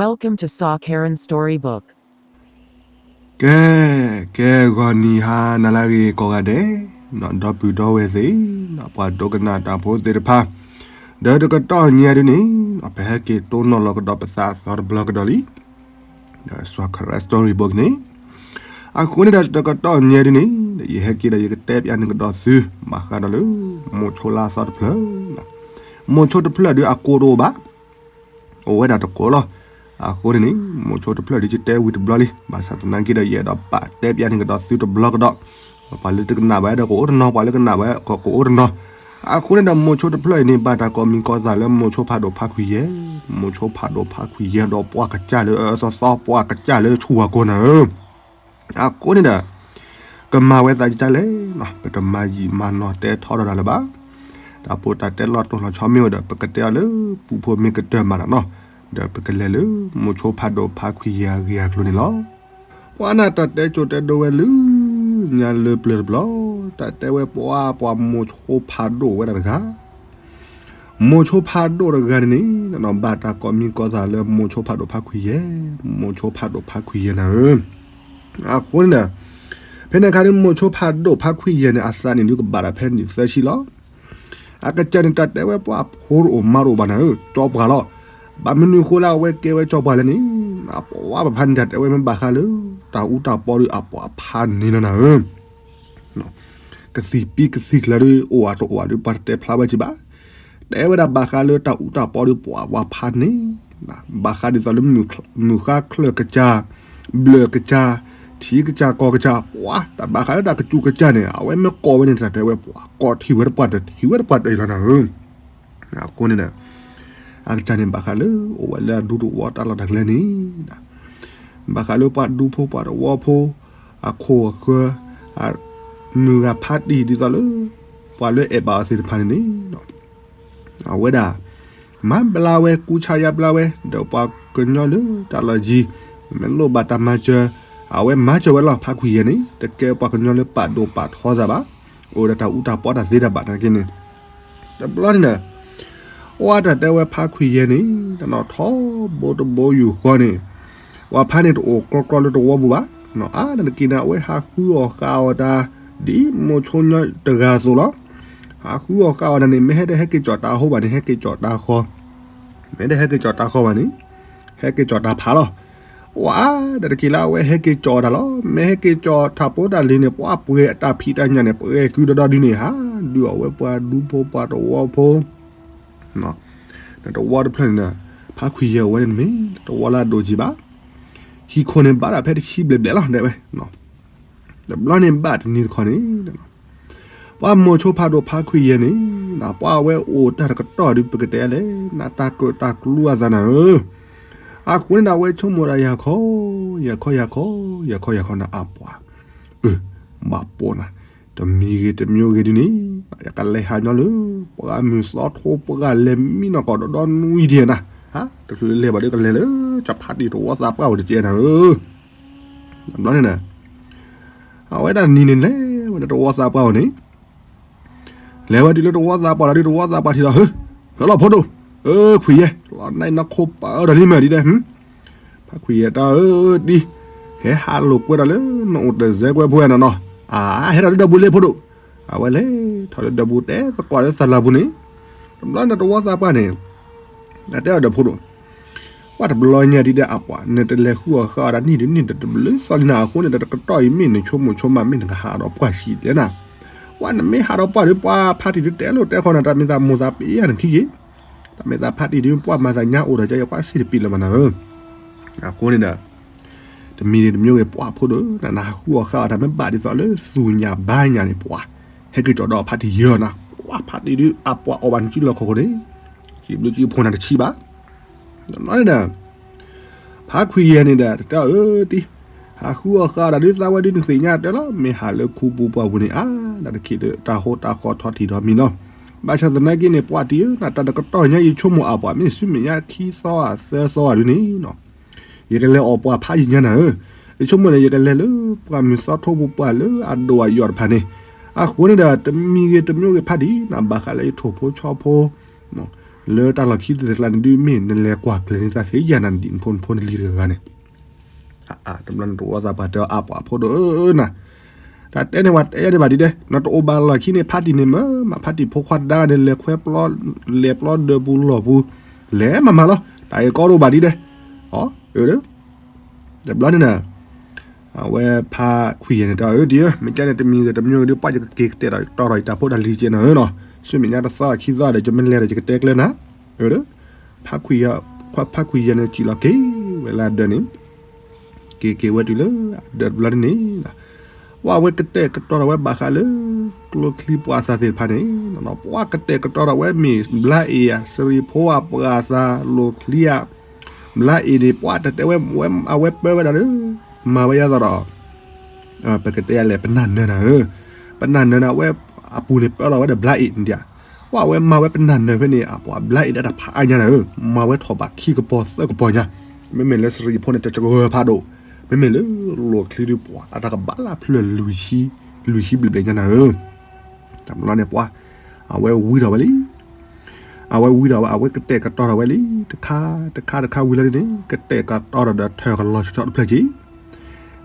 Welcome to Saw Karen Storybook. ကဲ, ကဲဂီၤနံၤဟါနၤလၢအဂ့ၤကိးဂၤဒဲး, ဒီပုၢ်ဒီဝဲၢ်သ့ၣ်, ပှၤဒိကနၣ်တၢ်ဖိသ့ၣ်တဖၣ်, ဒီးတကတီၢ်ညါဒုန့ၣ်, ပဟဲက့ၤတိၢ်နီၣ်လီၤကဒီးပသးအသီတဘျီကဒီးလံ, ဒီး Saw Karen Storybook န့ၣ်, အဃိန့ၣ်ဒီးတကတီၢ်ညါဒုန့ၣ်, ယဟဲက့ၤဒီးယကတဲပျးန့ၢ်ကဒီးသု, ဘၣ်ဃးဒီးလၢ, မိၤဆိလါအသီတဖျၢၣ်, မိၤဆိတဖျၢၣ်ဒုအကိးတအိၣ်ဘၣ် အိၣ်ဝဲဒၣ်တကိးလီၤ. အဃိန့ၣ်န့ၣ်, မိၤဆိတဖျၢၣ်ဒုယတဲဝံၤတဘျီလံ, ဘၣ်ဆၣ်သနာ်က့ဒီးယအဲၣ်ဒိးပာ်တဲပျးန့ၢ်ကဒီးသုတဘျီကဒီး, ပှၤလၢတကနၣ်ဘၣ်ဒီးကအိၣ်တနီၤ, ပှၤလၢကနၣ်ဘၣ်ကအိၣ်တနီၤ, အဃိန့ၣ်ဒီးမိၤဆိတဖျၢၣ်အံၤန့ၣ် ဘၣ်တၢ်ကိးမံၤကိးသးလၢမိၤဆိဖးဒိၣ်ဖးခွံၣ်ယဲၢ်, မိၤဆိဖးဒိၣ်ဖးခွံၣ်ယဲၢ်ဒီးပှၤကစၢ်လၢအသီသီ ပှၤကစၢ်လၢဆူၣ်ဝၤကိာ်နၤဧၢ အဃိန့ၣ်ဒီး, ကမၤဝဲသးဒ်လဲၣ်, ပတမၤယံာ်မၤနီၢ်တဲထီဒီးတၢ်လၢၤဘၣ်. တၢ်ဖိတၢ်တဲလီၤတိၢ်လီၤဆီမ့ၢ်အိၣ်ဒီး ပကတဲအီၤလၢပူဖိမ့ၢ်ကတၢၢ်မၤတၢ်နီၤ, ဒီးပကလဲၤလၢမိၤဆိဖးဒိၣ်ဖးခွံၣ်ယဲၢ်အဂ့ၢ်အကျိၤန့ၣ်လီၤ. ပှၤန့ၣ်တၢ်တဲကၠိတဲဒိဝဲလၢညါလၢပျၢၤတဘျီ, တၢ်တဲဝဲပှၤပှၤမိၤဆိဖးဒိၣ်ဝဲဒၣ်တဂၤ မိၤဆိဖးဒိၣ်တဂၤန့ၣ်န့ၣ်, ဘၣ်တၢ်ကိးမံၤကိးသးလၢမိၤဆိဖးဒိၣ်ဖးခွံၣ်ယဲၢ်, မိၤဆိဖးဒိၣ်ဖးခွံၣ်ယဲၢ်နၤဧၢ. အဃိန့ၣ်ဒီး, ဖဲန့ၣ်အခါဒုမိၤဆိဖးဒိၣ်ဖးခွံၣ်ယဲၢ်န့ၣ် အသးန့ၣ်ဒုကဘၣ်ဒၣ်ဖဲနံၣ်သၢဆံလီၤ. အကစၢ်န့ၣ်တၢ်တဲဝဲပှၤဖိတအိၣ်မါတအိၣ်ဘၣ်နၤဧၢ, ကၠီပှၢ်လီၤ. ဘၣ်မနုၤအဃိလၢအဝဲကဲဝဲကၠီပှၢ်လဲၣ်န့ၣ်, ပှၤပဖါန့ၣ်တၢ်တဲဝဲမ့ၢ်ဘၣ်ဃးလၢ, တၢ်အူတၢ်ပီဒီးအပှၤဖးန့ၣ်လီၤနၤဧၢ. ကသံၣ်ပံကသံၣ်ကျၢၤဒုအိၣ်ဧါတအိၣ်ဧါဒု ပှၤတတဲဖျါဝဲက့ၤဘၣ်. တဲဝဲဒၣ်ဘၣ်ဃးလၢတၢ်အူတၢ်ပီဒီးပှၤပှၤဖးန့ၣ်, ဘၣ်ဃးဒ်သိးလၢ, မုၢ်ဃါချၢၣ်ကစၢ်, ဘျၢၣ်ကစၢ်, ထံကစၢ်ကီၢ်ကစၢ်, ပှၤတၢ်ဘၣ်ဃးလၢတၢ်ကစူၢ်ကစၢ်န့ၣ် အဝဲမ့ၢ်ကိးဝဲန့ၣ် တၢ်တဲဝဲပှၤကိးထံၣ်ဝဲတပှၢ်တထံၣ်ဝဲတပှၢ်တအံၤလီၤနၤဧၢ. အဃိန့ၣ်ဒီး, အကစၢ်န့ၣ်ဘၣ်ဃးလၢ, အိၣ်ဝဲလၢအဒူတဝီတၢ်လီၢ်တၢ်ကျဲန့ၣ်, ဘၣ်ဃးလၢပှၤဒူဖိပှၤတဝီဖိ, အခိၣ်အဃၢၤ, မုၢ်ဂၤဖးတံၢ်ဒ်သိးလၢ, ပှၤလၢအဲၣ်ဘၣ်အီၤသ့ၣ်တဖၣ်န့ၣ်န့ၣ်, အဝဲဒၣ်, မၤဘျါဝဲကူစါယါဘျါဝဲ, ဒီးပှၤကညီလၢတၢ်လီၢ်ယံၤ, မ့ၢ်လိၣ်ဘၣ်တၢ်မၤစၢၤ, အဝဲမၤစၢၤဝဲလီၤ ဖးခွံၣ်ယဲၢ်န့ၣ် တကဲပှၤကညီလၢပာ်ဒိၣ်ပာ်ထီသးဘၣ်, အိၣ်ဒီးတၢ်အူတၢ်ပီတၢ်သ့တၢ်ဘၣ်တၢ်က့န့ၣ်, တဘျီန့ၣ်ဒီး, အဝဲတၢ်တဲဝဲဖးခွံၣ်ယဲၢ်န့ၣ်, တနီၤထီဘိတဘိယူၢ်ဃီန့ၣ်, ပှၤဖးန့ၣ်တအိၣ်ကြီကြီလၢတဝီပူၤဘၣ်, အါတက့ၢ်န့ၣ် အဝဲဟးဃုအီၣ်ဃုအီၣ်တၢ်, ဒ်မိၤဆိညီတဂၤအသိးလီၤ. ဟးဃုအီၣ်ဃုအီၣ်တၢ်န့ၣ် မ့ၢ်ဟဲတဟဲက့ၤကၠီၣ်တၢ်အဃိဘၣ်န့ၣ် ဟဲက့ၤကၠီၣ်တၢ်ဃီ, မ့ၢ်တဟဲက့ၤကၠီၣ်တၢ်ဃီဘၣ်န့ၣ်, ဟဲက့ၤကၠီၣ်တၢ်ဖးလီၤ. အါတက့ၢ်လၢအဝဲဟဲက့ၤကၠီၣ်တၢ်လီၤ. မ့ၢ်ဟဲက့ၤကၠီၣ်တၢ်ဖိတၢ်လံၤန့ၣ် ပှၤပှဲၤအတၢ်ဖံးတၢ်ညၣ်န့ၣ် ပှဲၤကုဒီဒီဒုန့ၣ် ဟးဒုးအီၣ်ဝဲပှၤဒူဖိပှၤတဝီဖိ တဝီတဖျၢၣ်န့ၣ်ဒီး, ဖးခွံၣ်ယဲၢ်အိၣ်ဝဲန့ၣ်တမ့ၢ်, တဝီလၢအဒိၣ်ကံဘၣ်, ဟံၣ်ခိၣ်န့ၣ်ဘၣ်ဒၣ်ဖဲတဆံဘျဲၣ်ဘျဲၣ်လီၤ ဒဲဝဲ, တဘျီန့ၣ်ဘၣ်တနံၤတခီန့ၣ်, ပှၤမိၤဆိဖးဒိၣ်ဖးခွံၣ်ယဲၢ်န့ၣ်, ပှၤအဝဲအိၣ်တၢ်တကတီၢ်ဒုးပကတဲလဲၣ်, နတၢ်ကၢၣ်တၢ်ကျူအသးနၤဧၢ, အဃိန့ၣ်ဒီးအဝဲဆိကမိၣ်ဒၣ်ယၤခီ, ယၤခီယၤခီ, ယၤခီယၤခီနၤအပှၤ အၢ, ဘၣ်ပိာ်နၤ, တမံၤဂ့ၤတမံၤဂ့ၤဒုန့ၣ်, ယကလဲၤဟးညီလၢ, ပှၤမုၢ်သီထိပှၤလဲၤမံနီၢ်ကီၢ်ဒီဒီနွံဒံးနၤ, တချုးလဲၤဘၣ်ဒုးကလဲၤလၢ, ကၠီဖးတံၢ်တဝီသးပှၢ်အိၣ်တကဲနၤဧၢ, ဘျီန့ၣ်ဒီး, အဝဲဒၣ်နံၤန့ၣ်လဲၤဝဲဒၣ်တဝီသးပှၢ်အိၣ်န့ၣ် လဲၤဝဲတုၤလၢတဝီသးပှၢ်ဒီးဒုးတဝီသးပှၢ်ထံၣ်ဒီး ဟၢ, ဟၢလီၤဖိဒိၣ်, အၢခွံၣ်ယဲၢ်, လီၤနံၤနခိၣ်ပာ်အၢဒီးလံမ့ၢ်ဒ်လဲၣ်, ဖးခွံၣ်ယဲၢ်တၢ်အၢဒ်, ဟဲဟးလိာ်ကွဲဒီးလၢ, နအိၣ်တစဲးကွဲဖိဝဲနနီၤ, အဟဲထီၣ်လၢဒၢးပူၤလံဖိဒိၣ်, အဝဲလဲၤထီၣ်လၢဒၢးပူၤတဲသကိးလၢသလၢပူၤန့ၣ်, တဘျီန့ၣ်တဝီသးပှၢ်န့ၣ် အတဲအီၤဒီးဖိဒိၣ်, ပှၤတဘျီညါဒ်ဒီးအပှၤ နတလဲၤဃုအီၣ်ဃုအီၣ်တၢ်နံၣ်ဒုးနံၣ်တဘျုးသီလံနၤအဃိန့ၣ်ဒီးတကတီၢ်အံၤမ့ၢ်နဆိကမိၣ်ဆိကမးမ့ၢ်နကဟးဒီးပှၢ်ဆံးလဲၣ်နၤ, ပှၤနမ့ၢ်ဟးဒီးပှၢ်ဒီးပှၤဖးတံၢ်ဒုးတဲလိာ်တဲခီနၤ တၢ်မ့ၢ်သးမိၢ်သးပ့ၤယၤနခံက့ၤ, တၢ်မ့ၢ်သးဖးတံၢ်ဒုးပှၢ်မၤသးညါအိၣ်ဒီးကယဲပှၤစံးတပံၤလၢၤမးနၤဧၢ, အဃိန့ၣ်ဒီး တမံၤန့ၣ်တမံၤဂ့ၤပှၤဖိဒိၣ် နနၢ်ဟးဃုအီၣ်ဃုအီၣ်တၢ်မ့ၢ်ဘၣ်ဒ်သိးလၢသူၣ်ညၣ်ဘါညၣ်န့ၣ် ပှၤဟဲက့ၤကၠီၣ်ဒီးဖးတံၢ်ယဲၢ်နၤ, ပှၤဖးတံၢ်ဒုးအပှၤအီၣ်ဘၣ်နစုလီၢ်ခီၣ်ခိၣ်န့ၣ်, စံးဘျုးစံးဖှိၣ်နၤတဆံးဘၣ်, တဘျီန့ၣ်ဒီး ဖးခွံၣ်ယဲၢ်န့ၣ်ဒီး တၢ်အၢတံၢ်, ဟးဃုအီၣ်ဃုအီၣ်တၢ်ဒုးသးဝဲဒုးနသ့ၣ်ညါတၢ်လီၤ မ့ၢ်ဟးလၢခူပူၤပှၢ်ပူၤန့ၣ် အါဒၣ်တခံးလၢတၢ်ဟိတၢ်ဃီထီထံးထီမံၤလီၤ, ဘၣ်ဆၣ်သနာ်က့န့ၣ် ပှၤတံၢ်ဧၢ နတၢ်တကတီၢ်ညါယဆိကမိၣ်အပှၤမ့ၢ်ဆူမဲာ်ညါခံသီဧါသၢသီဧါဒုးန့ၣ် ယကလဲၤအီၣ်ပှၤဖးယံာ်ညါနၤဧၢ, ယဆိကမိၣ်န့ၣ် ယကလဲၤလၢပှၤမုၢ်သီထိပူၤပှၢ်လၢအဒိၣ်အယိာ်တဖၣ်န့ၣ်, အဃိန့ၣ်ဒီး တမံၤဂ့ၤတမံၤဂ့ၤဖးတံၢ် နဘၣ်ဃးလၢယထိၣ်ဖိဆီဖိ, မ့ၢ် လၢတၢ်လီၢ်ခံသ့ၣ်တဖၣ်န့ၣ်ဒုး မ့ၢ်နလဲၤကွၢ်ကျဲၤန့ၢ်သးသ့ယၤနၤ နဒံၣ်နဖိနဖိနလံၤတဂၤဂၤန့ၣ်, တဘျီန့ၣ်တအိၣ်သးပှၤတဲအါပှၤဖိဒိၣ်ဧၢနၤ, တၢ်တဲန့ၢ်ဝဲတဲယၤဒံးဘၣ်ဒ်ဒဲး နတအိၣ်ဘၣ်လီၢ်ခံန့ၣ် ဖါတံၢ်န့ၣ်မ့ၢ်မး ဖါတံၢ်ဖိခွါဒါန့ၣ် လဲၤခွဲပျီ လဲၤပျီဒၢးပူၤလီၢ်ပူၤ လဲၤမၤမၤလီၤ တၢ်အံၤကီဒိၣ်ဘၣ်ဒ်ဒဲး, အၢ တဘျီန့ၣ်နၤ အဝဲဖါခွံယဲၢ်န့ၣ်တဲအီၤ အၢ တံၢ်ဧၢ မ့ၢ်ကဲန့ၣ် တမံၤဂ့ၤတမံၤဂ့ၤဒီး ပှၤယကက့ၤကတဲာ်ဒီးတီၢ်ဒီးယတၢ်ဖိတၢ်လံၤကဲနီၤဧၢနီၤ, ဆူမဲာ်ညါတသီခံသီဒီး ယမ့ၢ်လဲၤဒီး ယကတဲကျဲနၤ, အၢ ဖါခွံယဲၢ်န့ၣ် စံၣ်လီၤက့ၤဝဲလၢအဒၢးန့ၣ်, က့ၤက့ၤဝဲတုၤလၢအဒၢးတဘျီန့ၣ်န့ၣ် ပှၤဝဲကတဲာ်ကတီၤဒီးဝဲဘၣ်ဃးလၢ ကျိချံပှၤသးသ့ၣ်တဖၣ်န့ၣ်, ပှၤကတဲာ်ကတီၤဒီးဝဲမ့ၢ်ဘျါအ့ၣ်ဧါ စရံဖိဧါ ပှၤသးလိၤချံဧါ, ဘျါအ့ၣ်န့ၣ် ပှၤတတဲဝဲ အဝဲပၢဝဲဒၣ်လၢ မၤဝဲယါသီဒီး ပကတဲယၤလဲၣ် ပနၢ်နၢၤနၤဧၢ, ပနၢ်နၢၤန့ၣ် အဝဲအပူၤန့ၣ် ပၢလီၤဝဲဒီးဘျါအ့ၣ်န့ၣ်ဒၣ်, ပှၤဝဲမၤဝဲပနၢ်နၢၤဖဲန့ၣ် အပှၤဘျါအ့ၣ်ဒၣ်တၢ်ဖးအါညါနၤဧၢ, မၤဝဲထီၣ်ဘးခံကပီၤသၢကပီၤညါ, မ့မ့ၢ်လၢစရံဖိန့ၣ် တစှၤဖးဒိၣ်, မ့မ့ၢ်လၢလိၤချံဒုးပှၤအတၢ်ကဘၣ်လၢဖျၢၣ် လွံၢ်ဆံဘျဲၣ်ဘျဲၣ်ညါနၤဧၢ, တဘျီန့ၣ်ပှၤ အဝဲဝံထီၣ်ဝဲလံ အဝဲဝံထီၣ်ဝဲ အဝဲကတဲာ်ကတီၤထီၣ်ဝဲလံ တခါ တခါ တခါဝံၤလီၤဒ်န့ၣ် ကတဲာ်ကတီၤထီၣ်ဒီးထၢၣ်ကလီၤဆီဆီတဖျၢၣ်က့ၤ,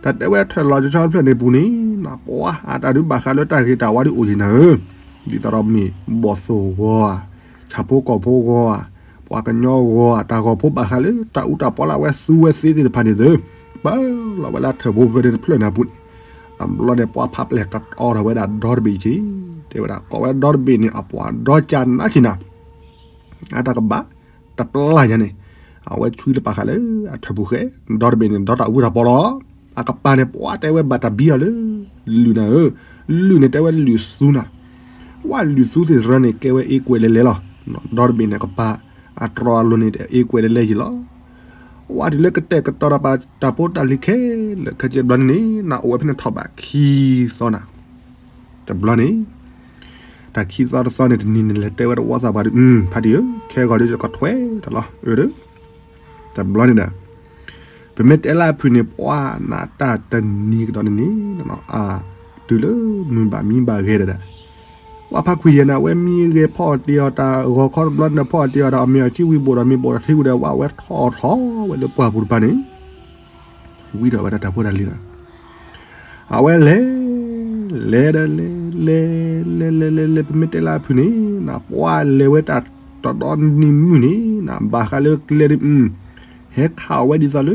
တၢ်တဲဝဲထၢၣ်လီၤဆီဆီတဖျၢၣ်န့ၣ်ပူၤန့ၣ် ပှၤအတၢ်ဒုးဘၣ်ဃးလၢတၢ်ဂ့ၤတၢ်ဝါဒုးအိၣ်က့ၤနၤဧၢ, ဒ်သိးဒီးမ့ၢ်ဘီၣ်သိၣ်ဂီၤဧါ, ဆၣ်ဖိကီၢ်ဖိဂီၤဧါ, ပှၤကညီဂီၤဧါ, တၢ်ဂီၤဖိဘၣ်ဃးလၢတၢ်အူတၢ်ပီလၢအဝဲသူဝဲသ့သ့ၣ်တဖၣ်န့ၣ်သ့, ပၢလီၤဝဲလၢထၢၣ်ဖိဖဲန့ၣ်တဖျၢၣ်န့ၣ်အပူၤန့ၣ်, တဘျီန့ၣ် ပှၤဖးပျဲၢ်ကတီၤထီၣ်ဝဲဒၣ်ဒီတဘ့ၣ်က့ၤ, တဲဝဲဒၣ်ကိးဝဲဒီတဘ့ၣ်န့ၣ် အပှၤဒီကၢ်နးက့ၤနၤ အတၢ်ကဘၣ် တပျၢ်ညါန့ၣ်, အဝဲဆွံလၢပာ်ဃာ်လၢအထၢၣ်ပူၤဃဲ, ဒီတဘ့ၣ်န့ၣ် ဒီတၢ်အူတၢ်ပီလီၤ. အကပၤန့ၣ် ပှၤတဲဝဲဘၣ်တၢ်ဘံအီၤလၢ လုၢ်နၤဧၢ, လုၢ်န့ၣ်တဲဝဲလုၢ်သူနၤ, ပှၤလုၢ်သူသ့ၣ်တဖၣ်န့ၣ် ကဲဝဲအ့ကွဲးလဲၤလဲၤလီၤ. ဒီတဘ့ၣ်န့ၣ် ကပၤ အတြီအလိၤန့ၣ် အ့ကွဲးလဲၤလဲၤယံၤလီၤ. ပှၤတုၤလၢကတဲာ်ကတီၤဒီးပာ်တၢ်ဖိတၢ်လံၤခဲလၢာ်ခဲဆ့ဘျီန့ၣ်န့ၣ် နအိၣ်ဝဲဖဲန့ၣ်ထီၣ်ဘးခံသီနၤ တဘျီန့ၣ် တၢ်ခံသီတသီန့ၣ် တနံၤန့ၣ် လဲၤတဲဝဲတဝီသးပှၢ်ဒီး ဖါတံၢ်ဧၢ, ခဲဂီၤဒီးယကထွဲတၢ်လီၤ, အၢ တဘျီန့ၣ်ဒီး ပမ့ၢ်တဲလၢအဖုၣ်န့ၣ် ပှၤနးတၢ်တနံၤကဒီးန့ၣ်န့ၣ် အတုၤလၢမုၢ်ဘၣ်မံဘၣ်ဂဲၤဒီး ပှၤဖါခွံယဲၢ်န့ၣ် အဝဲမံဂဲၤဖီၣ်တ့ၢ်အီၤတၢ်ဂီၤခီတဘျီန့ၣ် ဖီၣ်တ့ၢ်အီၤဒီး အမ့ၢ်အီၤထံဝံၤဘိးဒီး မ့ၢ်ဘိးဒီးထံဝံၤဒီး ဝဲအဝဲထီၣ်ထီၣ်ဝဲလၢပှၢ်ပူၤတပၤန့ၣ် ဝံထီၣ်ဝဲဒၣ်တၢ်ဖိတၢ်လံၤလီၤ. အဝဲလဲၤ လဲၤဒီးလဲၤ လဲၤ လဲၤ လဲၤ လဲၤ လဲၤ ပမ့ၢ်တဲလၢအဖုၣ်န့ၣ် နပှၤလဲၤဝဲတၢ်တဒီနံၤမုၢ်န့ၣ် နဘၣ်ဃးလၢကျဲဒ် ဟဲခးအီၤဝဲဒ်သိးလၢ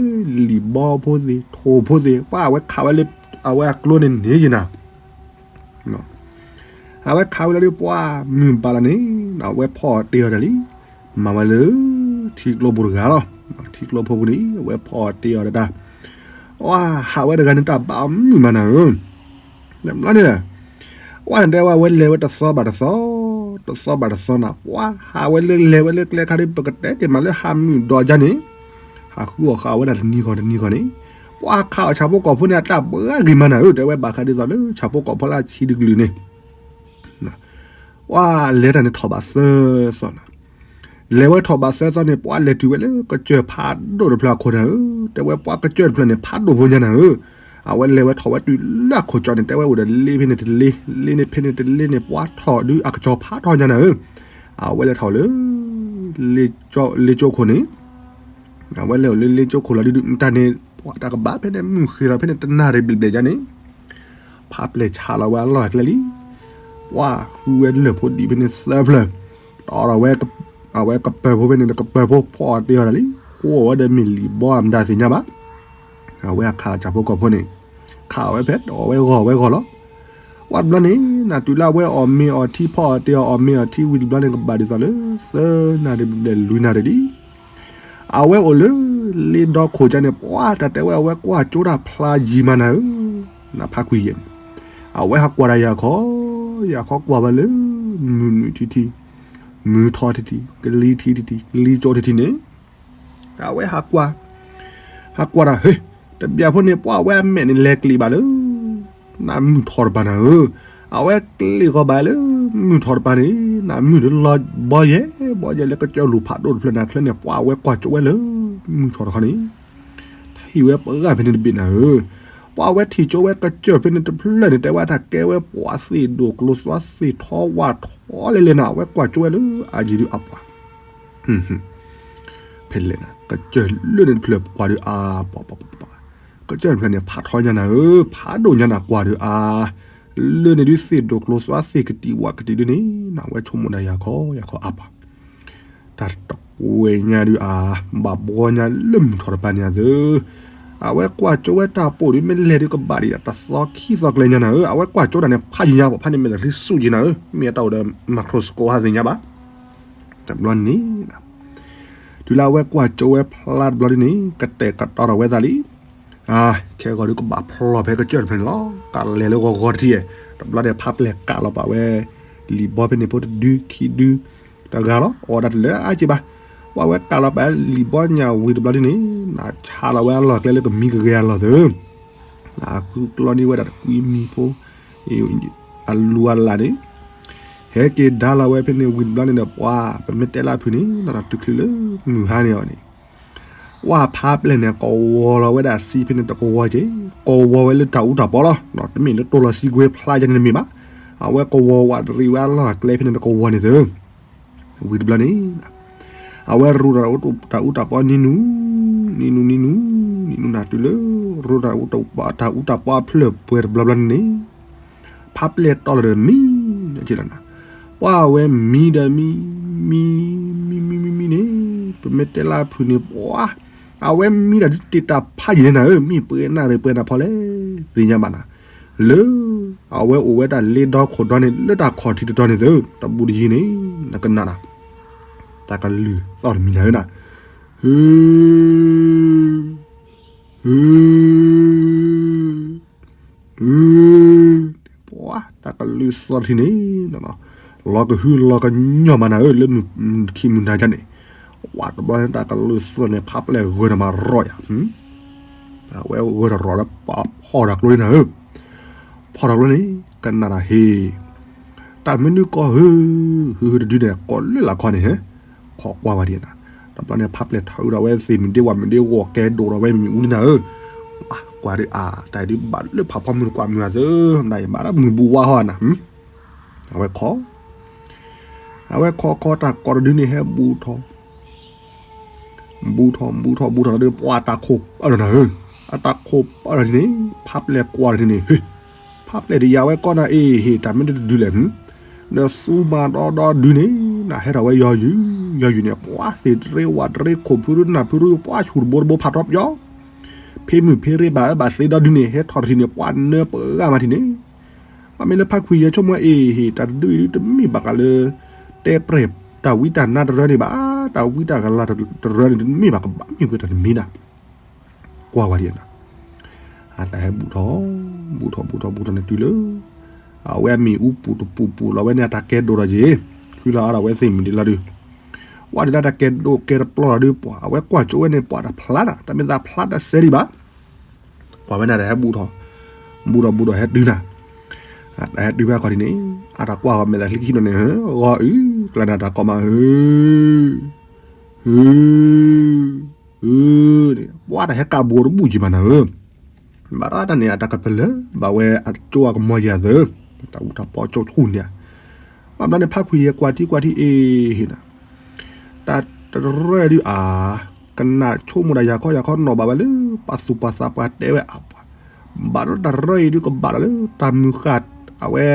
လံာ်ဘီဖိသ့ၣ် ထိၣ်ဖိသ့ၣ် ပှၤအဝဲခးဝဲလၢ အဝဲအကျိန့ၣ်န့ၣ်ယနၤ အဝဲခးဝဲလီၤဒ်ပှၤမုၢ်ဘၣ်လီၤန့ၣ် အဝဲဖီၣ်တ့ၢ်အီၤတၢ်လံ, မၤဝဲလၢ ထံကျိဖိတဂၤလီၤ. ထံကျိဖိပူၤန့ၣ် အဝဲဖီၣ်တ့ၢ်အီၤတၢ်, အဟးဝဲတဂၤန့ၣ် တၢ်ဘၣ်အီၤမုၢ်မးနၤဧၢ, ဘျီန့ၣ် ပှၤန့ၣ်တဲဝဲ အဝဲလဲၤဝဲတသီဘၣ်တသီ, တသီဘၣ်တသီနၤ ပှၤဟးဝဲလၢလဲၤဝဲလၢကျဲခါဒ် ပကတဲတ့ၢ်မးလၢဟးမုၢ်ဒီးယါန့ၣ်, ဟးဃုအီၣ်ဃာ်ဝဲဒၣ်တနံၤဃီတနံၤဃီန့ၣ်, ပှၤခးအီၤဆၣ်ဖိကီၢ်ဖိန့ၣ် အတၢ်ဘၣ်ဂ့ၤမးနၤဧၢ, တဲဝဲဘၣ်ဃးဒ်သိးလၢဆၣ်ဖိကီၢ်ဖိလၢအဆံးတကလုာ်န့ၣ် ပှၤလဲၤတၢ်န့ၣ်ထီၣ်ဘးသၢသီနၤ, လဲၤဝဲထီၣ်ဘးသၢသီန့ၣ် ပှၤလဲၤတုၤဝဲလၢကစၢၢ်ဖးဒိၣ်တဖျၢၣ်အခိၣ်နၤဧၢ, တဲဝဲပှၤကစၢၢ်တဖျၢၣ်န့ၣ် ဖးဒိၣ်ဖိညါနၤဧၢ, အဝဲလဲၤဝဲထီၣ်ဝဲတုၤလၢအခိၣ်ကၠီန့ၣ် တဲဝဲအိၣ်ဒီးလ့ဖဲန့ၣ်တလ့ လ့န့ၣ်ဖဲန့ၣ်တလ့န့ၣ် ပှၤထီၣ်ဒုးအကစၢၢ်ဖးထီညါနၤဧၢ, အဝဲလဲၤထီၣ်လၢ လ့ကၠိခိၣ်န့ၣ် အဝဲလဲၤအိၣ်လၢလ့ကၠိခိၣ်လီၤဒုး တၢ်န့ၣ် ပှၤတၢ်ကဘၣ်ဖဲန့ၣ် မုၢ်ဃ့လီၤဖဲန့ၣ် တနၣ်ရံၣ်ဘျဲၣ်ဘျဲၣ်ယါန့ၣ် ဖးပျဲၢ်ဆါလီၤဝဲအလီၢ်အကျဲလံ, ပှၤဃုဝဲလၢၢ်ဖိဒံးဖဲန့ၣ်သၢဖျၢၣ်, တီဒီးဝဲ အဝဲကပၢၤဖိဖဲန့ၣ်ဒီး ကပၢၤဖိဖီၣ်တ့ၢ်အီၤတၢ်လံ, ဃိဝဲဒီးမ့ၢ်လံာ်ဘီအမတၤသ့ၣ်ညါဘၣ်, အဝဲအခးဆၣ်ဖိကီၢ်ဖိန့ၣ် ခးဝဲဖဲတီဝဲဂီၢ်ဝဲဂီၢ်လီၤ. ပှၤတဘျီန့ၣ် နတုၤလၢအဝဲအီၣ်မ့ၤအီၣ်ထံဖီၣ်တ့ၢ်အီၤ အီၣ်မ့ၤအီၣ်ထံဝံၤတဘျီန့ၣ် ကဘၣ်ဒ်သိးလၢ သၢနၣ်ရံၣ်ဘျဲၣ်လွံၢ်နၣ်ရံၣ်ဒံး အဝဲအိၣ်လၢလ့ဒီခိၣ်ကၠီန့ၣ် ပှၤတၢ်တဲဝဲအဝဲကွၢ်ကၠိတၢ်ဖျါယံၤမးနၤဧၢ, နဖါကွံယဲၢ်န့ၣ် အဝဲဟးကွၢ်တၢ်ယၤခီ, ယၤခီကွၢ်ဝဲလၢ မုၢ်နုာ်ထံထံ, မုၢ်ထီထံထံ, ကလံၤထံထံထံ, ကလံၤကၠိထံထံန့ၣ် အဝဲဟးကွၢ်, ဟးကွၢ်တၢ် ဟ့ၣ်, တဘျီဖိန့ၣ် ပှၤအဝဲအမဲာ်န့ၣ်လဲၤကျံးဘၣ်လၢ နမုၢ်ထီၣ်တပၤနၤဧၢ, အဝဲကျံးဃီၤဘၣ်လၢ မုၢ်ထီၣ်တပၤန့ၣ် နမုၢ်တလီၤဘီယဲၢ် ဘီယဲၢ်လၢကစၢၢ်လူၤဖးဒိၣ်တဖျၢၣ်နၤချၢန့ၣ် ပှၤအဝဲကွၢ်ကၠိဝဲလၢ မုၢ်ထီၣ်တခီန့ၣ် ထံၣ်ဝဲပှၤဖဲန့ၣ်တဘ့ၣ်နၤဧၢ, ပှၤအဝဲထံၣ်ကၠိဝဲကစၢၢ်ဖဲန့ၣ်တဖျၢၣ်န့ၣ် တဲဝဲတၢ်ကဲဝဲပှၤသ့ၣ်ဒိၣ်ကျိၤသွါသ့ၣ်ထီဝၣ်ထီလဲၤလဲၤနၤ အဝဲကွၢ်ကၠိဝဲလၢအယံၤဒုးအပှၤ ဖဲလဲၣ်နၤ ကစၢၢ်လၢန့ၣ်တဖျၢၣ်ကွၢ်ဒုးအါ, ပှၤပှၤပှၤပှၤ ကစၢၢ်တဖျၢၣ်န့ၣ် ဖးထီညါနၤဧၢ, ဖးဒိၣ်ညါနၤ ကွၢ်ဒုးအါ, လၢန့ၣ်ဒုးသ့ၣ်ဒိၣ်ကျိသွါသ့ၣ်ကတံာ်ဝးကတံာ်ဒုးန့ၣ် နဝဲဆိကမိၣ်ဒၣ်ယၤခီ ယၤခီအါပၤ တၢ်တကွဲးညါဒုးအါ, ဘၣ်ဘှီညါလၢမုၢ်ထီၣ်တပၤန့ၣ်အသၢ, အဝဲကွၢ်ကၠိဝဲတၢ်ပိာ်ဒုး မ့ၢ်လဲၤဒုးကဘၣ်ဒံး တသီခံသီကျဲညါနၤဧၢ, အဝဲကွၢ်ကၠိတၢ်န့ၣ် ဖးယံၤညါပှၤဖးန့ၣ် မ့ၢ်တရံးစူၣ်ယံၤနၤဧၢ, မ့ၢ်အတၢ်အိၣ်ဒီး microscope ဟးသ့ၣ်ညါဘၣ်. တဘျီန့ၣ် တုၤလၢအဝဲကွၢ်ကၠိဝဲဖျါတဘျီဒုးန့ၣ် ကတဲာ်ကတီၤထီၣ်ဝဲသးလံ. ခဲဂီၤဒုးကဘၣ်ဖျီၣ်ဖဲကစၢၢ်တဖျၢၣ်န့ၣ်လီၤ. ကလဲၤလၢဂီၤဂီၤတထံၣ်, တဘျီန့ၣ် ဖးပျဲၢ်ကးလီၤပာ်ဝဲ လံာ်ဘီဖဲန့ၣ်ဖိတဒုခံဒု တဂၤလီၤ. အီၣ်ဒၣ်တလၢအါက့ဘၣ်. ပှၤဝဲကးလီၤပာ်လံာ်ဘီညၣ်ဝံၤတဘျီဒုးန့ၣ် နဆါလီၤဝဲအလီၢ်ကျဲလၢကမံကဂဲၤအလီၢ်သၢ အဃုကျီန့ၢ်ဝဲဒၣ်တကွံမံၤဖိ အလူၤအလၢ်န့ၣ် ဟဲက့ၤဒါလီၤဝဲဖဲန့ၣ်ဝံၤတဘျီန့ၣ်ဒီး ပှၤ ပမ့ၢ်တဲလၢအဖုၣ်န့ၣ် နတချုးလၢမုၢ်ဟါန့ၣ်အီၤန့ၣ် ပှၤဖးပျဲၢ်န့ၣ် ကဝီၤလီၤဝဲဒၣ်စံဖဲန့ၣ်တကဝီၤက့ၤ, ကဝီၤဝဲလၢတၢ်အူတၢ်ပီလီၤ. တမ့ၢ်လၢတိၢ်လီၤစံကွ့ဖျါယဲန့ၣ်တမ့ၢ်ဘၣ်. အဝဲကဝီၤဝးတရံးဝဲအလီၢ်အကျဲဖဲန့ၣ်တကဝီၤန့ၣ်သၢ ဝံၤတဘျီန့ၣ် အဝဲရူးတၢ်အူတၢ်ပီနံၤနူၤ, နံၤနူၤနံၤနူၤ, နံၤနူၤနၤတုၤလၢ ရူးတၢ်အူတၢ်ပီအဖျၢၣ်ပှဲၤတဘျီဘျီန့ၣ်န့ၣ် ဖးပျဲၢ်တီလီၤဒီးမံ, ပှၤဝဲမံဒီးမံ, မံ, မံ, မံ, မံ, မံန့ၣ် ပမ့ၢ်တဲလၢအဖုၣ်န့ၣ် ပှၤ အဝဲမံဒီးတ့ၢ်တၢ်ဖးယံၤန့ၣ်နၤဧၢ, မ့ၢ်ပှဲၤနၣ်ရံၣ်ပှဲၤနၣ်ဖီလဲၣ် သ့ၣ်ညါဘၣ်နၤ, လၢ အဝဲအိၣ်ဝဲတၢ်လ့ဒီခိၣ်ဒီန့ၣ် လၢတၢ်ခီၣ်ထံးတတီၤန့ၣ်သၢ တဘူးတယံၤန့ၣ် နကနၣ်နၤ, တၢ်ကလုၢ်သီၣ်တမံၤနၤဧၢနၤ, ဟ ဟ ပှၤတၢ်ကလုၢ်သီၣ်တထံၣ်န့ၣ် လီၤကဟုလီၤကညီၢ်မးနၤဧၢ, လၢမုၢ်ခံမုၢ်နၤဒ်န့ၣ်, ပှၤတဘျီန့ၣ် တၢ်ကလုၢ်သီၣ်န့ၣ် ဖးပျဲၢ်ဂၢၢ်ဒီးမၤရီယၤ, အဝဲဂၢၢ်ဒီးရီဒီးပာ်ဖီၣ်တၢ်ကျိန့ၣ်နၤဧၢ, ဖီၣ်တၢ်ကျိန့ၣ် ကနၣ်တၢ်ဟ့ၣ် တၢ်မနုၤကီၢ်ဟု ဟုဟုတဒုန့ၣ် ကီၢ်လၢလာ်ခီန့ၣ်ဟဲ ခိးကွၢ်ဝဲဒ်နၤ, တဘျီန့ၣ် ဖးပျဲၢ်ထီၣ်အုးဒီးဝဲသ့ၣ်မုၢ်ဒ့ဝဲမုၢ်ဒ့ဂီၢ်ကဲဒိၣ်ဒီးဝဲမ့ၣ်အူန့ၣ်နၤဧၢ, ကွၢ်ဒုးအါ တၢ်ဒုးဘၣ်လၢဖးဖီမုၢ်တကွၢ်မုၢ်အသၢ, နဘၣ်လၢမုၢ်ဘူးဝါဟီနၤ, အဝဲခီ အဝဲခီခီတၢ်ကီတဒုန့ၣ်ဟဲဘူးထီၣ် ဘူးထီၣ်ဘူးထီၣ်ဘူးထီၣ်ဒီး ပှၤတၢ်ခိၣ်ပၢၢ်လီၤနၤဧၢ, အတၢ်ခိၣ်ပၢၢ်လီၤဒ်န့ၣ် ဖးပျဲၢ်ကွၢ်လီၤဒ်န့ၣ် ဟ့ၣ်, ဖးပျဲၢ်ဒုးယၤဝဲကီနၤအ့ၣ် ဟ့ၣ် တၢ်မ့ၢ်တဒုလဲၣ်, ဒီးသူမၤဒီဒီဒုန့ၣ် နဟဲထီၣ်ဝဲယီၤယုာ် ယီၤယုာ်န့ၣ် ပှၤသ့ၣ်တရ့ဝးတရ့ခိၣ်ဖုရူနၢ်ဖုရူ ပှၤဆူၣ်တဘိတဘိဖးထီပယီၤ, ဖ့မုၢ်ဖ့ရ့ဘၣ်အၢဘၣ်သ့ဒီဒုန့ၣ် ဟဲထီၣ်တထံၣ်န့ၣ် ပှၤနၢပှၤဂၤမးထံၣ်န့ၣ် အမ့ၢ်လၢဖးခွံယဲဆိကမိၣ်အ့ၣ် ဟ့ၣ် တၢ်တဒုအံၤဒုတမ့ၢ်ဘၣ်ဃးလၢ တဲပြဲၢ်တၢ်ဝံတၢ်နါတရၢန့ၣ်ဘၣ်, တၢ်ဝံတၢ်ကလၤတရၢန့ၣ် တမ့ၢ်ဘၣ်ကဘၣ်မ့ၢ်ဝဲတၢ်တမံၤနၤ, ကွၢ်ဝဲဒ်နၤ, အတၢ်ဟဲဘူးထီၣ် ဘူးထီၣ်ဘူးထီၣ်ဘူးထီၣ်န့ၣ်တုၤလၢ အဝဲအမ့ၣ်အူပူၤတပူၤပူၤလီၤဝဲန့ၣ် အတၢ်ကဲဒိၣ်ထီၣ်က့ၤ, ခုလီၤအါဒီးဝဲသ့ၣ်မုၢ်ဒ့လီၤဒုး, ဝဲဒ်လၢတၢ်ကဲဒိၣ်ကဲတပျီလီၤဒုး ပှၤအဝဲကွၢ်ကၠိဝဲန့ၣ် ပှၤတဖျါနၤ တၢ်မ့ၢ်သးဖျါတၢ်စဲဒံးဘၣ် ကွၢ်ဝဲန့ၣ်တၢ်ဟဲဘူးထီၣ်, ဘူးထီၣ်ဘူးထီၣ်ဟဲတုၤနၤ, တၢ်ဟဲတုၤဖဲအခီၣ်ထံးန့ၣ် အတၢ်ကွၢ်ဂီၤမဲာ်သးချံခံနီၤန့ၣ် ဂီၤအုး ကျါနၤတၢ်ကိးမးဧၢ, အုး, အုး, န့ၣ် ပှၤတၢ်ဟဲကးဘူးတဘူၣ်ကံၤမးနၤဧၢ, ဘၣ်ဒီးတၢ်န့ၣ် အတၢ်ကပလၢၢ်ဘၣ်ဝဲအကၠိအကမီၤယၤသၢ, တၢ်အူတၢ်ပီကၠိဆူၣ်န့ၣ်, ဘၣ်ဘျီန့ၣ် ဖးခွံယဲကွၢ်ထံကွၢ်ထံအ့ၣ်ဟ့ၣ်နၤ တၢ်တရၢဒုးအါ, ကနၣ်ဆိကမိၣ်ဒၣ်ယၤခီယၤခီနီၣ်ဘၣ်ဝဲလၢ ပှၤသူၣ်ပှၤသးပှၤတဲဝဲအါပှၤ, ဘၣ်ဒီးတၢ်တရၢအံၤဒုးကဘၣ်ဒီးလၢ တၢ်မုၢ်ဃၢ်, အဝဲ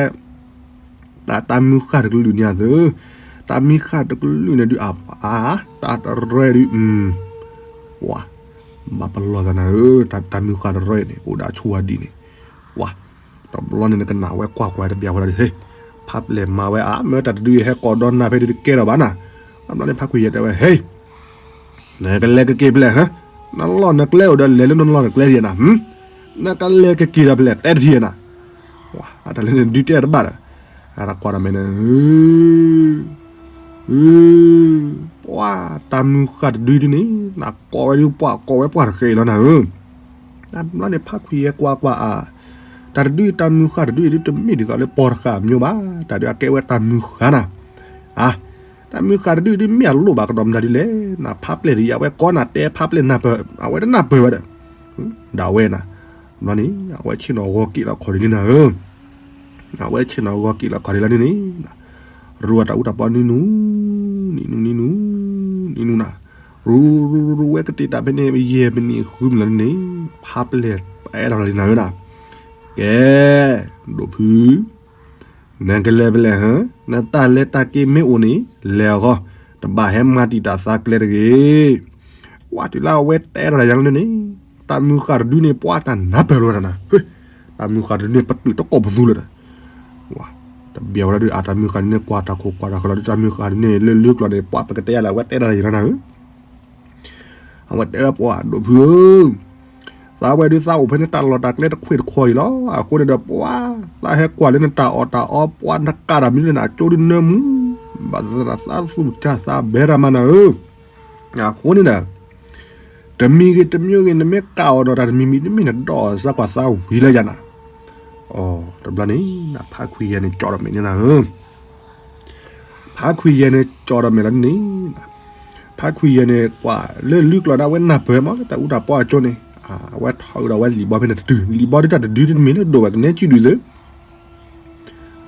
တၢ်မုၢ်ဃၢ်တကလုာ်န့ၣ်အသၢ, တၢ်မုၢ်ဃၢ်တကလုာ်န့ၣ်ဒုးအါပှၤအါ, တၢ်တရၢဒုး, ပှၤ, ဘၣ်ပလီၢ်သးနၤဧၢ, တၢ်မုၢ်ဃၢ်တရၢန့ၣ် အိၣ်ဒၣ်ဆူၣ်ဝဲဒ်န့ၣ်, ပှၤ တဘျီန့ၣ် နကနၣ်ဝဲကွၢ်ကွၢ်တဘျီဃီဒီး ဟ့ၣ်, ဖးပျဲၢ်မၤဝဲအါ မၢတၢ်တဒုအံၤဟဲကိးဒီးနၤဖဲဒုးတကဲထီၣ်ဘၣ်နၤ, ဘၣ်ဘျီန့ၣ် ဖးခွံယဲတဲဝဲ ဟ့ၣ်, နကလဲၤကက့ၤဖဲလဲၣ်, နလီၢ်နကျဲအိၣ်ဒီးလဲၤလၢနလီၢ်နကျဲဒံးနၤ, နကလဲၤကက့ၤဒီးဖဲလဲၣ် တဲတထံၣ်နၤ, အတၢ်လဲၤန့ၣ်ဒုးတဲတဘၣ်ဒီး, အတၢ်ကွၢ်ဒီးမဲာ်န့ၣ် ပှၤတၢ်မုၢ်ဃၢ်တဒုဒ်န့ၣ် နကိးဝဲဒုးပှၤကိးဝဲပှၤတဃဲအံၤလီၤနၤဧၢ, တဘျီန့ၣ် ဖးခွံယဲကွၢ်ကွၢ်အါ, တၢ်တဒုတၢ်မုၢ်ဃၢ်တဒုအံၤဒုး တမ့ၢ်ဒ်သိးလၢပီတဃၢ်အမျိုးဘၣ်, တၢ်ဒုးအကဲဝဲတၢ်မုၢ်ဃၢ်နၤ, အါ, တၢ်မုၢ်ဃၢ်တဒုအံၤဒုး မ့ၢ်အလိၣ်ဘၣ်ကဒီးမတၤဒ်လဲၣ်, နဖးပျဲၢ်ဒုးယၤဝဲကီနၤတဲဖးပျဲၢ်နၢ်ပၢၢ်, အဝဲတနၢ်ပၢၢ်ဝဲဒီး, ဒၣ်ဝဲနၤ, ဘျီန့ၣ် အဝဲဆ့ၣ်နီၤဂီၤက့ၤလီၤခီၣ်ဒံးလံနၤဧၢ, အဝဲဆ့ၣ်နီၤဂီၤက့ၤလီၤခီၣ်ဒံးလီၤန့ၣ်န့ၣ်, ရူအတၢ်အူတၢ်ပီနံၤနူၤ, နံၤနူၤနံၤနူၤ နူနၤ, ရူရူရူရူဝဲကတဲာ်တၢ်ဖဲန့ၣ် ယဲၢ်မံးနံးဃုမံးလီၤန့ၣ် ဖးပျဲၢ်အဲၣ်ဒိးလီၤလံနၤဧၢနၤ, ကဲ, ဒိၣ်ဖု နကလဲၤဖဲလဲၣ်ဟၢ, နတၢ်လဲၤတၢ်က့ၤမ့ၢ်အိၣ်န့ၣ် လဲၤအဂီၢ်, တဘၣ်ဟဲမၤတံာ်တာ်သးကျဲတဂ့ၤ. ဝဲတုၤလၢအဝဲတဲဒၣ်ယၤလၢန့ၣ်, တၢ်မုၢ်ဃၢ်တဒုန့ၣ် ပှၤတၢ်နါပၢၢ်လီၤဝဲဒၣ်နၤ, တၢ်မုၢ်ဃၢ်တဒုန့ၣ် ပတုာ်တကိးပသူလၢၤဒီး, တဘၣ်ဝဲဒၣ်ဒီး အတၢ်မုၢ်ဃၢ်ဒုန့ၣ် ကွၢ်တၢ်ခိၣ်ကွၢ်တၢ်ဃၢၤလီၤဒီး တၢ်မုၢ်ဃၢ်ဒုန့ၣ် လၢလၢကျိၤန့ၣ် ပှၤပကတဲယၤလၢ အဝဲတဲဒၣ်ယၤလီၤနၤဧၢ အဝဲတဲဝဲပှၤ ဒိၣ်ဖုဧၢ, သးဝဲဒုးသးအိၣ်ဖဲန့ၣ်တၢ်လီၢ်တၢ်ကျဲတခွ့ၣ်တခွီၣ်အံၤလီၤ. အဃိန့ၣ်ဒီးပှၤ သးဟဲကွၢ်လၢနတၢ်အီၣ်တၢ်အီပှၤနကးတၢ်မနုၤလဲၣ်န့ၣ် အကၠိဒုးနၢမူ, ဘၣ်သးသးသူၣ်ကၢ်သးဘဲရမၤနၤဧၢ. အဃိန့ၣ်ဒီး တမံၤဂ့ၤတမံၤဂ့ၤ နမ့ၢ်ကးအီၣ်ဒီးတၢ်တမံၤမံၤတမံၤန့ၣ် ဒီးစၢ်ကွၢ်သးဝံၤလၢယၤနၤ. အိ တဘျီန့ၣ် ဖးခွံယဲၢ်န့ၣ် ကၠီဒီးမဲာ်န့ၣ်နၤဧၢ ဖးခွံယဲၢ်န့ၣ် ကၠီဒီးမဲာ်လီၤန့ၣ်, ဖးခွံယဲၢ်န့ၣ် ကွၢ်လၢလၢကျိၤန့ၣ် အဝဲနၢ်ပၢၢ်မးလၢတၢ်အူတၢ်ပီအကၠိန့ၣ်, အဝဲထီၣ်အုးဒီးဝဲလံာ်ဘီဖဲန့ၣ်တတုၤ, လံာ်ဘီဒုးတၢ်တဒုတမံၤလၢဒိၣ်ဝဲကနဲကံၣ်ဒုးသု,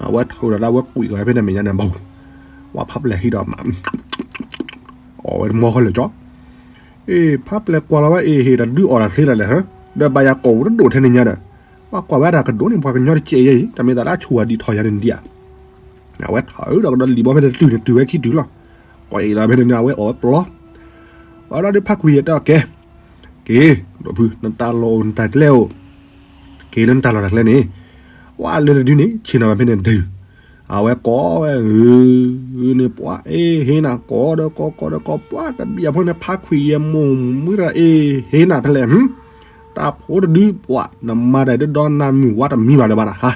အဝဲထီၣ်အုးဒီးလၢအဝဲကွံာ်ကီၤဝဲဖဲန့ၣ်မဲာ်ညါန့ၣ်ဘၣ်, ဝဲဖးပျဲၢ်ဟံးဒီးမး အီၣ်ဝဲတမီၢ်ဃီလၢာ်ကၠီ, အ့ ဖးပျဲၢ်ကွၢ်လီၤဝဲအ့ ဟ့ၣ်တၢ်တဒုအီၣ်တၢ်ချ့လီၤလဲၣ်ဟၢ, ဒီးဘၣ်ယၤကိာ်ပူၤတဒိၣ်ထဲန့ၣ်ညါဒီး, ပှၤကွၢ်ဝဲတၢ်ကဒိၣ်န့ၣ် ပှၤကညီတကဲးယဲအံၤ တၢ်မ့ၢ်သးလၢအဆူၣ်ဝဲဒံးထီၣ်ယၤန့ၣ်ဒံးဧါ, အဝဲထီၣ်အုးဒီးကဒီးလံာ်ဘီဖဲန့ၣ်တတုၤန့ၣ် တုၤဝဲခံတုၤလီၤ, ကွၢ်အ့ၣ်ဒီးဖဲန့ၣ်န့ၣ် အဝဲအီၣ်ဝဲပျီ, အီၤဒီးဖးခွံယဲၢ်တဲအီၤကဲ, က့ၤ, ဒိၣ်ဖု နတၢ်လီၢ်အိၣ်နတၢ်ကျဲအိၣ် က့ၤလၢနတၢ်လီၢ်တၢ်ကျဲန့ၣ်, ဝဲလၢတဒုန့ၣ် ဆ့ၣ်နီၤဝဲဖဲန့ၣ်ဒုး, အဝဲကိးဝဲဧၢ, န့ၣ်ပှၤအ့ဟ့နၤ ကိးဒီးကိးကိးဒီးကိး ပှၤတဘျီဖိန့ၣ် ဖးခွံယဲၢ်မိၢ်မုၢ်ရၤအ့ဟ့နၤဖဲလဲၣ်, တၢ်ဖိတဒုပှၤ နမၤတၢ်ဒုးဒီးနၤမုၢ်ဝါတမံၤဘၣ်လၢၤဘၣ်နၤဟါ,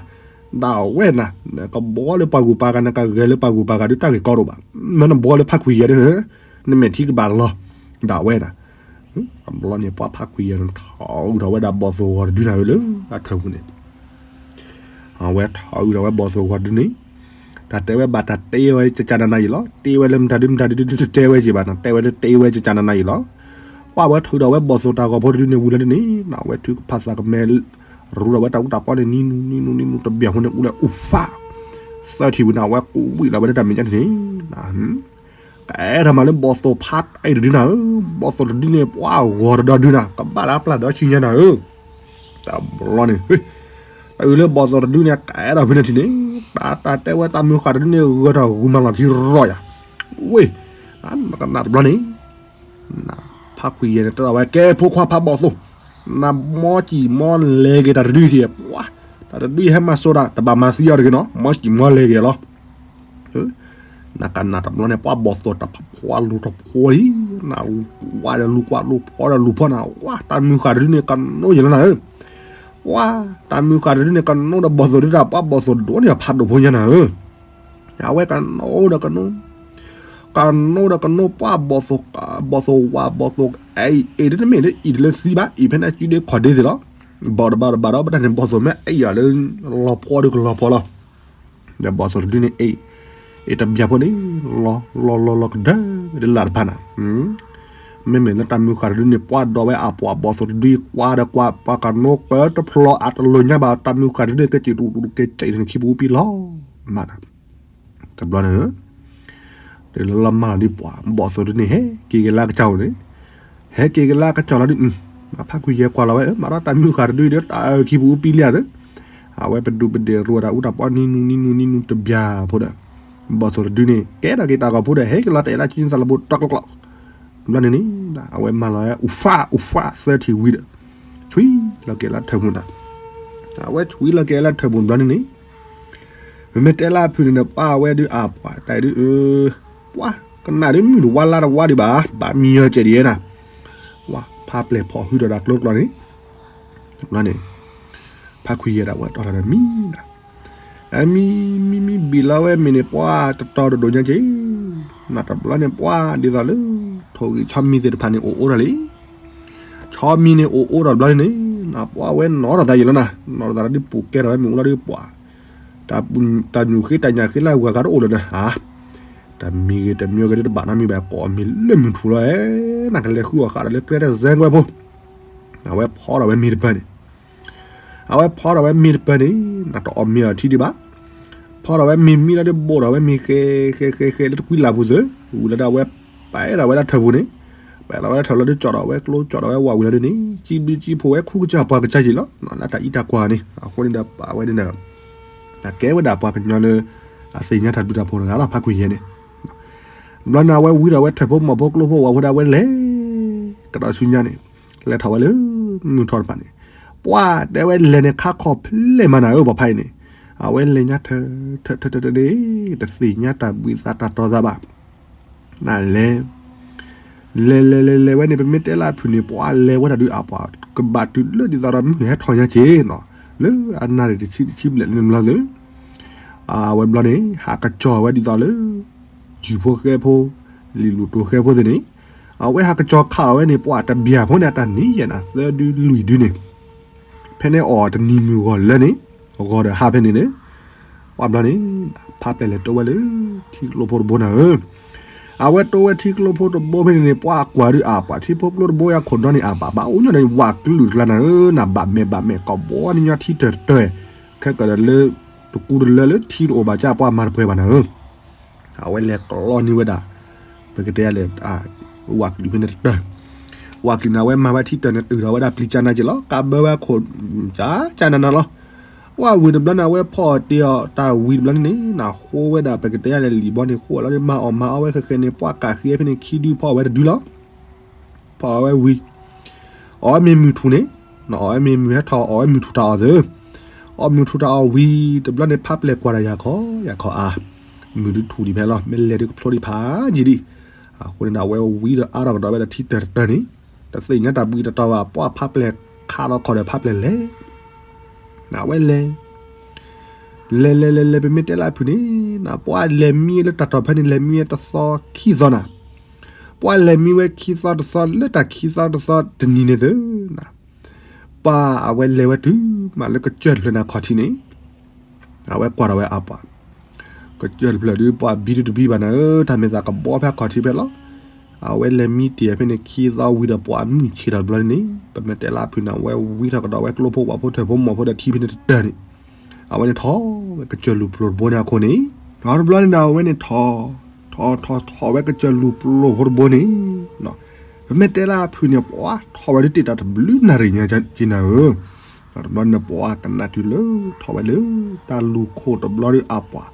ဒၣ်ဝဲနၤ နကဘှီလၢပှၤဂုၤပှၤဂၤ နကဂဲၤလၢပှၤဂုၤပှၤဂၤဒုးတၢ်ဂ့ၢ်ကီတအိၣ်ဘၣ်, မ့ၢ်နဘှီလၢဖးခွံယဲၢ်ဒုး နမဲာ်ထံကဘၣ်လီၤ, ဒၣ်ဝဲနၤ တဘျီန့ၣ် ပှၤဖးခွံယဲၢ်န့ၣ် ထီၣ်အုးထီၣ်ဝဲဒၣ်ဘီၣ်သိၣ်ဂီၤတဒုနၤဧၢလၢ အထၢၣ်ပူၤန့ၣ်, အဝဲထီၣ်အုးထီၣ်ဝဲဘီၣ်သိၣ်ဂီၤတဒုန့ၣ်, တၢ်တဲဝဲဘၣ်တၢ်တ့ဝဲကကနနၤအံၤလီၤ, တ့ဝဲလၢမတၤဒုမတၤဒုဒုတတဲဝဲက့ၤဘၣ်နၤ, တဲဝဲလၢတ့ဝဲကကနနၤအံၤလီၤ, ပှၤဝဲထီၣ်အုးထီၣ်ဝဲဘီၣ်သိၣ်တၢ်ဂီၤဖိတဒုန့ၣ် ဝံၤလၢဒုန့ၣ် နဝဲထုကဖၣ်သးကမဲ ရူဒီးဝဲတၢ်အူတၢ်ပီန့ၣ် နံၤနူနံၤနူနံၤနူတဘျီဖိန့ၣ် အူလၢအူဖး သၢထံၣ်ဝံၤန့ၣ် အဝဲကူးဝံၤလီၤဝဲလၢတၢ်မဲာ်ညါန့ၣ် ကအဲၣ်ထီၣ်မးလၢဘီၣ်သိၣ်ဖးတၢ်အံၤတဒုနၤဧၢ, ဘီၣ်သိၣ်တဒုန့ၣ် ပှၤဂီၤတဒီဒုနၤ ကဘၣ်လၢအပျၢ်ဒီးဆူညါနၤဧၢ, တဘျီန့ၣ် တၢ်အုးလၢဘီၣ်သိၣ်တဒုန့ၣ် ကအဲၣ်ထီၣ်ဖဲန့ၣ်ထံၣ်န့ၣ် တၢ်တၢ်တဲဝဲတၢ်မုၢ်ဃၢ်တဒုန့ၣ် ဂၢၢ်ထီၣ်ဂုၤမၤလီၤခံရီယၤ, ဝ့ၢ် နကနၣ်တဘျီန့ၣ် ဖးခွံယဲၢ်န့ၣ် တဲထီၣ်ဝဲ ကဲဖိခွါဖးဘီၣ်သိၣ်, နမီစံၣ်မီလဲၤက့ၤတၢ်တဒုအံၤ, ပှၤ တၢ်တဒုအံၤဟဲမၤစိးတၢ် တဘၣ်မၤသံအီၤတဂ့ၤနီၤ, မီစံၣ်မီလဲၤက့ၤလီၤ. နကနၣ်တဘျီန့ၣ် ပှၤဘီၣ်သိၣ်တၢ်ဖးဖှီလူၤထီၣ်ဖှီလံ, နဝါဒီးလူၤကွၢ်လူၤဖီဒီးလူၤဖီနၤ, ဝါ တၢ်မုၢ်ဃၢ်တဒုန့ၣ် ကနိယဲၢ်လီၤနၤဧၢ, ဝါ တၢ်မုၢ်ဃၢ်တဒုန့ၣ် ကနိဒီးဘီၣ်သိၣ်ဒုတၢ် ပှၤဘီၣ်သိၣ်ဒိၣ်န့ၢ်ဖးဒိၣ်ဖိညါနၤဧၢ အဝဲကနိဒီးကနိ, ကနိဒီးကနိ ပှၤဘီၣ်သိၣ်, ဘီၣ်သိၣ်ဝါဘီၣ်သိၣ်အံၤ အ့ၣ်ဒ်တမ့ၢ်လၢအံၤတလၢသံဘၣ်, အံၤဖဲန့ၣ်စုဒ့ခီၣ်ဒ့သ့ၣ်လီၤ. ဘီၣ်တဘၣ်တဘၣ်ဒီး ပတၢ်န့ၣ်ဘီၣ်သိၣ်မ့ၢ်အ့ၣ်အီၤလၢ လီၤဖှီဒုကလီၤဖှီလီၤ. ဒီးဘီၣ်သိၣ်တဒုန့ၣ်အ့ၣ်, အ့ၣ်တဘျီဖိန့ၣ် လီၤလီၤလီၤကဒၢကဒၢလၢ်တဖၣ်နၤ မ့မ့ၢ်လၢတၢ်မုၢ်ဃၢ်တဒုန့ၣ် ပှၤဒီးဝဲအပှၤဘီၣ်သိၣ်တဒုအံၤ ကွၢ်ဒီးကွၢ် ပှၤကနိကၢတဖျီအတလိၤညါဘၣ် တၢ်မုၢ်ဃၢ်တဒုန့ၣ် ကစံၣ်တူၣ်တူၣ်ကဲကဲအံၤန့ၣ် ခံပူၤပံလီၤမးနၤ. တဘျီန့ၣ် လၢလီၤမၢ်လီၤဒ်ပှၤ ဘီၣ်သိၣ်တဒုန့ၣ် ဟဲက့ၤက့ၤလၢကစၢ်အိၣ်န့ၣ်, ဟဲက့ၤက့ၤလၢကစၢ်လီၤဒုး, ဖးခွံယဲၢ်ကွၢ်လီၤဝဲ မၤဒီးတၢ်မုၢ်ဃၢ်တဒုဒီး တၢ်ခံပူၤပံလီၤသ့ အဝဲပဒူးပဒ့ၣ်ရိၤဝဲဒၣ်အူတၢ်ပီနံၤနူနံၤနူနံၤနူတဘျီဖိဒီး ဘီၣ်သိၣ်တဒုန့ၣ် ကဲထီၣ်က့ၤတၢ်ဂီၤဖိဒီး ဟဲက့ၤလီၤတဲာ်လၢကၠံသးလီၤဘိတကျီကျီ, ဘျီန့ၣ်န့ၣ် အဝဲမၢလီၤဝဲ အူဖးအူဖးသၢထံၣ်ဝံၤဒီး ဆွံလီၤက့ၤလၢထၢၣ်ပူၤနၤ, အဝဲဆွံလီၤက့ၤလၢထၢၣ်ပူၤဘျီန့ၣ်န့ၣ် မ့မ့ၢ်တဲလၢအဖုၣ်န့ၣ်ဒီး ပၢ်ဝဲဒုးအပှၤတၢ်ဒုး ပှၤကနၣ်ဒုးမုၢ်တဝါလါတဝါဒံးဘၣ်, ဘၣ်မံယီၤကဲဒ်ယဲနၤ, ဝါ ဖးပျဲၢ်ဖီၣ်ဟုဒီးတၢ်ကျိကျီန့ၣ်, တဘျီန့ၣ် ဖးခွံယဲၢ်ဒၣ်ဝဲတီၢ်ထီၣ်ဒီးမံနၤ, အမံ မံမံဘံၣ်လီၤဝဲမ့ၢ်န့ၣ် ပှၤတတီၤဒိၣ်ဒိၣ်ညါက့ၤ, နတဘျီန့ၣ် ပှၤဒ်သိးလၢ ထိၣ်ဂံၢ်ဆီမံၤသ့ၣ်တဖၣ်န့ၣ် အိၣ်အိၣ်ထီၣ်လံ ဆီမံၤန့ၣ်အိၣ်အိၣ်ဒီးဘျီန့ၣ်န့ၣ် ပှၤဝဲနီၣ်ထီၣ်သးယံာ်လီၤနၤ, နီၣ်ထီၣ်သးလီၤဒုးပူၤကဲထီၣ်ဝဲမ့ၣ်အူလီၤဒုးပှၤ, တၢ်ညူၤဃ့တၢ်ညၣ်ဃ့လၢအဂၤကဒီးအိၣ်လၢၤဒီးဧါ, တမံၤဂ့ၤတမံၤဂ့ၤဒုးတဘၣ်နီတမံၤဘၣ် ကိးမံၤလၢမုၢ်ထူၣ်လီၤဧဲ, နကလဲၤဃုအီၣ်ဃာ်ဒီးလၢကျဲတၢ်စဲကွဲဖိ, အဝဲဖီထီၣ်ဝဲမ့ၤတပၢၤန့ၣ် အဝဲဖီထီၣ်ဝဲမ့ၤတပၢၤန့ၣ် နတအီၣ်မ့ၤအီၤထံဒံးဘၣ်, ဖီထီၣ်ဝဲမ့ၤမံလီၤဒုးဘိးထီၣ်ဝဲမ့ၤဃဲဃဲဃဲဃဲလၢတကွံလၢ်ပူၤသၢ, ဝံၤလီၤဒုးအဝဲ ပအဲၣ်ဒိးဝဲဒၣ်ထၢၣ်ပူၤန့ၣ်, ပအဲၣ်ဒိးဝဲဒၣ်ထၢၣ်လီၤဒီး ကၠီၣ်ဒီးဝဲကျိ ကၠီၣ်ဒီးဝဲဝးဝံၤလီၤဒုန့ၣ် ကံဘျုးကံဖှိၣ်ဝဲ ခူကစၢ်ပှၤကစၢ်ယံာ်လီၤ. လၢတၢ်အံးတၢ်ကွၢ်န့ၣ် အဃိန့ၣ်ဒီး ပဝဲန့ၣ်ဒီး တၢ်ကဲဝဲဒၣ်ပှၤကညီလၢ အသ့ၣ်ညါတၢ်ဘျုးတၢ်ဖှိၣ်တဂၤလီၤ ဖါခွံယဲၢ်န့ၣ်. ဘျီန့ၣ် အဝဲဝံဒီးဝဲထၢၣ်ဖိမီၢ်ဖိ ကျိဖိဝးဖိဒီး အဝဲလဲၤ ကဒီးဆူညါန့ၣ် လဲၤထီၣ်ဝဲလၢ မုၢ်ထီၣ်တဖၣ်န့ၣ် ပှၤတဲဝဲလဲၤန့ၣ် ခါခီၣ်ဖျဲၣ်မးနၤဧၢ ပှၤဖါအံၤန့ၣ်. အဝဲလဲၤညါထၢၣ်ထၢၣ်ထၢၣ်ထၢၣ်န့ၣ် တသ့ၣ်ညါတၢ်ဘှံးသးတၢ်တီသးဘၣ်. နလဲၤ လဲၤလဲၤလဲၤလဲၤဝဲန့ၣ် ပမ့ၢ်တဲလၢအဖုၣ်န့ၣ် ပှၤလဲၤဝဲဒၣ်ဒုးအပှၤ ကဘၣ်တုၤလၢဒ်သိးဒီးမုၢ်ဟဲထီၣ်ညါက့ၤနီၤ, လၢအနၣ်ရံၣ်တဆံတဆံဘျဲၣ်လၢန့ၣ်ဘျီသ့ၣ် အဝဲဘျီန့ၣ် ဟးကစီၤဝဲဒ်သိးလၢ ယူၤဖိဃဲဖိ လံာ်လူၢ်တိၤဃဲဖိသ့ၣ်န့ၣ် အဝဲဟးကစီၤခးအီၤဝဲန့ၣ် ပှၤတဘျီဖိန့ၣ် အတၢ်နံၣ်ယဲၢ်နၤ သၢဒုလွံၢ်ဒုန့ၣ် ဖဲန့ၣ်အီၣ်တနံၤမုၢ်ဂီၤလၢန့ၣ် ဂီၤဒီးဟါဖဲန့ၣ်န့ၣ် ပှၤဘျီန့ၣ် ဖါပျဲၢ်လဲၤတိဝဲလၢ ထံကျိဖိတဘိနၤဧၢ. အဝဲတိဝဲထံကျိဖိတဘိဖဲန့ၣ်န့ၣ် ပှၤကွၢ်ဒုးအပှၤ ထံဖိကျိတဘိယါခိၣ်ဒီန့ၣ် အဘၣ်ဘၣ်အိၣ်ညီန့ၣ် ဝးကလုာ်ကျါနၤဧၢ, နဘၣ်မဲာ်ဘၣ်မဲာ် ကဘီန့ၣ်ညီထံတၢၢ်တၢၢ် ခဲကၢၢ်ဒီးလၢ တကူတလၢလၢထံတအိၣ်ဘၣ်ကၢ် ပှၤမၤတပှဲၤဘၣ်နၤဧၢ. အဝဲလဲၤကျီန့ၢ်ဝဲဒၣ် ပကတဲလဲၣ် ဝးကလုာ်ဖဲန့ၣ်တတၢၢ်, ဝးကလုာ်န့ၣ် အဝဲမၤဝဲထံတၢၢ်န့ၣ် တုၤထီၣ်ဝဲဒၣ်ပျံၤကၢ်နၤက့ၤလီၤ, ကးဘၢဝဲအခိၣ် ကၢ်ကၢ်နၤနၤလီၤ. ဝးဝံၤတဘျီန့ၣ် အဝဲဖီၣ်တ့ၢ်အီၤတၢ်ဝံၤတဘျီန့ၣ်န့ၣ် နဃိဝဲဒၣ် ပကတဲလဲၣ် လံာ်ဘီန့ၣ် ဃိလီၤဒီး မၤအီၣ်မၤအီဝဲဃဲးဃဲးန့ၣ် ပှၤကးဃ့ဖဲန့ၣ် ခံဒုဖီၣ်ဝဲတဒုလီၤ. ဖီၣ်ဝဲဝံၤ အီၣ်ဝဲမ့ၢ်မုၢ်ထူၣ်န့ၣ် အီၣ်ဝဲမ့ၢ်မုၢ်ဟဲထီၣ် အီၣ်ဝဲမုၢ်ထူၣ်တၢ်အီၣ်သ့ၣ်, အီၣ်မုၢ်ထူၣ်တၢ်အီၣ်ဝံၤ တဘျီန့ၣ် ဖါပျဲၢ်ကွၢ်ဒီး ယၤခီ ယၤခီအါ, မုၢ်ဒုးထူၣ်ဒံးဖဲလီၤ, မ့ၢ်လဲၤဒုးကဖျိဒံးဖးယံာ်ဒံး. အဃိန့ၣ်ဒီး အဝဲဝံဒီးအါထီၣ်ကဒီးဝဲဒီးထံတၢၢ်တတၢၢ်န့ၣ် တသ့ၣ်ညါတၢ်ဘှံးတၢ်တီဘၣ်, ပှၤဖါပျဲၢ်ခးလီၤခီၣ်ဒီးဖါပျဲၢ်လဲၤ အဝဲလဲၤ လဲၤလဲၤလဲၤလဲၤ ပမ့ၢ်တဲလၢအဖုၣ်န့ၣ် ပှၤလဲၤမံလၢတၢ်တီၢ်ဖဲန့ၣ် လဲၤမံတသီခံသီနၤ, ပှၤလဲၤမံဝဲခံသီတသီ လၢတၢ်ခံသီတသီတနံၤန့ၣ်သ့ၣ်နၤ, ပှၤအဝဲလဲၤဝဲတုၤမးလၢကစၢၢ်တဖျၢၣ်န့ၣ်အခီၣ်ထံးန့ၣ် အဝဲကွၢ်ထီၣ်ဝဲအပှၤ ကစၢၢ်တဖျၢၣ်ဒုး ပှၤဘံဒုတဘံဘၣ်နၤဧၢ, တၢ်မ့ၢ်သးကဘီဖဲအခီၣ်ထံးဖဲလီၤ. အဝဲလဲၤမံတ့ၢ်ဖဲန့ၣ် ခံသီဝံၤဒီး ပှၤမုၢ်ဆ့ၣ်ထီၣ်တဘျီန့ၣ် ပမ့ၢ်တဲလၢအဖုၣ်န့ၣ် အဝဲဝံထီၣ်ကဒီးဝဲကျိဖိဝးဖိထၢၣ်ဖိမီၢ်ဖိဒီးထံဖဲန့ၣ်တတၢၢ်န့ၣ် အဝဲန့ၣ်ထီၣ်ဝဲကစၢၢ်လူၢ်ပျိၢ်တဘိန့ၣ်အခိၣ်န့ၣ် ထီၣ်တဘျီန့ၣ်ဒီး အဝဲန့ၣ်ထီၣ် ထီၣ်ထီၣ်ထီၣ်ဝဲကစၢၢ်လူၢ်ပျိၢ်ဖိတဘိန့ၣ် ပမ့ၢ်တဲလၢအဖုၣ်န့ၣ် ပှၤထီၣ်ဝဲဒုးတ့ၢ်တၢ်တဘျုးနၣ်ရံၣ်ညါက့နၤဧၢ. တဘျီန့ၣ် ပှၤကနၣ်တုၤလၢ ထီၣ်ဝဲလၢတၢ်လူၢ်ခိၣ်တဘျီဒီးအပှၤ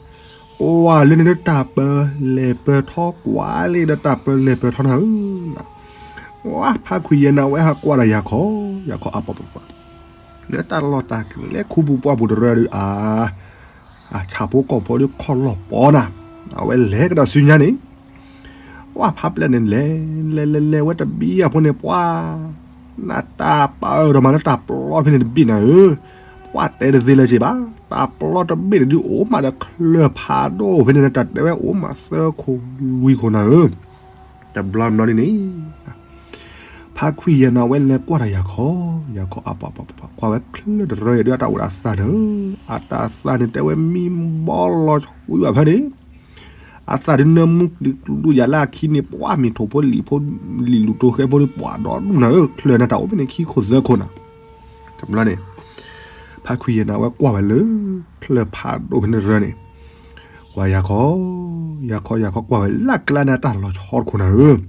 ကွၢ်လၢန့ၣ်ဒီးတၢ်ပၢလဲၤပၢထီ ကွၢ်လၢဒီးတၢ်ပၢလဲၤပၢထီနၤဧၢ. ဝဲဖါခွံယဲၢ်န့ၣ် အဝဲဟးကွၢ်ဒီးယၤခီ ယၤခီအါပှၤပှၤပှၤ လၢတၢ်လီၢ်တၢ်ကျဲခူပူၤပှၢ်ပူၤတရၢဒီး အ အဆၣ်ဖိကီၢ်ဖိဒီးခီၣ်လီၢ်ပီနၤ အဝဲလဲၤကဒီးဆူညါန့ၣ် ပှၤဖါပျဲၢ်န့ၣ်လဲၤ လဲၤလဲၤလဲၤဝဲတဘ့ၣ်အဖိန့ၣ် ပှၤ နတၢ်ပၢဒီးမၤလၢတၢ်ပျီဖဲန့ၣ်တဘ့ၣ်နၤဧၢ. ပှၤတဲတသ့လၢၤက့ဘၣ် တၢ်ပျီတဘ့ၣ်န့ၣ်ဒုးအိၣ်မးဒီးချၢၣ်ဖးဒိၣ်ဖဲန့ၣ် တၢ်တဲဝဲအိၣ်မးသၢခိၣ်လွံၢ်ခိၣ်နၤဧၢ. တဘျီဘျီန့ၣ်န့ၣ် ဖါခွံယဲၢ်န့ၣ် အဝဲလဲၤကွၢ်တၢ်ယၤခီ ယၤခီအါပှၤပှၤပှၤ ကွၢ်ဝဲချၢၣ်တရၢအံၤဒီး အတၢ်အိၣ်ဒီးအသးဒီး အတၢ်သးန့ၣ် တဲဝဲမံဘီလီၤဆှံဘၣ်ဖဲန့ၣ် အသးဒုးနၢမူကဒုးကဒူၣ်ယၤလၢအခံန့ၣ် ပှၤမ့ၢ်ထိၣ်ဖိလံာ်ဖိ လံာ်လူၢ်တိၤဃဲဖိဒီး ပှၤဒီဒူၣ်နၤဧၢ ချၢၣ်န့ၣ်တၢ်အိၣ်ဖဲန့ၣ် ခံခိၣ်သၢခိၣ်နၤ. တဘျီန့ၣ် ဖါခွံယဲၢ်န့ၣ် အဝဲကွၢ်ဝဲလၢ ချၢၣ်ဖးဒိၣ်ဖဲန့ၣ်တရၢန့ၣ် ကွၢ်ယၤခီ ယၤခီယၤခီကွၢ်ဝဲလၢကျါန့ၣ် အတၢ်လီၤဆီတခိၣ်နၤဧၢ.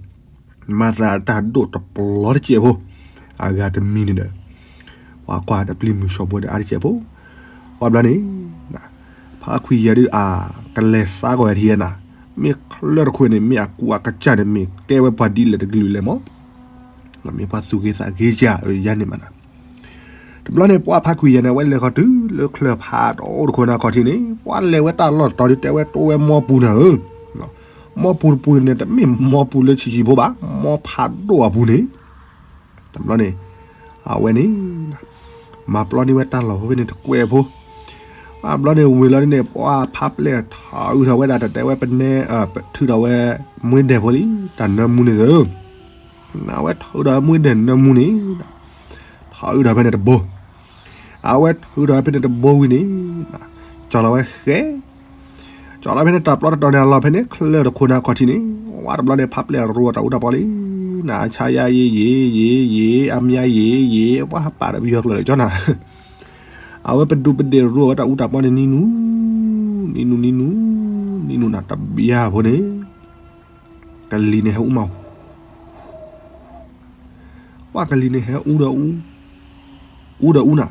မၤသးတၢ်ဒိၣ်တပျီတစဲးဖိ အဂၤတမံၤန့ၣ်ဒီး ပှၤကွၢ်တပျံၤမုၢ်ဆှီၣ်ဘိဒီးအါတစဲးဖိ ပှၤဘျီန့ၣ် ဖါခွံယဲၢ်ဒုးအကလဲၤစါကီၢ်ဝဲထံယဲၢ်နၤ မ့ၢ်ချၢၣ်တခိၣ်န့ၣ် မ့ၢ်အကူအကစၢ်န့ၣ် မ့ၢ်ကဲဝဲပှၤဒ်လဲၣ်တကလုာ်လဲၣ်မး မ့ၢ်ပှၤသူၣ်ဂ့ၤသးဂ့ၤကၢ်အယါန့ၣ်မးနၤ. တဘျီန့ၣ် ပှၤဖါခွံယဲၢ်န့ၣ် အဝဲလဲၤခီတုၤလၢချၢၣ်ဖးဒိၣ်တခိၣ်န့ၣ်အခီၣ်ထံးန့ၣ် ပှၤလဲၤဝဲတၢ်လီၢ်တတီၤဒုး တဲဝဲတိဝဲမီပူၤနၤဧၢ. မီပူၤတပူၤန့ၣ် တမ့ၢ်မီပူၤလၢဆံးဆံးဖိဘၣ် မီဖးဒိၣ်အပူၤန့ၣ် တဘျီန့ၣ် အဝဲန့ၣ် မၤပျီန့ၢ်ဝဲတၢ်လီၢ်ဖိဖဲန့ၣ်တကွဲးဖိ အဘျီန့ၣ်ဝံၤလီၤန့ၣ် ပှၤဖါပျဲၢ်ထီၣ်အုးထီၣ်ဝဲဒၣ် တတဲဝဲပနဲ ထုးထီၣ်ဝဲ မွေးဒဲးဖိလံ တၢ်နၢမူန့ၣ်သ့ၣ် အဝဲထုးထီၣ်ဝဲမွေးဒဲးနၢမူန့ၣ် ထီၣ်အုးထီၣ်ဖဲန့ၣ်တဘိ အဝဲထုးထီၣ်ဝဲဖဲန့ၣ်တဘိဝံၤန့ၣ် ကၠီလီၤဝဲဃဲ ကၠီလီၤဖဲန့ၣ် တၢ်ပျီတတီၤန့ၣ် အလီၢ်ဖဲန့ၣ် ချၢၣ်တခိၣ်န့ၣ်အခီၣ်ထံးန့ၣ် ဝဲတဘျီန့ၣ် ဖါပျဲၢ်ရိအတၢ်အူတၢ်ပီလံ နဆါယါယ့ ယ့ ယ့ ယ့ အမါယ့ ယ့ ပှၤဟးပာ်ဒီးပယီၤကျၢၤလၢကၠီနၤ အဝဲပဒူးပဒ့ၣ်ရိဝဲတၢ်အူတၢ်ပီန့ၣ် နံၤနူၤ နံၤနူၤ နံၤနူၤ နံၤနူၤနၤ တဘျီဖိန့ၣ် ကလံၤန့ၣ်ဟဲအူမး, ပှၤကလံၤန့ၣ်ဟဲအူဒီးအူ, အူဒီးအူနၤ,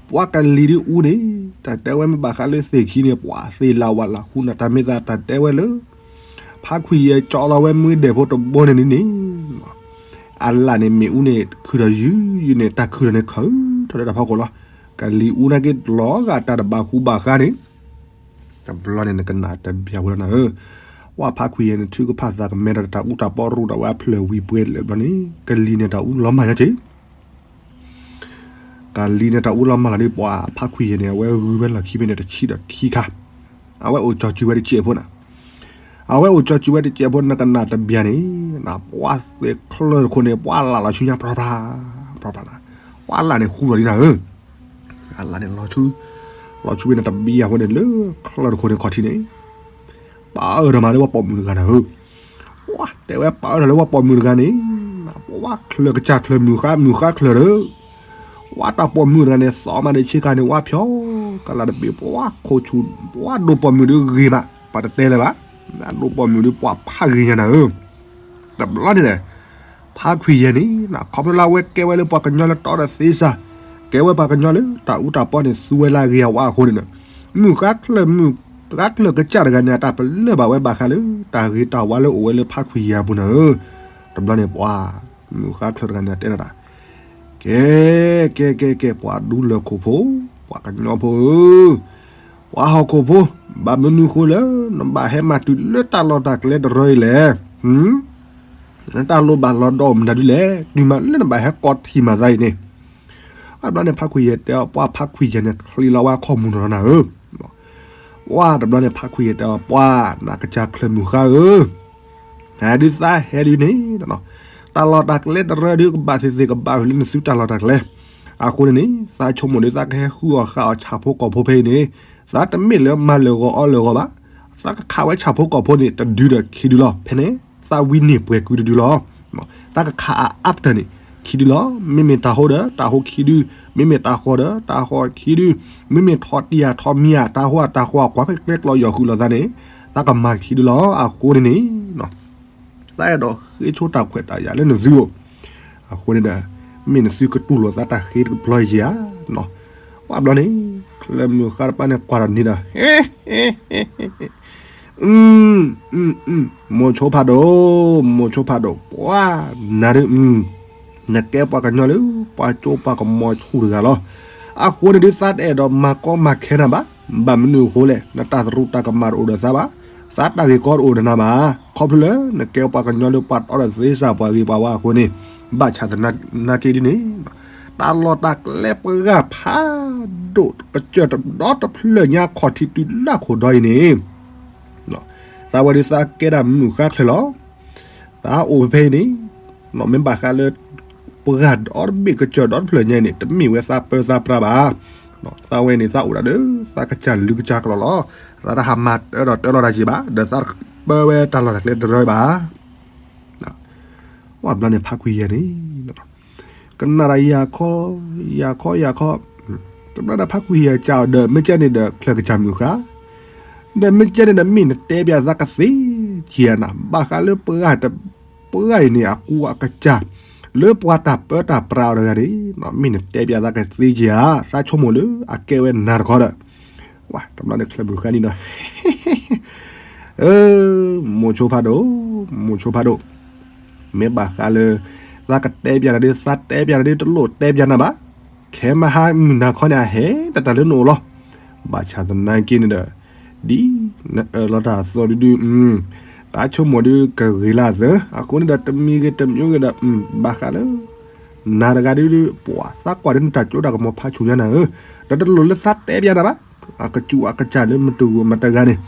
ပှၤကလံၤဒုးအူန့ၣ်, တၢ်တဲဝဲမ့ၢ်ဘၣ်ဃးလၢသ့ၣ်ခံန့ၣ် ပှၤသ့ၣ်လၢဝၤလၢဃူနၤ တၢ်မ့ၢ်သးတၢ်တဲဝဲလၢ ဖါခွံယဲၢ်ကၠီလီၤဝဲမူဒဲးဖိတဘိန့ၣ်န့ၣ်, အလၣ်န့ၣ်မ့ၣ်အူန့ၣ် ခုၣ်ဒီးယုၢ်, ယုၢ်န့ၣ် တၢ်ခုၣ်ဒီးန့ၣ် ခုၣ်ထီၣ်လၢတၢ်ဖီခိၣ်လီၤ. ကလံၤအူနာ်က့ လီၤဂာ်တၢ်တဘၣ်ဃူဘၣ်ဃါန့ၣ် တဘျီန့ၣ် နကနၣ်တဘျီဖိလီၤနၤဧၢ, ပှၤဖါခွံယဲၢ်န့ၣ် ထုကဖၣ်သးကမဲဒီးတၢ်အူတၢ်ပီရူၢ်ဒီးဝဲအဖျၢၣ်ဝံၤပှဲၤလၢဘျီန့ၣ် ကလံၤန့ၣ်တၢ်အူလီၤမၢ်ညါက့ၤ ကလံၤန့ၣ်တၢ်အူလီၤမၢ်လီၤဒီး ပှၤဖါခွံယဲၢ်န့ၣ် အဝဲဂုၤဝဲလီၢ်ခံဖဲန့ၣ် တဆံဒီးခံခါ, အဝဲအိၣ်ကၠီစုၤဝဲတစဲးဖိနၤ, အဝဲအိၣ်ကၠီစုၤဝဲတစဲးဖိ နကနၣ်တဘျီန့ၣ်, ပှၤသ့ၣ်ချၢတခိၣ်န့ၣ် ပှၤလၢ်လီၤဆူညါ ပြၤပြၤ, ပြၤပြၤနၤ, ပှၤလၢ်န့ၣ်ဃူလီၤလံနၤဧၢ, အလၣ်န့ၣ် လီၤဆူဝဲန့ၣ်တဘျီအဃိန့ၣ် လၢချၢတခိၣ်န့ၣ်ခီၣ်ထံးန့ၣ် ပာ်အၢၣ်ဒီးမၤလၢပှၤပိာ်မုၣ်တဂၤနၤဧၢ, ပှၤတဲဝဲပာ်အၢၣ်ဒီးလၢပှၤပိာ်မုၣ်တဂၤန့ၣ်, ပှၤချၢကစၢ်ချၢမုၢ်ဃါ မုၢ်ဃါချၢဒီး ပှၤတၢ်ပိာ်မုၣ်တဂၤန့ၣ် သီမးဒီးဆ့ကၤန့ၣ် ဝါဖျီ ကလၢ်တဘ့ၣ် ပှၤခိၣ်ဆူၣ် ပှၤဒိၣ်ပိာ်မုၣ်ဒုးဂ့ၤမး ပှၤတတဲလၢၤဘၣ်, ဒိၣ်ပိာ်မုၣ်ဒုးပှၤဖးဂ့ၤညါနၤဧၢ, တဘျီန့ၣ်ဒီး ဖါခွံယဲၢ်န့ၣ် ခီဖျိလၢအဝဲကဲဝဲလၢပှၤကညီလၢတီဒီးသ့စၢ်, ကဲဝဲပှၤကညီလၢတၢ်အူတၢ်ပီန့ၣ် သူဝဲလၢအဂ့ၤအဝါအဃိန့ၣ်ဒီး မုၢ်ဃါချၢ မုၢ်ဃါချၢကစၢ်တဂၤန့ၣ် အတၢ်ပလၢၢ်ဘၣ်ဝဲဘၣ်ဃးလၢ တၢ်ဂ့ၤတၢ်ဝါလၢအိၣ်ဝဲလၢဖါခွံယဲၢ်အပူၤနၤဧၢ, တဘျီန့ၣ်ပှၤ မုၢ်ဃါချၢတဂၤန့ၣ်တဲဒၣ် ကဲ ကဲ ကဲ ကဲ ပှၤဒူလၢၢ်ခိၣ်ဖိ, ပှၤကညီဖိဧၢ, ပှၤဟီၣ်ခိၣ်ဖိ, ဘၣ်မနုၤဃိလၢ နဘၣ်ဟဲမၤတုၤလၢတၢ်လီၢ်တၢ်ကျဲတရၢအံၤလဲၣ်, နတၢ်လိၣ်ဘၣ်လီၤဒီးမနုၤဒ်လဲၣ်, တုၤမးလၢနဘၣ်ဟဲကိးထံၣ်မၤသးအံၤန့ၣ်, အဘျီန့ၣ်ဖါခွံယဲၢ်တဲအီၤ ပှၤဖါခွံယဲၢ်န့ၣ် ချံးလီၤဝဲအခီၣ်မူၤနီၤနၤဧၢ ပှၤတဘျီန့ၣ် ဖါခွံယဲၢ်တဲအီၤ ပှၤနၤကစၢ်ချၢမုၢ်ဃါဧၢ, ဟဲဒုးသးဟဲဒုးန့ၣ်, တၢ်လီၢ်တၢ်ကျဲတရၢဒုးကဘၣ်သ့ၣ်သ့ၣ်ကဘၣ်ဝဲလၢနသုတၢ်လီၢ်တၢ်ကျဲ, အဃိန့ၣ်န့ၣ် သးဆိကမိၣ်ဒုးသးကဟဲဃုအီၣ်ဃုအီၣ်ဆၣ်ဖိကီၢ်ဖိဖဲအံၤန့ၣ်, သးတမ့ၢ်လၢမၤလၢာ်ဂီၤအီလၢာ်ဂီၤဘၣ်, သးကခးဝဲဆၣ်ဖိကီၢ်ဖိန့ၣ် တဒုဒီးခံဒုလီၤ, ဖဲန့ၣ် သးဝံန့ၢ်ပှဲၤကုတဒုလီၤ သးကခးအ after န့ၣ် ခံဒုလီၤ, မ့မ့ၢ်တၤဟိဒီးတၤဟိခံဒု, မ့မ့ၢ်တၤဃီၤဒီးတၤဃီၤခံဒု, မ့မ့ၢ်ထီၣ်တံၢ်ဧါထီၣ်မံၤဧါ တၤဟိဧါတၤဃီၤ ကွၢ်ဖဲကျဲကျီယီၤဃုာ်လိာ်သးန့ၣ်, သးကမၤခံဒုလီၤ. အဃိန့ၣ်န့ၣ် သးအဲၣ်ဒိးဃ့ဆိတၢ်ခွဲးတၢ်ယာ်လၢနသုအိၣ်, အဃိန့ၣ်ဒီး မ့ၢ်နသုကတူၢ်လိာ်သးတၢ်ဃ့တဘျီယဲဧါ, ပှၤဘျီန့ၣ် ချၢမုၢ်ဃါတပၤန့ၣ်ကွၢ်ဒီးန့ၣ်ဒီး မိၤဆိဖးဒိၣ်, မိၤဆိဖးဒိၣ်, ပှၤနၤဒုး, နကဲပှၤကညီလၢ ပှၤကၠိပှၤကမီၤဆူၣ်တဂၤလီၤ. အဃိန့ၣ်ဒုး သးတအဲၣ်ဒိးမၤကီမၤခဲနၤဘၣ်. ဘၣ်မနုၤအဃိလဲၣ်, နတၢ်သရူးတၢ်ကမၣ်တအိၣ်ဒီးသးဘၣ်, သးတၢ်ဂ့ၢ်ကီတအိၣ်ဒီးနၤဘၣ်. ခီဖျိလၢ နကဲပှၤကညီလၢပှၤတီဒီးသ့စၢ်ပှၤဂ့ၤပှၤဝါအဃိန့ၣ်, ဘၣ်ဆၣ်သနာ်က့ဒ်န့ၣ် တၢ်လီၢ်တၢ်ကျဲပှၤဂၤဖးဒိၣ် ကစၢၢ်ဒီတဖျၢၣ်ညါခီၣ်ထံးတုၤလၢခိၣ်ဒီအံၤန့ၣ်, သးဝဲဒုးသးကဲဒၣ်မုၢ်ဃါချၢလီၤ. သးအိၣ်ဖဲဖဲအံၤန့ၣ်, မ့ၢ်ဘၣ်ဃးလၢ ပှၤဒီတဘ့ၣ်ကစၢၢ်ဒီတဖျၢၣ်ညါအံၤန့ၣ် တမ့ၢ်ဝဲသးပၢသးပြးဘၣ်. သးဝဲန့ၣ် သးအိၣ်ဒၣ်လၢ သးကစၢ်လုၢ်ကစၢ်ကျိၤလီၤ. သးတဟးမၤတၢဒီးတၢလီၤတၢ်က့ၤဘၣ်, ဒီးသးပၢဝဲတၢ်လီၢ်တၢ်ကျဲတရၢဘၣ်. ပှၤဘျီန့ၣ်ဖးကွံာ်ယဲၢ်န့ၣ် ကနၣ်ဒီးယၤခီ, ယၤခီ ယၤခီ, တဘျီဒီးဖးကွံာ်ယဲၢ်ကးအီၤဒီး မ့ၢ်ကဲန့ၣ်ဒီး ချၢကစၢ်မုၢ်ဃါ, ဒီးမ့ၢ်ကဲန့ၣ်ဒီး မ့ၢ်နတဲပျးသးကသ့က့ၤဧါနၤ, ဘၣ်ဃးလၢပှၤတ ပှၤအံၤန့ၣ် အကူအကစၢ် လၢပှၤတၢ်ပၢတၢ်ပြးအီၤတဂၤန့ၣ် မ့ၢ်နတဲပျးသးကသ့က့ၤဧါ, သးဆိကမိၣ်လၢအကဲဝဲနၤတခီဒီး, ဝဲ တဘျီန့ၣ်ချၢမုၢ်ဃါန့ၣ်ဒီး မိၤဆိဖးဒိၣ်, မိၤဆိဖးဒိၣ်, မ့ၢ်ဘၣ်ဃးလၢ သးကတဲပျးနၤဒ် သးတဲပျးနၤဒ် တလိၣ်တဲပျးနၤဘၣ်. ခဲမဟါမုၢ်နၤခီန့ၣ် အဟဲတၢ်တၢ်လၢနအိၣ်လီၤ. ဘၣ်ဆၣ်သနာ်က့န့ၣ်ဒီး ဒ်နအၢၣ်လီၤတၢ်အသိးဒုဒု, သးဆိကမိၣ်ဒုကဂ့ၤလၢအသၢ, အဃိန့ၣ်ဒီး တမံၤဂ့ၤတမံၤဂ့ၤဒီး ဘၣ်ဃးလၢ နၤတဂၤဒုဒု ပှၤသးကွၢ်ဒ်နတၢ်ကၠိတၢ်ကမီၤဖးဆူၣ်ညါနၤဧၢ, ဒီးတလိၣ်လၢသးတဲပျးနၤဘၣ်. အကစူၢ်အကစၢ်လၢမတဂုၤမတဂၤန့ၣ်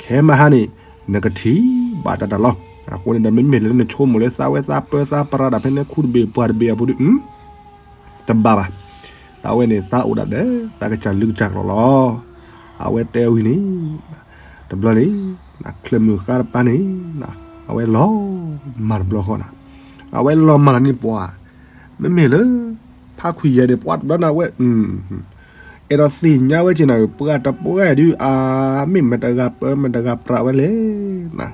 ခဲမဟါန့ၣ် နကထံၣ်ဘၣ်တၢ်တၢ်လီၤ. အဃိန့ၣ်ဒီး မ့မ့ၢ်လၢနဆိကမိၣ်လၢသးဝဲသးပၢသးပြးဒၣ်ဖဲန့ၣ် ခူတဘ့ၣ်ပှၤတဘ့ၣ်အပူၤဒု တဘၣ်ဘၣ်. သးဝဲန့ၣ် သးအိၣ်ဒၣ်ဒီး သးကစၢ်လုၢ်ကစၢ်ကျိၤလီၤ. အဝဲတဲဝံၤန့ၣ် တဘျီန့ၣ် ချၢမုၢ်ဃါတပၤန့ၣ် အဝဲလီၤမၢ်တဘျီဃီနၤ, အဝဲလီၤမၢ်န့ၣ်ပှၤ မ့မ့ၢ်လၢ ဖးခွံယဲၢ်န့ၣ် ပှၤတဘျီန့ၣ်ဝဲ အဲၣ်ဒိးသ့ၣ်ညါဝဲက့ၤနၤ ပှၤတပှဲၤဒု အမ့ၢ်မတဂၤပၢမတဂၤပြးဝဲလဲၣ်နၤ,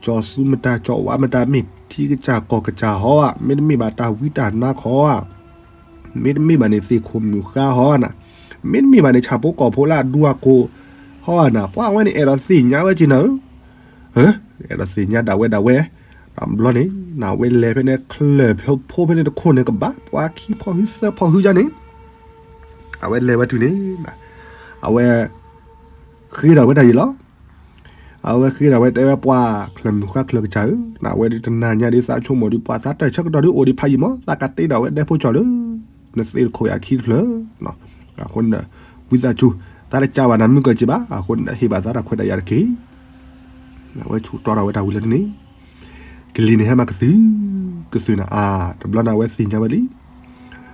ကၠီၤသူမတၤ ကၠီၤဝါမတၤ မ့ၢ်ထံကစၢ်ကီၢ်ကစၢ်ဟီဧါ, မ့တမ့ၢ်ဘၣ်တၢ်ဝံတၢ်နါခီဧါ, မ့တမ့ၢ်ဘၣ်န့ၣ် သ့ၣ်ခိၣ်မုၣ်ဃါဟီဧါနၤ, မ့တမ့ၢ်ဘၣ်န့ၣ် ဆၣ်ဖိကီၢ်ဖိလၢအဒူအကိၢ်ဟီဧါနၤ, ပှၤဝဲန့ၣ် အဲၣ်ဒိးသ့ၣ်ညါဝဲက့ၤနၤဧၢ, အဲၣ်ဒိးသ့ၣ်ညါဒၣ်ဝဲဒၣ်ဝဲ, တဘျီန့ၣ် နဝဲလဲၤဖဲန့ၣ် ချၢၣ်ဖိဖဲန့ၣ်တခိၣ်န့ၣ် ကဘၣ်ပှၤခံဖီၣ်ဟုသၢဖီၣ်ဟုယါန့ၣ်, အဝဲလဲၤဝဲတုၤန့ၣ် အဝဲ ဃ့ထီၣ်ဝဲတၢ်ယံၤလီၤ. အဝဲဃ့ထီၣ်ဝဲတဲဝဲ ပှၤချၢၣ်မုၣ်ဃါချၢၣ်ကစၢ်ဧၢ, နဝဲဒုးတနၤညါဒုး သးဆိကမိၣ်ဒုး ပှၤသးတၢၢ်ဆၢကတီၢ်ဒုး အိၣ်ဒံးဖးယံာ်မး, သးကတဲဒီးဝဲဒဲဖိကၠီၤလၢ နသ့ၣ်တခိၣ်အခံတဖျၢၣ်, အဃိန့ၣ် ဝံသးစူၤ သးတကးဘၣ်နၤမုၢ်ကၢၢ်က့ၤဘၣ်, အဃိန့ၣ် ဟ့ၣ်ဘၣ်သးတၢ်ခွဲးတၢ်ယာ်တက့ၢ်. အဝဲဆူးတီဒီးဝဲတၢ်ဝံၤလၢန့ၣ် ကလံၤန့ၣ်ဟဲမၤကသုၣ်ကသုၣ်နၤ, တဘျီန့ၣ် အဝဲသ့ၣ်ညါဝဲလံ.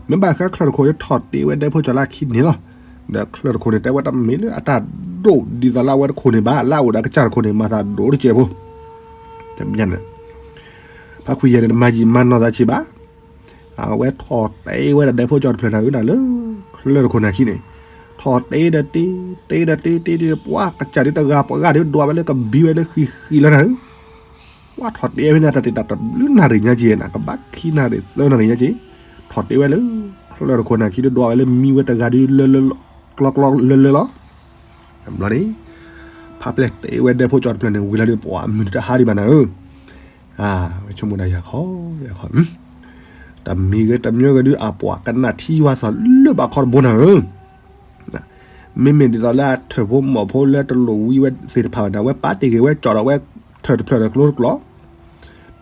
မ့ၢ်ဘၣ်ဃးချၢၣ်တခိၣ်ဒီး ထီၣ်တ့ဝဲဒဲဖိကၠီၤလၢအခံန့ၣ်လီၤ. ဒီးချၢၣ်တခိၣ်န့ၣ် တဲဝဲတၢ်မ့ၢ်လၢအတၢ်ဒိၣ်ဒ်သိးလၢအဝဲတခိၣ်န့ၣ်ဘၣ်, လၢအအိၣ်ဒီးကစၢ်တခိၣ်န့ၣ် မၤသးဒိၣ်တစဲးဖိ, တမ့ၢ်န့ၣ် ဖါခွံယဲၢ်န့ၣ် တမၤယံာ်မၤနီၢ်သးက့ၤဘၣ်. အဝဲထီၣ်တ့ဝဲဒၣ်ဒဲဖိကၠီၤတဖျၢၣ်နၤဧၢနၤ လၢချၢၣ်တခိၣ်န့ၣ်အခံန့ၣ်, ထီၣ်တ့ဒီးတ့, တ့ဒီးတ့, တ့တ့ဒီး ပှၤကစၢ်ဒုးတဂၤပှၤဂၤဒုး ဒွးဝဲလၢကဘံဝဲလၢဃံဃံလီၤနၤဧၢ. ပှၤထီၣ်တ့ဝဲဖဲန့ၣ် တၢ်တ့ၢ်တၢ်တဘျုးနၣ်ရံၣ်ညါက့ၤနၤ, ကဘၣ်ခံနၣ်ရံၣ်သၢနၣ်ရံၣ်ညါက့ၤ, ထီၣ်တ့ဝဲလၢချၢၣ်တခိၣ်န့ၣ်အခံဒုး ဒွးဝဲလၢမံဝဲတဂၤဒုး လၢလၢ ကျီကျီလၢလၢလီၤ. တဘျီန့ၣ် ဖါပျဲၢ်တ့ဝဲဒဲဖိကၠီၤတဖျၢၣ်န့ၣ် ဝံၤလီၤဒီး ပှၤမုၢ်တဟါဒံးဘၣ်နၤဧၢ. ဝဲဆိကမိၣ်ဒၣ်ယၤခီ, ယၤခီ, တမံၤဂ့ၤတမံၤဂ့ၤဒုး အပှၤကနၣ်ထံဝါသီၣ်လၢဘၣ်ခီတဘိနၤဧၢ. မ့မ့ၢ်ဒ်သိးလၢအထၢၣ်ဖိမီၢ်ဖိလၢတလိၣ်ဝံဝဲသ့ၣ်တဖၣ်ဘၣ်န့ၣ် အဝဲပာ်တ့ၢ်ဂ့ၤဝဲ ကၠီၣ်ဒီးဝဲထၢၣ်တဖျၢၣ်ဒီးကျိတကျိာ်,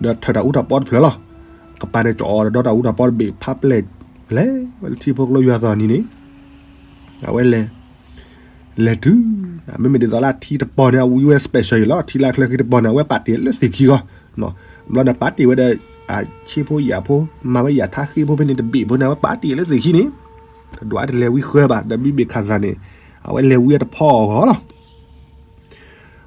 ဒီးထၢၣ်တၢ်အူတၢ်ပီတဖျၢၣ်လီၤ. ကပၤန့ၣ်ကၠီၣ်အီၤဒီးတၢ်အူတၢ်ပီတဘ့ၣ် ဖါပျဲၢ်လဲၤဝဲလၢထံဖိကျိယွၤသီၣ်နံၤန့ၣ်, အဝဲလဲၤ လဲၤတုၤ, မ့မ့ၢ်ဒ်သိးလၢအထံတပီၢ်န့ၣ် အဝံဝဲ special ယံၤလီၤ. ထံလၢအချၢဃံတပီၢ်န့ၣ် အဝဲပာ်တ့ၢ်လၢသ့ၣ်ခံဂီၢ်, ဘျီန့ၣ်ပာ်တ့ၢ်ဝဲဒီး အဆ့ဖိယာ်ဖိ, မၤဝဲယာ်ထါဃ့ဖိဖဲန့ၣ်တဘ့ၣ်ဖိန့ၣ် အဝဲပာ်တ့ၢ်လၢသ့ၣ်ခံန့ၣ်, တဒွးတလဲၤဝံဃၢဘၣ် ဒီးဘံဘ့ၣ်ခးသးန့ၣ်, အဝဲလဲၤဝံအတဖီအဂီၢ်လီၤ.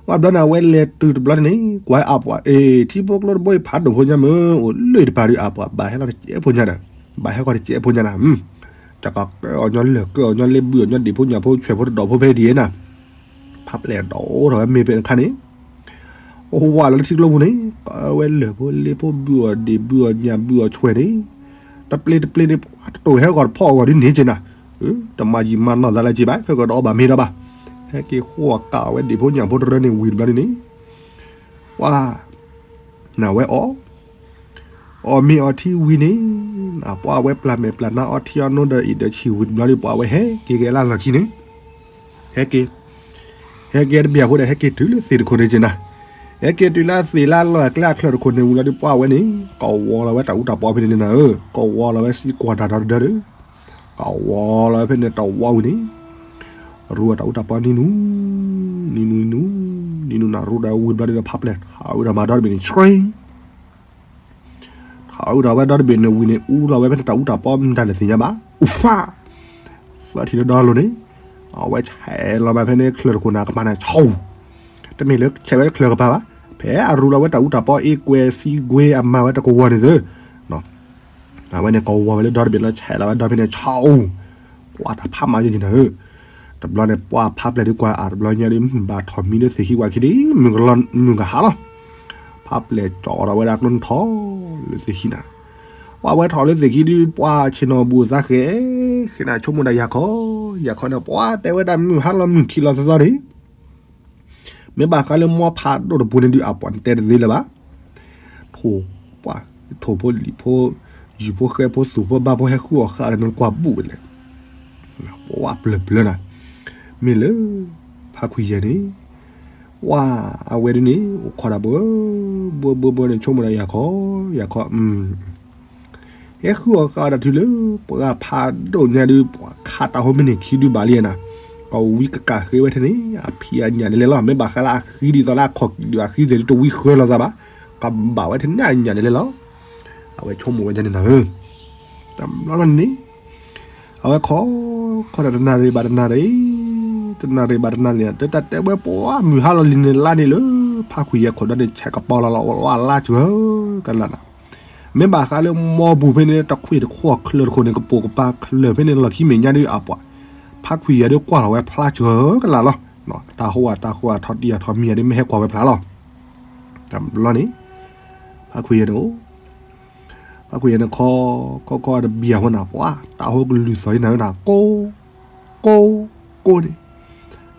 ဝံၤဘျီန့ၣ် အဝဲလဲၤတုၤတဘျီန့ၣ် ကွၢ်အပှၤ အ့ ထံဖိကျိတဘိအံၤ ဖးဒိၣ်ဖိညါမ့ၢ် အိၣ်လၢတပၤဒုး အပှၤဘၣ်ဟဲလီၤတစဲးဖိညါဒီး, ဘၣ်ဟဲဃီတစဲးဖိညါနၤ, ကကီၢ်ကၢအီၤညီလၢၢ်ကၢအီၤညီလ့ဘုအီၤညီဒံၣ်ဖိညၣ်ဖိဆွဲၣ်ဖိတဒီးဖိဖဲဒ်အံၤနၤ, ဖးပျဲၢ်ဒီးအိၣ်ထီၣ်ဝဲမ့ၢ်ဖဲတခါန့ၣ် အိၣ်ဝးလီၤလၢထံကျိပူၤန့ၣ် ကဝဲလၢၢ်ဖိလ့ဖိဘုအီၤဒံၣ်ဘုအီၤညၣ်ဘုအီၤဆွဲၣ်န့ၣ်, တပျ့ၤတပျ့ၤန့ၣ် ပှၤတတိၢ်ဟဲဂီၤတဖီအဂီၢ်ဒုးန့ၣ်က့နၤ, တမၤယံာ်မၤနီၢ်သးလၢက့ဘၣ် ခဲကဒီးအီၣ်ဘၣ်မ့ၤဒီးဘၣ်, ဟဲက့ၤဃိးကးဝဲဒံၣ်ဖိညၣ်ဖိတရၢန့ၣ်ဝံၤတဘျီန့ၣ်န့ၣ်, ပှၤ နဝဲအီၣ် အီၣ်မ့ၤအီထံဝံၤန့ၣ်, ပှၤဝဲပျၢ်မဲာ်ပျၢ်နါအီထံအီနိဒီးအံၤဒီးဆံၣ်ဝံၤတဘျီဒီး ပှၤဝဲဟဲက့ၤက့ၤလၢလီၢ်ခံန့ၣ်, ဟဲက့ၤ, ဟဲက့ၤတဘျီဖိဒီး ဟဲက့ၤတုၤလၢသ့ၣ်တခိၣ်န့ၣ်က့နၤ, ဟဲက့ၤတုၤလၢသ့ၣ်လၢလီၢ်ကျဲအချၢၣ်တခိၣ်န့ၣ်ဝံၤလီၤဒီး ပှၤဝဲန့ၣ် ကဝီၤလီၤဝဲတၢ်အူတၢ်ပီဖဲန့ၣ်နၤဧၢ, ကဝီၤလီၤဝဲစံကွၢ်တၢ်ဒီတဒၢဒီး ကဝီၤလီၤဝဲဖဲန့ၣ်တဝီဝံၤန့ၣ်, ရူအတၢ်အူတၢ်ပီနံၤနူ, နံၤနူနံၤနူ, နံၤနူနၤရူဒီးဝံၤဘျီဒီး ဖးပျဲၢ် ထးအူတၢ်မၤဒီတဘ့ၣ်န့ၣ် ဆှ့ ထးအူတၢ်ဝဲဒီတဘ့ၣ်န့ၣ်ဝံၤန့ၣ် အူလီၤဝဲဖဲန့ၣ်တၢ်အူတၢ်ပီမတၤလဲၣ်သ့ၣ်ညါဘၣ်, အူဖး, သၢထံၣ်လၢဒီလိၤန့ၣ်, အဝဲဆဲးလီၤမးဖဲန့ၣ်ချၢၣ်တခိၣ်န့ၣ် ကပၤန့ၣ် ဆူ, တမ့ၢ်လၢဆဲးဝဲချၢၣ်ကပၤဘၣ်, ဖဲအရူလီၤဝဲတၢ်အူတၢ်ပီအ့ကွဲၤစံကွ့အမၤဝဲတကဝီၤန့ၣ်သ့ အဝဲန့ၣ်ကဝီၤဝဲလၢဒီတဘ့ၣ်လီၤ ဆဲးလီၤဝဲဒီဖဲန့ၣ် ဆူ, ပှၤတၢ်ဖးမၤယံာ်ယံာ်နၤဧၢ, တဘျီန့ၣ် ပှၤဖးပျဲၢ်ဒုးကွၢ်အါတဘျီညါဒုး မုၢ်ဘၣ်ထီၣ်မံလၢသ့ၣ်ခံဝဲခံဒုး မုၢ်ကဟါလီၤ, ဖးပျဲၢ်ကၠီၣ်ဒီးဝဲဒၣ်ကျိထီၣ်လၢသ့ၣ်ခံနၤ, ပှၤဝဲထီၣ်လၢသ့ၣ်ခံဒုး ပှၤဆ့ၣ်နီၤဘူးသးဃဲ, ဃဲနၤဆိကမိၣ်ဒၣ်ယၤခီ, ယၤခီန့ၣ် ပှၤတဲဝဲဒၣ်မုၢ်ဟါလီၤမုၢ်ခံလီၤသီသီန့ၣ် မ့ၢ်ဘၣ်ဃးလၢမီဖးဒိၣ်တပူၤန့ၣ်ဒုး အပှၤနတဲတသ့လၢၤဘၣ်, ထိၣ်, ပှၤ, ထိၣ်ဖိလံၣ်ဖိ, ယုၢ်ဖိဃဲဖိသူၣ်ဖိဘါဖိဟဲဃုအီၣ်ဃာ်ဒီးနကွၢ်ဘူးဝဲလဲၣ်, ပှၤပျၢၤပျၢၤနၤ, မ့ၢ်လၢ, ဖးခွံယဲၢ်န့ၣ်, ဝါ, အဝဲဒ်န့ၣ် အိၣ်ခိးဒၣ်ဘၣ်, ဘၣ်ဘၣ်ဘၣ်န့ၣ် ဆိကမိၣ်ဒၣ်ယၤခီ, ယၤခီ, ဟဲဃုအီၣ်ဃာ်အီၤတၢ်ထုးလၢ ပှၤဖးဒိၣ်ညါဒုး ပှၤခးတၢ်ဟိမ့ၢ်န့ၢ်ခံဒုးဘၣ်လံနၤ, ကဝံကကးဃ့ဝဲထဲန့ၣ် အဖံးအညၣ်န့ၣ်လဲၣ်လီၤ, မ့ၢ်ဘၣ်ဃးလၢအဃံဒ်သိးလၢအခီၣ်ကံၣ်ဒုး အဃံသ့ၣ်ဒုးတဝံဃၢလီၤသးဘၣ်, ကဘၣ်ဝဲထဲန့ၣ်အညၣ်န့ၣ်လဲၣ်လီၤ, အဝဲဆိကမိၣ်ဝဲဒ်န့ၣ်နၤဧၢ, တဘျီလီၤန့ၣ် အဝဲခိး, ခိးဒီးတနၣ်ရံၣ်ဘၣ်တနၣ်ရံၣ်, တနၣ်ရံၣ်ဘၣ်တနၣ်ရံၣ် တၢ်တဲဝဲပှၤမုၢ်ဟါလီၤလံၤန့ၣ်လါန့ၣ်လၢ ဖးခွံယဲၢ်ခိၣ်ဒီးန့ၣ် ဆဲးကပီၤလီၤလီၤ ဝဲလါစှၤကလးနၤ, မ့ၢ်ဘၣ်ဃးလၢမီပူၤဖဲန့ၣ် တခွံၣ်တခွါချၢတခိၣ်န့ၣ် ကပိာ်ကပၤချၢဖဲန့ၣ်လီၢ်ခံမဲာ်ညါဒုးအပှၤ, ဖးခွံယဲၢ်ဒုးကွၢ်လီၤဝဲဖျါစှၤကလးလီၤ, တၢ်ဟိဝၤတၢ်ဃိအထီတံၢ်အထီမံၤဒုးမ့ၢ်ဟဲကွၢ်ဝဲဖျါလီၤ. တဘျီန့ၣ် ဖါခွံယဲၢ်န့ၣ်အိၣ်, ဖါခွံယဲၢ်န့ၣ်ခီ, ခီခီတဘျီအဃိန့ၣ် ပှၤတၢ်ဟိကလုၢ်သီၣ်လံနၤဧၢနၤ, ကိး, ကိး, ကိးန့ၣ်,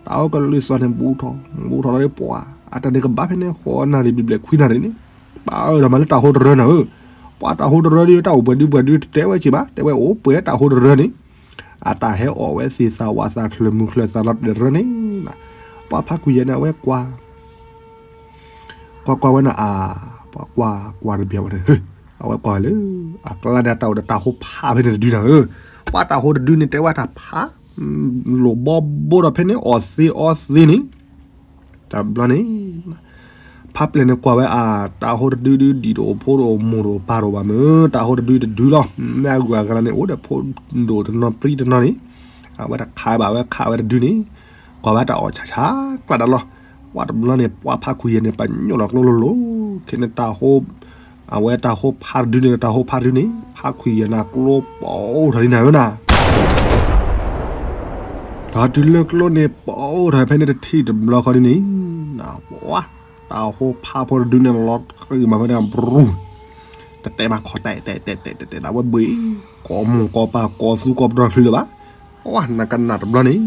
တၢ်ဟိကလုၢ်သီၣ်န့ၣ် ဘူးထီၣ်, ဘူးထီၣ်လီၤဒီးပှၤ, အတၢ်န့ၣ်ကဘၣ်ဖဲန့ၣ် ဃိးနၣ်ရံၣ်ဘျဲၣ်ဘျဲၣ်ခွံနၣ်ရံၣ်န့ၣ်, ပာ်အၢထီၣ်မးလၢတၢ်ဟိတရၢနၤဧၢ, ပှၤတၢ်ဟိတရၢဒီး တၢ်အိၣ်ပှဲၤဒုပှဲၤဒုတတဲဝဲက့ၤဘၣ်, တဲဝဲအိၣ်ပှဲၤတၢ်ဟိတရၢန့ၣ်, အတၢ်ဟဲအီၣ်ဝဲသ့ၣ်သးဝးသးချၢၣ်မုၢ်ချၢၣ်သးလီၤတရၢန့ၣ်, ပှၤဖါခွံယဲၢ်န့ၣ် အဝဲကွၢ် ကွၢ်ကွၢ်ဝဲနၤအါ, ပှၤကွၢ်ကွၢ်တဘျီဝဲန့ၣ်, အဝဲကွၢ်ဝဲလၢ အကျါန့ၣ် တၢ်အိၣ်ဒီးတၢ်ဟိဖးဖဲန့ၣ်တဒုနၤဧၢ, ပှၤတၢ်ဟိတဒုန့ၣ် တဲဝဲတၢ်ဖး, လိာ်ဘီဘိဒီးဖဲန့ၣ် အီၣ်သ့အီသ့န့ၣ်, တဘျီန့ၣ် ဖါပျဲၢ်န့ၣ်ကွၢ်ဝဲအါ, တၢ်ဟိတဒုဒုဒံၣ်တအိၣ်ဖိတအိၣ်မိၢ်တအိၣ်ပၢ်တအိၣ်ဘၣ်မ့ၢ်, တၢ်ဟိတဒုတဒုလီၤ, မ့ၢ်အဂုၤအဂၤလၢန့ၣ် အိၣ်ဒီးဖိဒိၣ်တနီၤပြံတနီၤန့ၣ်, အဝဲတခးဘၣ်ဝဲခးဝဲတဒုန့ၣ်, ကွၢ်ဝဲတၢ်အီၣ်ဆးဆးကျါဒၣ်လီၤ, ပှၤတဘျီန့ၣ် ပှၤဖါခွံယဲၢ်န့ၣ် ပညိၣ်လီၤကျိလိၤလိၤ, ခဲန့ၣ်တၢ်ဟိ, အဝဲတၢ်ဟိဖးတဒုန့ၣ် တၢ်ဟိဖးတဒုန့ၣ် ဖါခွံယဲၢ်န့ၣ်ကျိပိၢ်ထီၣ်လံနၤဧၢနၤ ဒီးတုၤလၢကျိန့ၣ်ပိၢ်ထီၣ်ဖဲန့ၣ်တထံၣ်တဘျီဃီဒ်န့ၣ်, ပှၤ, တၢ်ဟိဖးဖိတဒုန့ၣ်လီၤဃံၤမးဖဲန့ၣ် ဘြူၤ, တတဲမးခီတဲတဲတဲတဲတဲတဲ အဝဲဘှံး, ကိးမိၢ်ကိးပၢ်ကိးသူကိးပတီၢ်ချုးလၢၤဘၣ်, ပှၤနကနၣ်တဘျီန့ၣ်,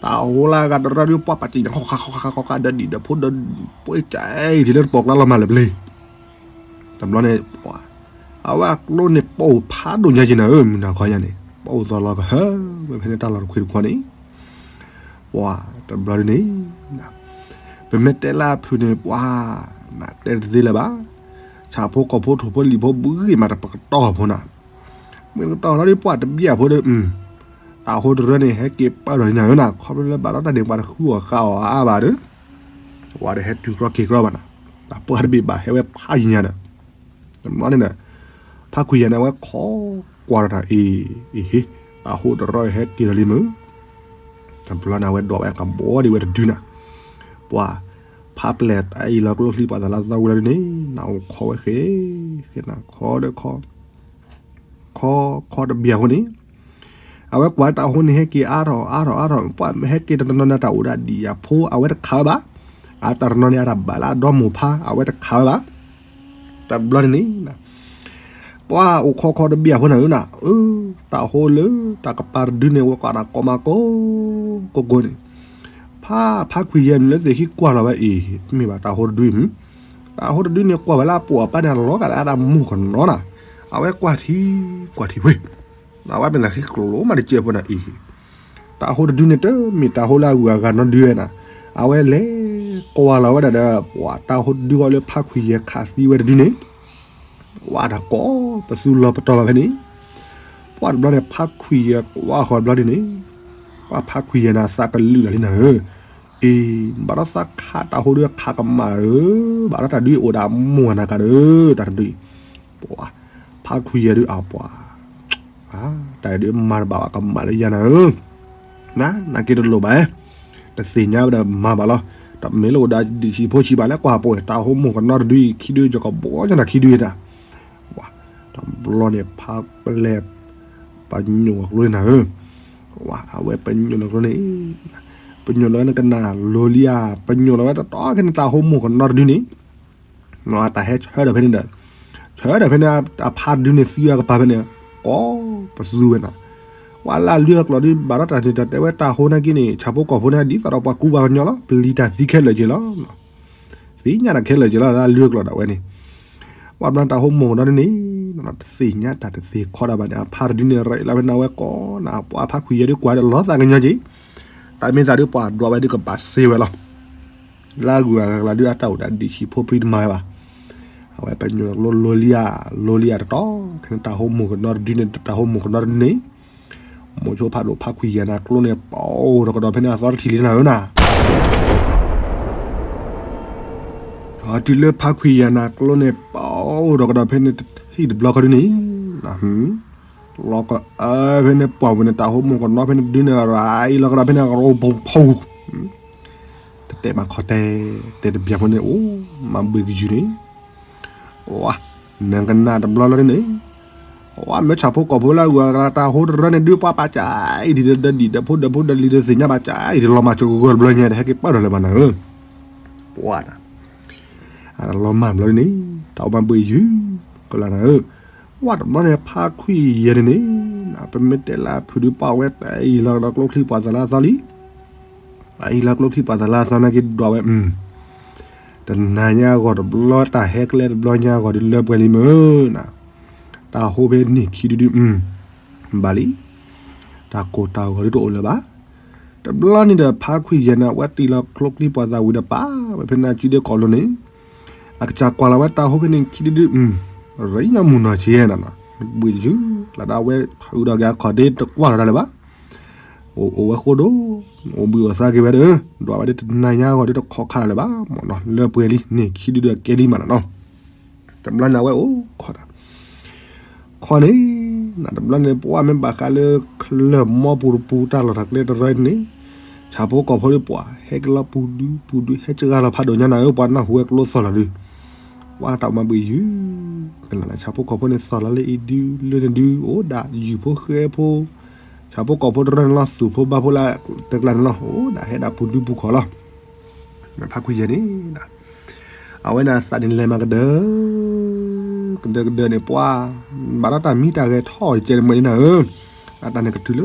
တၢ်ဟိလၢအဂၤတရၢဒုးပှၤပာ်စံၣ်ညါ ဃီဃီဃီဃီဃီဃီဃီ ဒီဒံၣ်ဒီဖိဒီပှ့ၤကဲ ထံလၢတပိာ်ကျါလီၤမးလၢပျ့ၤ တဘျီန့ၣ်, အဝဲအကျိန့ၣ်ပိၢ်ဖးဒိၣ်ညါက့နၤဧၢ မုၢ်နၤခီညါန့ၣ် ပိၢ်သီလီၤကဟၢဝဲဖဲန့ၣ်တၢ်လီၢ်တခွံတခွီန့ၣ်, ပှၤတဘျီဒ်န့ၣ်, ပမ့ၢ်တဲလၢအဖုၣ်န့ၣ် ပှၤ, နတဲတသ့လၢၤဘၣ်, ဆၣ်ဖိကီၢ်ဖိထိၣ်ဖိလံာ်ဖိဘုဂ့ၤမးတပကတီၢ်ဖိနၤ, မ့ၢ်တကတီၢ်လီၤဒ်ပှၤတဘျီဖိဒီး, တၢ်ဟိတရၢန့ၣ် ဟဲက့ၤပာ်ထီၣ်လံနၤဧၢနၤ ခီဖျိလၢဘၣ်ဒီးတၢ်န့ၣ် ပှၤတဃုအီၣ်ဃုအီအါဘၣ်ဒီး ပှၤတဟဲတုၤကြီက့ၤကြီဘၣ်နၤ, တၢ်ပှၤတဘ့ၣ်ဘၣ်ဟဲဝဲဖးယံၤညါဒီး, တဘျီန့ၣ်ဒီး, ဖါခွံယဲၢ်န့ၣ် အဝဲခိးကွၢ်ဒီးတၢ်အံၤ, အံၤဟ့, တၢ်ဟိတရၢဟဲက့ၤဒီးလံမုၢ်, တဘျီန့ၣ် အဝဲဒိးဝဲကဘီဒံးဝဲတဒုနၤ, ပှၤ, ဖါပျဲၢ်တၢ်အံၤလီၤကျိချံပှၤသးလၢသီဝံၤလီၤဒ်န့ၣ် နအိၣ်ခိးဝဲဃ့, ဃ့နၤခိးဒီးခိး ခီခီတဘျီအဃိန့ၣ်, အဝဲကွၢ်တၢ်ဟိန့ၣ် ဟဲက့ၤအါထီၣ်အါထီၣ်အါထီၣ် ပှၤမ့ၢ်ဟဲက့ၤတနီၤနီၤန့ၣ် တၢ်အိၣ်ဒၣ်ဒံၣ်အဖိ အဝဲတခးဝဲဘၣ်, အတၢ်တနီၤန့ၣ် အတၢ်ဘၣ်လၢအဒီမိၢ်ဖါ အဝဲတခးဝဲဘၣ်, တဘျီန့ၣ်န့ၣ်, ပှၤအိၣ်ခီခီတဘျီအဃိန့ၣ်ဧၢနၤ, အၢ, တၢ်ဟိလၢ တၢ်ကပၤတဒုန့ၣ် ဝဲကွၢ်တၢ်ကိးမးကိး, ကိးကိးန့ၣ်, ဖါ, ဖါခွံယဲၢ်န့ၣ်လၢသ့ၣ်ခံကွၢ်လီၤဝဲအံၤ, မ့ၢ်ဘၣ်တၢ်ဟိတဒုမုၢ် တၢ်ဟိတဒုန့ၣ် ကွၢ်ဝဲလၢအပိာ်အပၢ်န့ၣ် အလီၤဂာ်လၢအတၢ်မိၢ်ကနီၤနၤ, အဝဲကွၢ်ထံ, ကွၢ်ထံဝဲ, အဝဲမ့ၢ်သးခံကျိၤလိာ်မးတကဲဖိနၤအံၤ, တၢ်ဟိတဒုန့ၣ် တမ့ၢ်တၢ်ဟိလၢအဂုၤအဂၤနီတဒုဝဲနၤ, အဝဲလဲၤကွၢ်လီၤဝဲဒၣ်ဒီး ပှၤတၢ်ဟိတဒုဃီလၢဖါခွံယဲၢ်ခးသံဝဲတဒုန့ၣ် ဝဲတၢ်ကိးပသူလီၤပတီၢ်ဘၣ်ဖဲန့ၣ်, ပှၤတဘျီန့ၣ် ဖါခွံယဲၢ်ကွၢ်ဃီတဘျီဒ်န့ၣ်, ပှၤဖါခွံယဲၢ်န့ၣ် သးကလုာ်လီၤလံနၤဧၢ, အ့, ဘၣ်ဒီးသးခးတၢ်ဟိဒုးခးကမၣ်ဧၢ, ဘၣ်ဒီးတၢ်ဒုးအိၣ်ဒၣ်မိၢ်နၤကဒီး, တၢ်တဒုး, ပှၤ, ဖါခွံယဲၢ်ဒုးအပှၤ တၢ်ဒုးမၤတဘၣ်ဘၣ်ကမၣ်လၢယၤနၤဧၢ, န, နက့ၤတလိၣ်ဘၣ်, တသ့ၣ်ညါဝဲဒီးမၤဘၣ်လီၤ, တမ့ၢ်လၢအိၣ်ဒီးဒံၣ်ဆံးဖိဆံးဘၣ်လၢကွၢ်ပိာ် တၢ်ဟိမိၢ်ကနီတဒုအံၤ ခံဒုယကဘီကနၤခံဒုတၢ်, တဘျီန့ၣ် ဖါပျဲၢ်, ပညိၣ်အကျိန့ၣ်နၤဧၢ, အဝဲပညိၣ်လီၤကျိန့ၣ်, ပညိၣ်လီၤဝဲနကနၣ်လိၤလံဧါ, ပညိၣ်လီၤဝဲတတီၤခဲန့ၣ် တၢ်ဟိမိၢ်ကနီတဒုန့ၣ် အတၢ်ဟဲဆၢထၢၣ်ဖဲန့ၣ်ဒီး, ဆၢထၢၣ်ဖဲန့ၣ် အဖါတဒုန့ၣ်သံဝဲကပၤဖဲန့ၣ်, ကိးပသူဝဲနၤ, ပှၤလၢအလုၢ်အကျိၤဒုး ဘၣ်ဒီးတၢ်န့ၣ်တၢ်တဲဝဲတၢ်ဟိနာ်က့န့ၣ် ဆၣ်ဖိကီၢ်ဖိန့ၣ် ဒ်သိးဒီးပှၤကူပှၤကညီလီၤ, ပလံၤတၢ်သံခဲလၢာ်က့ၤလီၤ, သ့ၣ်ညါတၢ်ခဲလၢာ်က့ၤလီၤ လၢအလုၢ်အကျိၤဒၣ်ဝဲန့ၣ်, ပှၤဘျီတၢ်ဟိမိၢ်ကနီဒ်န့ၣ်, တသ့ၣ်ညါတၢ်တသ့ၣ်ခီဒၣ်ဘၣ်န့ၣ် အဖါတဒုန့ၣ် ရဲၣ်လီၤဝဲနၤဝဲကိးနၤ ပှၤဖါခွံယဲၢ်ဒုးကွၢ်ဒီးလီၤသးကညီက့ၤ, တၢ်မ့ၢ်သးဒုးပှၤဒွးဝဲဒုးကဘၣ်စ့ဝဲလီၤ လၢအဂုၤအဂၤဒုးအတၢ်အိၣ်ဒၣ်ဒံၣ်ဆံးဖိပြံတမၤဝဲဘၣ်, အဝဲပညိၣ်လိၤလိၤလံဧါ, လိၤလံဧါတတီၤ, ခဲန့ၣ်တၢ်ဟိမိၢ်ကနီတဒုန့ၣ် တၢ်ဟိမိၢ်ကနီတဒုန့ၣ်, မိၤဆိဖးဒိၣ်ဖါခွံယဲၢ်န့ၣ်ကျိန့ၣ် ပိၢ်ဒီးကဒီးဖဲန့ၣ်အသီတထံၣ်လံနၤဧၢနၤ ဒီးတုၤလၢဖါခွံယဲၢ်န့ၣ်ကျိန့ၣ် ပိၢ်ဒီးကဒီးဖဲန့ၣ်တထံၣ်တဘျီဃီဒုန့ၣ်, လီၤကအၢဖဲန့ၣ်ပှၢ်ဝဲန့ၣ် တၢ်ဟိမိၢ်ကနီဖဲန့ၣ်ဒုန့ၣ် ရၤအံၤလီၤကဒီးဖဲန့ၣ် ရိဖူဖူ တတဲမၤခီတဲ, တဲတဘျီဖိန့ၣ် အိၣ်မၤဘှံးကယူၤန့ၣ်, နကနၣ်တဘျီလီၤန့ၣ်, မ့ၢ်ဆၣ်ဖိကီၢ်ဖိလၢအဂုၤအဂၤတၢ်ဟိတရၢန့ၣ် ဒုးပှၤပာ်စၢ်အံၤဒ်ဒီးဒံၣ်ဒီးဖိဒီးဖိဒီးလံၤဒီးသ့ၣ်ညါဘၣ်စၢ်အံၤဒ်လီၤမၤစၢၤကဂၢၢ်တဘျီညါ တဟဲက့ၤပာ်ဒီးလၢၤဘၣ်နၤဧၢ, ပှၤနၤ အလီၤမၢ်ဘျီဒ်န့ၣ် တၢ်အိၣ်မးဘှံးယုၢ်ကလၢ်နၤဧၢ, ဝဲတဘျီန့ၣ် ဖါခွံယဲၢ်န့ၣ်န့ၣ် ပမ့ၢ်တဲလၢဖုဒုးပှၢ်ဝဲ တၢ်အံၤလီၤဒီးကျိချံပှၤသးလၢအသီလံ, အံၤလီၤကျိချံပှၤသးလၢအသီနာ်က့ဒွးဝဲ, တနၤညါအဂီၢ်တဘျီ တၢ်ဟဲကျဲတဘျီညါအဂီၢ်ဒ်လၢပှဲၤလံမ့ၢ်နၤ, တၢ်ဟိဖဲန့ၣ်ခံဒုဒု ဘၣ်လံ, တၢ်ကိၢ်တၢ်ဂီၤဒ်တအိၣ်လၢၤဘၣ်. တဘျီန့ၣ်ဒီး ဖါခွံယဲၢ်န့ၣ် အဝဲတ့ၢ်လီၤကျိချံပှၤသးဝံၤဒီးပာ်ဝဲဖဲန့ၣ်စုဒ့ကီးလိၤန့ၣ်, အကစၢ်ကွၢ်လီၤဝဲတၢ်ဟိဖဲန့ၣ်ခံဒုဒု, ရ့ညါမုၢ်နီၢ်ဆံးနၤနီၤ, ဘှံးယုၢ်လၢဒၣ်ဝဲ ဟုးဒီးက့ၤအခီၣ်ဒ့တကွၢ်လီၤတၢ်လၢၤဘၣ်, အိၣ်အိၣ်ဝဲဃိဒိၣ်, အိၣ်ဘှံးအိၣ်သါက့ၤဝဲဒီး ဒွးဝဲဒ်တနၤညါအဂီၢ်ဒ်တခီခါလၢၤဘၣ်, မ့ၢ်နီၤ လၢပှဲၤလံန့ၣ်ခံဒုဒုကဲလံမးနၤနီၤ. တဘျီန့ၣ်အဝဲအိၣ်ခိးတၢ် ခီန့ၣ်, နတဘျီန့ၣ် ပှၤမ့ၢ်ဘၣ်ဃးလၢ ချၢၣ်မီပူၤတပူၤတၢ်လီၢ်တၢ်ကျဲတရၢန့ၣ်, ဆၣ်ဖိကီၢ်ဖိဒီးပှၤ ဟဲက့ၤလီၤပူၤဒုပူၤဒု ဟဲစှၤလီၤဖးဒိၣ်ညါနၤဧၢ, ပှၤနၢ်ဟူဝဲကျိသီၣ်လီၤဒု, ပှၤတၢ်အိၣ်မးဘှံးယုၢ်ကလၢ်နၤ, ဆၣ်ဖိကီၢ်ဖိန့ၣ်သီၣ်လီၤလၢအံၤဒု လၢန့ၣ်ဒု အိၣ်ဒၣ်ယုၢ်ဖိဃဲဖိ, ဆၣ်ဖိကီၢ်ဖိတရၢန့ၣ်လီၤ သူၣ်ဖိဘါဖိလၢတကျါန့ၣ်လီၤ, အိၣ်ဒၣ်ဟဲဒၣ်ပူၤဒုပူၤခီၣ်လီၤ. ဖါခွံယဲၢ်န့ၣ် အဝဲန့ၣ်အသးန့ၣ်လဲၤမၤကဒၢ, ကဒၢကဒၢန့ၣ် ပှၤ ဘၣ်ဒီးတၢ်မံတၢ်ဂဲၤထီၣ်တကဲးတမှဲၤန့ၣ်နၤဧၢ, အတၢ်န့ၣ်ကတုၤလၢ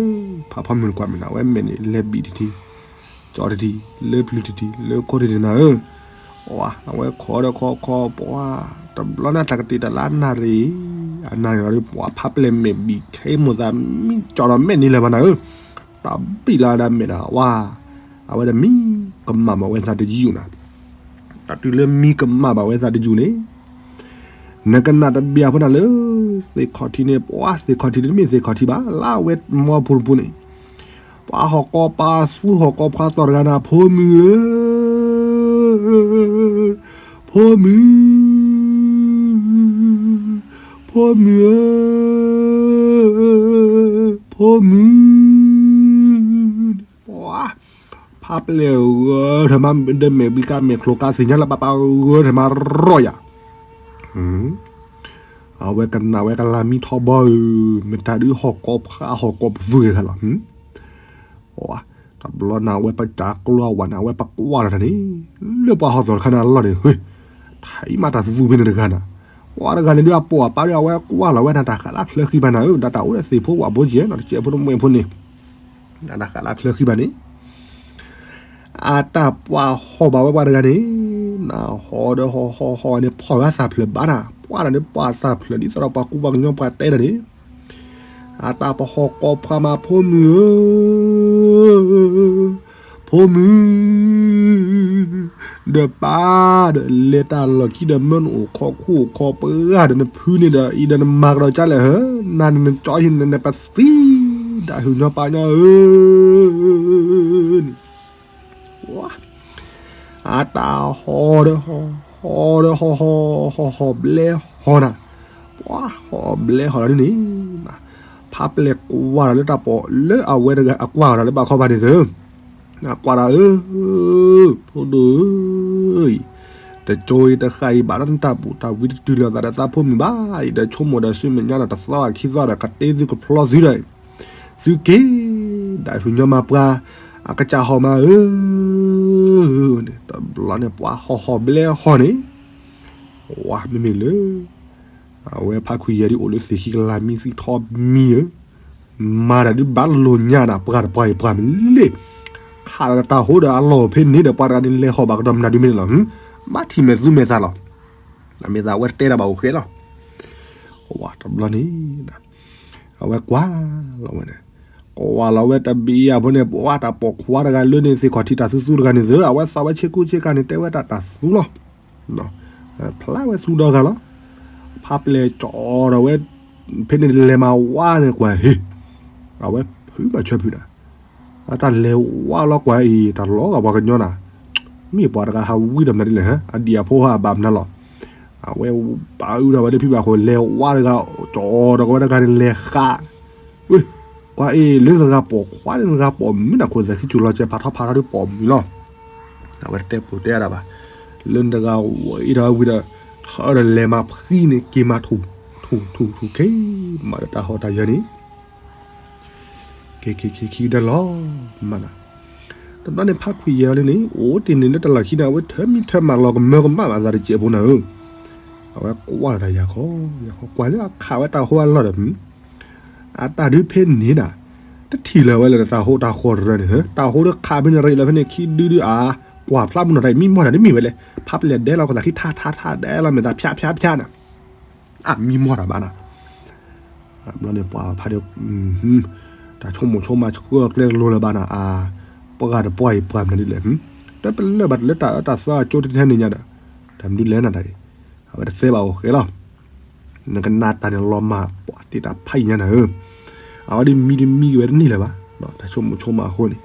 ဖးဖီမုၢ်တကွၢ်မ့ၢ်နၤ, အဝဲမဲာ်န့ၣ်လဲၤဘံၣ်တထံး, ကၠီတထံး, လၢပျုၤတထံး, လၢခိတထံးနၤဧၢ, အဝဲခိးဒီးခိးခိး ပှၤ တဘျီန့ၣ်တၢ်ကတ့ၢ်တၢ်လၢအနၣ်ရံၣ်, အနၣ်ရံၣ်ဒီးပှၤဖးပျဲၢ်မဲာ်ဘံၣ်ခဲမိၢ်သးမံကၠီဒီးမဲာ်န့ၣ်လၢၤဘၣ်နၤဧၢ, တၢ်ဘံၣ်လၢဒၣ်မဲာ်ဒီး ဝါ အဝဲဒၣ်မံကမၣ်ဘၣ်ဝဲသးတယူၢ်နၤ, တၢ်တုၤလၢမံကမၣ်ဘၣ်ဝဲသးတယူၢ်န့ၣ်, နကနၣ်တဘၣ်ဖိနၤလၢ သ့ၣ်ခီၣ်ထံးန့ၣ် ပှၤသ့ၣ်ခီၣ်ထံးန့ၣ် တမ့ၢ်သ့ၣ်ခီၣ်ထံးဘၣ် လၢအဝဲမီပူၤတပူၤန့ၣ်, ပှၤဟီၣ်ကီၢ်ပာ်သူဟီၣ်ကီၢ်ဖးသီၣ်တဂၤနၤ ဖိမုၣ်ဧၢ, ဖိမုၣ်, ဖိမုၣ်ဧၢ, ဖိမုၣ်, ပှၤ ဖးပျဲၢ်ဂၢၢ်ထၢၣ်မး ဒီးမဲာ်ဘံၣ်ကါမဲာ်ချိကါသ့ၣ်ညါလၢပပာ်ဂၢၢ်ထၢၣ်မးရီၢ်ယၤ, အဝဲကနၣ်ဝဲကလၤမံထီဘိဧၢ, မတၤဒုးဟီၣ်ကီၢ်ဖးဟီၣ်ကီၢ်ပသူဂ့ၤဂၤလီၤ, တဘျီန့ၣ် အဝဲပတၢ်ကျိအဝဲန့ၣ် အဝဲပကွၢ်လီၤတၢ်န့ၣ်, လၢပှၤဟီၣ်သီၣ်တခါန့ၣ်အလီၢ်န့ၣ် ထဲမးတၢ်သူဖဲန့ၣ်တဂၤနၤ, ပှၤတဂၤန့ၣ်ဒုးအပိာ်အပၢ်ဒီး အဝဲကွၢ်လီၤဝဲန့ၣ် တၢ်ဃးလၢချၢဃံဘၣ်နၤဧၢ, ဒၣ်တၢ်အိၣ်ဒီးသ့ၣ်ဖိဝၣ်ဖိကဲနီၤ တကဲဖိတမှဲၤဖိန့ၣ်, တၢ်ဃးလၢချၢဃံဘၣ်န့ၣ် အတၢ်ပှၤဟီၣ်ဘၣ်ဝဲပှၤတဂၤန့ၣ်, နဟီၣ်ဒီးဟီၣ်ဟီၣ်ဟီၣ်န့ၣ် ဖီၣ်ဝဲအသးဖျၢၣ်ဘၣ်နၤ, ပှၤတၢ်န့ၣ်ပှၤသးဖျၢၣ်ဒ်သိးဒီးပှၤကူပှၤကညီပှၤတဲတၢ်န့ၣ်, အတၢ်ပဟီၣ်ကီၢ်ဖးမး ဖိမုၣ်ဧၢ, ဖိမုၣ်, ဒီးပၢ်ဒီးလဲၤတၢ်လီၢ်ခံဒီး မၢနအိၣ်ခိးခူအိၣ်ခိးပှၢ်ဒီး နဖုန့ၣ်ဒီးအံၤဒီးနမၤကဒီးကလဲၣ်ဧၢ, နၤန့ၣ်နကၠီဟံၣ်န့ၣ် နပသံဒၣ်ဟုၣ်ညီပာ်ညီဧၢ န့ၣ်, အတၢ်ဟီၣ်ဒီးဟီၣ်, ဟီၣ်ဒီးဟီၣ်ဟီၣ်, ဟီၣ်ဟီၣ်ဘျဲဟီၣ်နၤ, ပှၤဟီၣ်ဘျဲဟီၣ်လီၤဒ်န့ၣ်, ဖးပျဲၢ်ကွၢ်ဒီးလၢတၢ်ပိာ်လၢအဝဲတဂၤအကွၢ်ဒီးလၢဘၣ်ခီဘၣ်န့ၣ်သၢ အကွၢ်ဒၣ်ဧၢ, ဖိဒိၣ်ဧၢ, တကၠိအံၤတဃာ်အံၤဘၣ်ဒီးနတၢ်ဘူၣ်တၢ်ဝံတတုၤလၢၤသးဒီးသးဖိမုၣ်ဘၣ်အံၤဒီး ဆိကမိၣ်ဒီးဆူမဲာ်ညါဒီး တသီအခံသီဒီး ကတ့သုကဖျီသုဒီး သုက့ၤ ဒၣ်ဟုၣ်ညီမၤပှၤဧၢ, န့ၣ် တဘျီန့ၣ် ပှၤဟီၣ်ဟီၣ်ဘျဲဟီၣ်န့ၣ်, ဝါ မ့မ့ၢ်လၢ အဝဲဖးခွံယဲၢ်ဒ်အိၣ်လၢသ့ၣ်ခံကလးမံသံထီမံဧၢ, မၤတၢ်ဒ်ဘၣ်လိာ်ညါနၤ ပှၤတပှၤအံၤပှၤမ့ၢ်လ့ၣ်, ခးဒီးတၢ်ဟိဒီးအလီၢ်ဖဲန့ၣ်ဒီး ပှၤတဂၤန့ၣ်လဲၤဟီၣ်ဘၣ်ကဒီးမနုၤဒ်မ့ၢ်န့ၣ်လီၤ, ဘၣ်ထံၣ်မဲာ်သူမဲာ်သးလီၤ, အမ့ၢ်သးအဝဲတဲတၢ်ဘၣ်အိၣ်ဃဲလီၤ, ဝါ တဘျီန့ၣ် အဝဲကွၢ်လီၤဝဲန့ၣ်, ကွၢ်လီၤဝဲတဘ့ၣ်အဖိန့ၣ် ပှၤတၢ်ပိာ်ခွါတဂၤလၢန့ၣ် သ့ၣ်ခီၣ်ထံးတၢ်သူသူတဂၤန့ၣ်သၢ အဝဲသးဝဲဆ့ကူဆ့ကၤန့ၣ် တဲဝဲတၢ်တၢ်သူလီၤ, ဖျါဝဲသူဒီဂၤလီၤ, ဖးပျဲၢ်ကၠီဒီးဝဲ ဖဲန့ၣ်လဲၤမၤဝါန့ၣ်ကွၢ်ဟ့ၣ်, အဝဲဖုးမၤဆၢဖုးနၤ, အတၢ်လဲၤဝါလီၤကွၢ်အံၤ တၢ်လီၤဂာ်ပှၤကညီနၤ, မ့ၢ်ပှၤတဂၤဟးဝံဒီးမနုၤဒ်လဲၣ်, အဒံၣ်အဖိဟးဘၣ်မနုၤလီၤ, အဝဲဘၣ်အုဒီးဝဲဒၣ်ဖံဘၣ်ဃိ လဲၤဝါတဂၤ ကၠီဒီးဝဲတဂၤန့ၣ်လဲၤဃး ဝ့ၢ်, ကွၢ်အ့ၣ် လၢနတဂၤပိာ်ခွါန့ၣ် နတဂၤပိာ်မုၣ်နၤ ခိၣ်သးခံစူၤလီၤစဲးဖးထီဖးထီဒ်ပိာ်မုၣ်လီၤ, အဝဲတတဲပူၤတဲအါဒၣ်ဘၣ်, လၢနတဂၤဝဲအံၤဒီးဝံၤဒီး ထၢဒီးလဲၤမၤဖှံန့ၣ် က့ၤမၤထူၣ် ထူၣ် ထူၣ် ထူၣ် က့ၤ မၤဒီးတၢ်ဟီၣ်တၢ်ယၢၤန့ၣ် က့ၤ က့ၤ က့ၤ ခံကတၢၢ်လီၤ, မၤနၤ, တ တဘျီန့ၣ် ဖးခွံယဲၢ်လီၤလံန့ၣ် အိၣ်တ့ၢ်န့ၣ်လၢတလီၢ်ခံန့ၣ် အဝဲထၢမံထၢမးလီၤကမၢကမၣ်ဘၣ်သးတစဲးဖိနၤဧၢ. အဝဲကွၢ်လီၤတၢ်ယၤခီ, ယၤခီကွၢ်လၢအခးဝဲတၢ်ဟိအလီၢ်ဒီး အတၢ်ဒုးဖဲန့ၣ်နၤ, တထံၣ်လၢၤဝဲလၢတၢ်ဟိတၢ်ဃီတရၢန့ၣ် တၢ်ဟိဒီးခးဖဲန့ၣ်ရ့လီၤဖဲန့ၣ်ခံဒုဒုအါ, ကွၢ်ဖျါမုၢ်နီၢ်တၢ်မံမီၢ်တၢ်ဒ်မ့ၢ်ဝဲလဲၣ်, ဖးပျဲၢ်ဒဲလီၤကသးခံထါထါထါဒဲလီၤမဲာ်သးဖၠးဖၠးဖၠးနၤ, အမံမီၢ်တၢ်ဘၣ်နၤ ဘျီန့ၣ်ပှၤဖးဒိၣ်, တၢ်ဆိကမိၣ်ဆိကမးဆှၢကျဲတလိၤလၢၤဘၣ်နၤ, အါ, ပှၤတပှၢ်အံၤပှၤမနုၤဒ်လဲၣ်, တပလၢၢ်ဘၣ်တလၢတၢ်အၢတၢ်သီအကၠိတထဲန့ၣ်ညါဒီး, တၢ်မနုၤလဲၣ်နၤတၢ်အံၤ, အဝဲတသဲဘၣ်အိၣ်ဃဲလီၤ, နကနၣ်တၢ်န့ၣ်လီၤမၢ် ပှၤတ့တၢ်ဖးယံၤညါနၤဧၢ, အဝဲဒ်မံတမံက့ၤဝဲတန့ၢ်လၢၤဘၣ်, တၢ်ဆိကမိၣ်ဆိကမးအဃိန့ၣ်,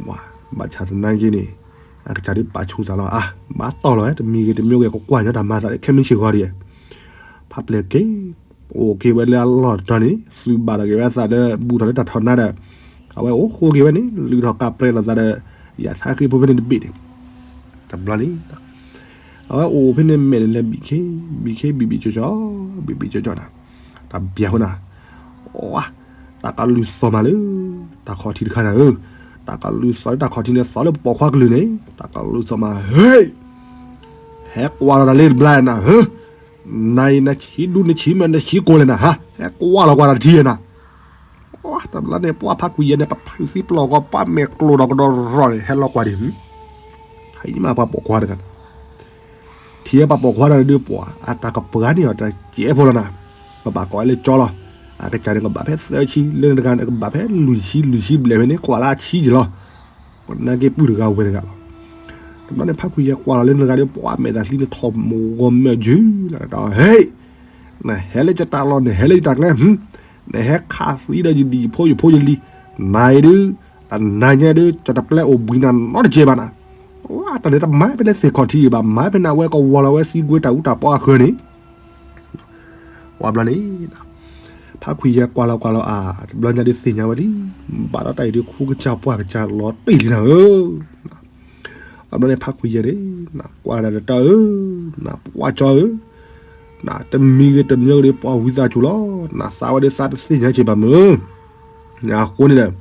ဝါ, ဘၣ်ဆၣ်သနာ်က့န့ၣ်, အကစၢ်ဒ်ပာ်ဆူၣ်သးလီၤအါ, ဘၣ်တီၢ်လီၤဝဲ တမံၤဂ့ၤတမံၤဂ့ၤ ကကွၢ်ညီတၢ်မၤသးလၢခဲမုၢ်ဆ့ၣ်ဂီၤဒ်, ဖးပျဲၢ်က့ၤ, အိၣ်က့ၤဝဲလၢအလီၢ်တတီၤန့ၣ် သုးဘၣ်ထီၣ်က့ၤဝဲသးလၢ ဘူးထီၣ်လၢတၢ်ထီၣ်နါဒီး, အဝဲအိၣ်ဃိက့ၤဝဲန့ၣ် လုၢ်ထီၣ်ကးပြဲးလိာ်သးဒီး, ယၤထါဃ့ဖိဖဲန့ၣ်တဘ့ၣ်န့ၣ်, တဘျီန့ၣ် အဝဲအိၣ်ဖဲန့ၣ်မဲာ်န့ၣ်လဲၤဘံၣ်ခ့, ဘံၣ်ခ့ဘံၣ်ဘံၣ်ကၠီကၠီ, ဘံၣ်ဘံၣ်ကၠီကၠီနၤ, တၢ်ဘျၢဖိနၤ, ဝါ, တၢ်ကလုၢ်သီၣ်မးလၢ, တၢ်ခီၣ်ထံးတခါနၤဧၢ, တၢ်ကလုၢ်သီၣ်လၢတၢ်ခီၣ်ထံးန့ၣ်သီၣ်လၢပပိာ်ခွါကလုၢ်န့ၣ် တၢ်ကလုၢ်သီၣ်မး ဟ့ၣ် ဟဲကွၢ်လီၤတၢ်လၢတဘျါနၤဧၢ, နၤအံၤနဆံးဒူနဆံးမၢနဆံးကိာ်လဲၣ်နၤဟါ, ဟဲကွၢ်လီၤကွၢ်တၢ်တထံၣ်နၤ, တဘျီန့ၣ် ပှၤဖးခွံယဲၢ်န့ၣ် ပဖုးသံပလီၢ်ကီ ပှၤမဲာ်ကျိၤဒီးကဒီးရီၤန့ၣ် ဟဲလီၤကွၢ်ဒံး, ဟဲမးပှၤပိာ်ခွါတဂၤ ထံၣ်ပှၤပိာ်ခွါတဂၤဒုးပှၤ အတၢ်ကပှၤန့ၢ်အီၤတစဲးဖိလီၤနၤ, ကဘၣ်ကိးဝဲလၢကၠီလီၤ, အကစၢ်န့ၣ်ကဘၣ်ဖဲသၢဆံ လၢနတဂၤန့ၣ်ကဘၣ်ဖဲလွံၢ်ဆံ လွံၢ်ဆံဘျဲၣ်ဖဲန့ၣ် ကွၢ်လၢအဆံက့ၤလီၤ, နာ်က့ပုၢ်တဂၤဝဲၢ်တဂၤလီၤ, တဘျီန့ၣ် ဖးခွံယဲၢ်ကွၢ်လီၤလၢနတဂၤဒီး ပှၤမဲာ်သးသံန့ၣ်ထီၣ်မုၢ်ဂီၤမုၢ်အီၤယုၢ်လီၤဒီး ဟ့ၣ် နဟဲလၢယတၢ်လီၢ် နဟဲလၢယတၢ်ကျဲ, နဟဲခးသံဒီးယဒံၣ်ယဖိယဖိယလံၤ, နၤအံၤဒုး, တနၤညါဒုး ယတပျဲအိၣ်ဘှံးနၤနီတစဲးဘၣ်နၤ, ဝါ တၢ်န့ၣ်တမၤဖဲလၢသ့ၣ်ခီၣ်ထံးဘၣ် မၤဖဲန့ၣ် အဝဲကဝီၤလီၤဝဲစံကွဲတၢ်အူတၢ်ပီအဃၢၤန့ၣ် ဝါဘျီန့ၣ် ဖးခွံယဲၢ်ကွၢ်လီၤကွၢ်လီၤအါ တဘျီညါဒုးသ့ၣ်ညါဝဲလံ, ဘၣ်ဒီးတၢ်အံၤဒုး ခူကစၢ်ပှၢ်ကစၢ်လီၤတံၢ်လံနၤဧၢ, အဘျီန့ၣ် ဖးခွံယဲၢ်န့ၣ် နကွၢ်ဒၣ်တၢ်ဧၢ, နပှၢ်ကၠီဧၢ, နတမံၤဂ့ၤတမံၤဂ့ၤဒီး ပှၤဝံသးစူၤလီၤ, နသးဝဲဒၣ်သးတသ့ၣ်ညါက့ၤဘၣ်မၢ် အဃိန့ၣ်ဒီး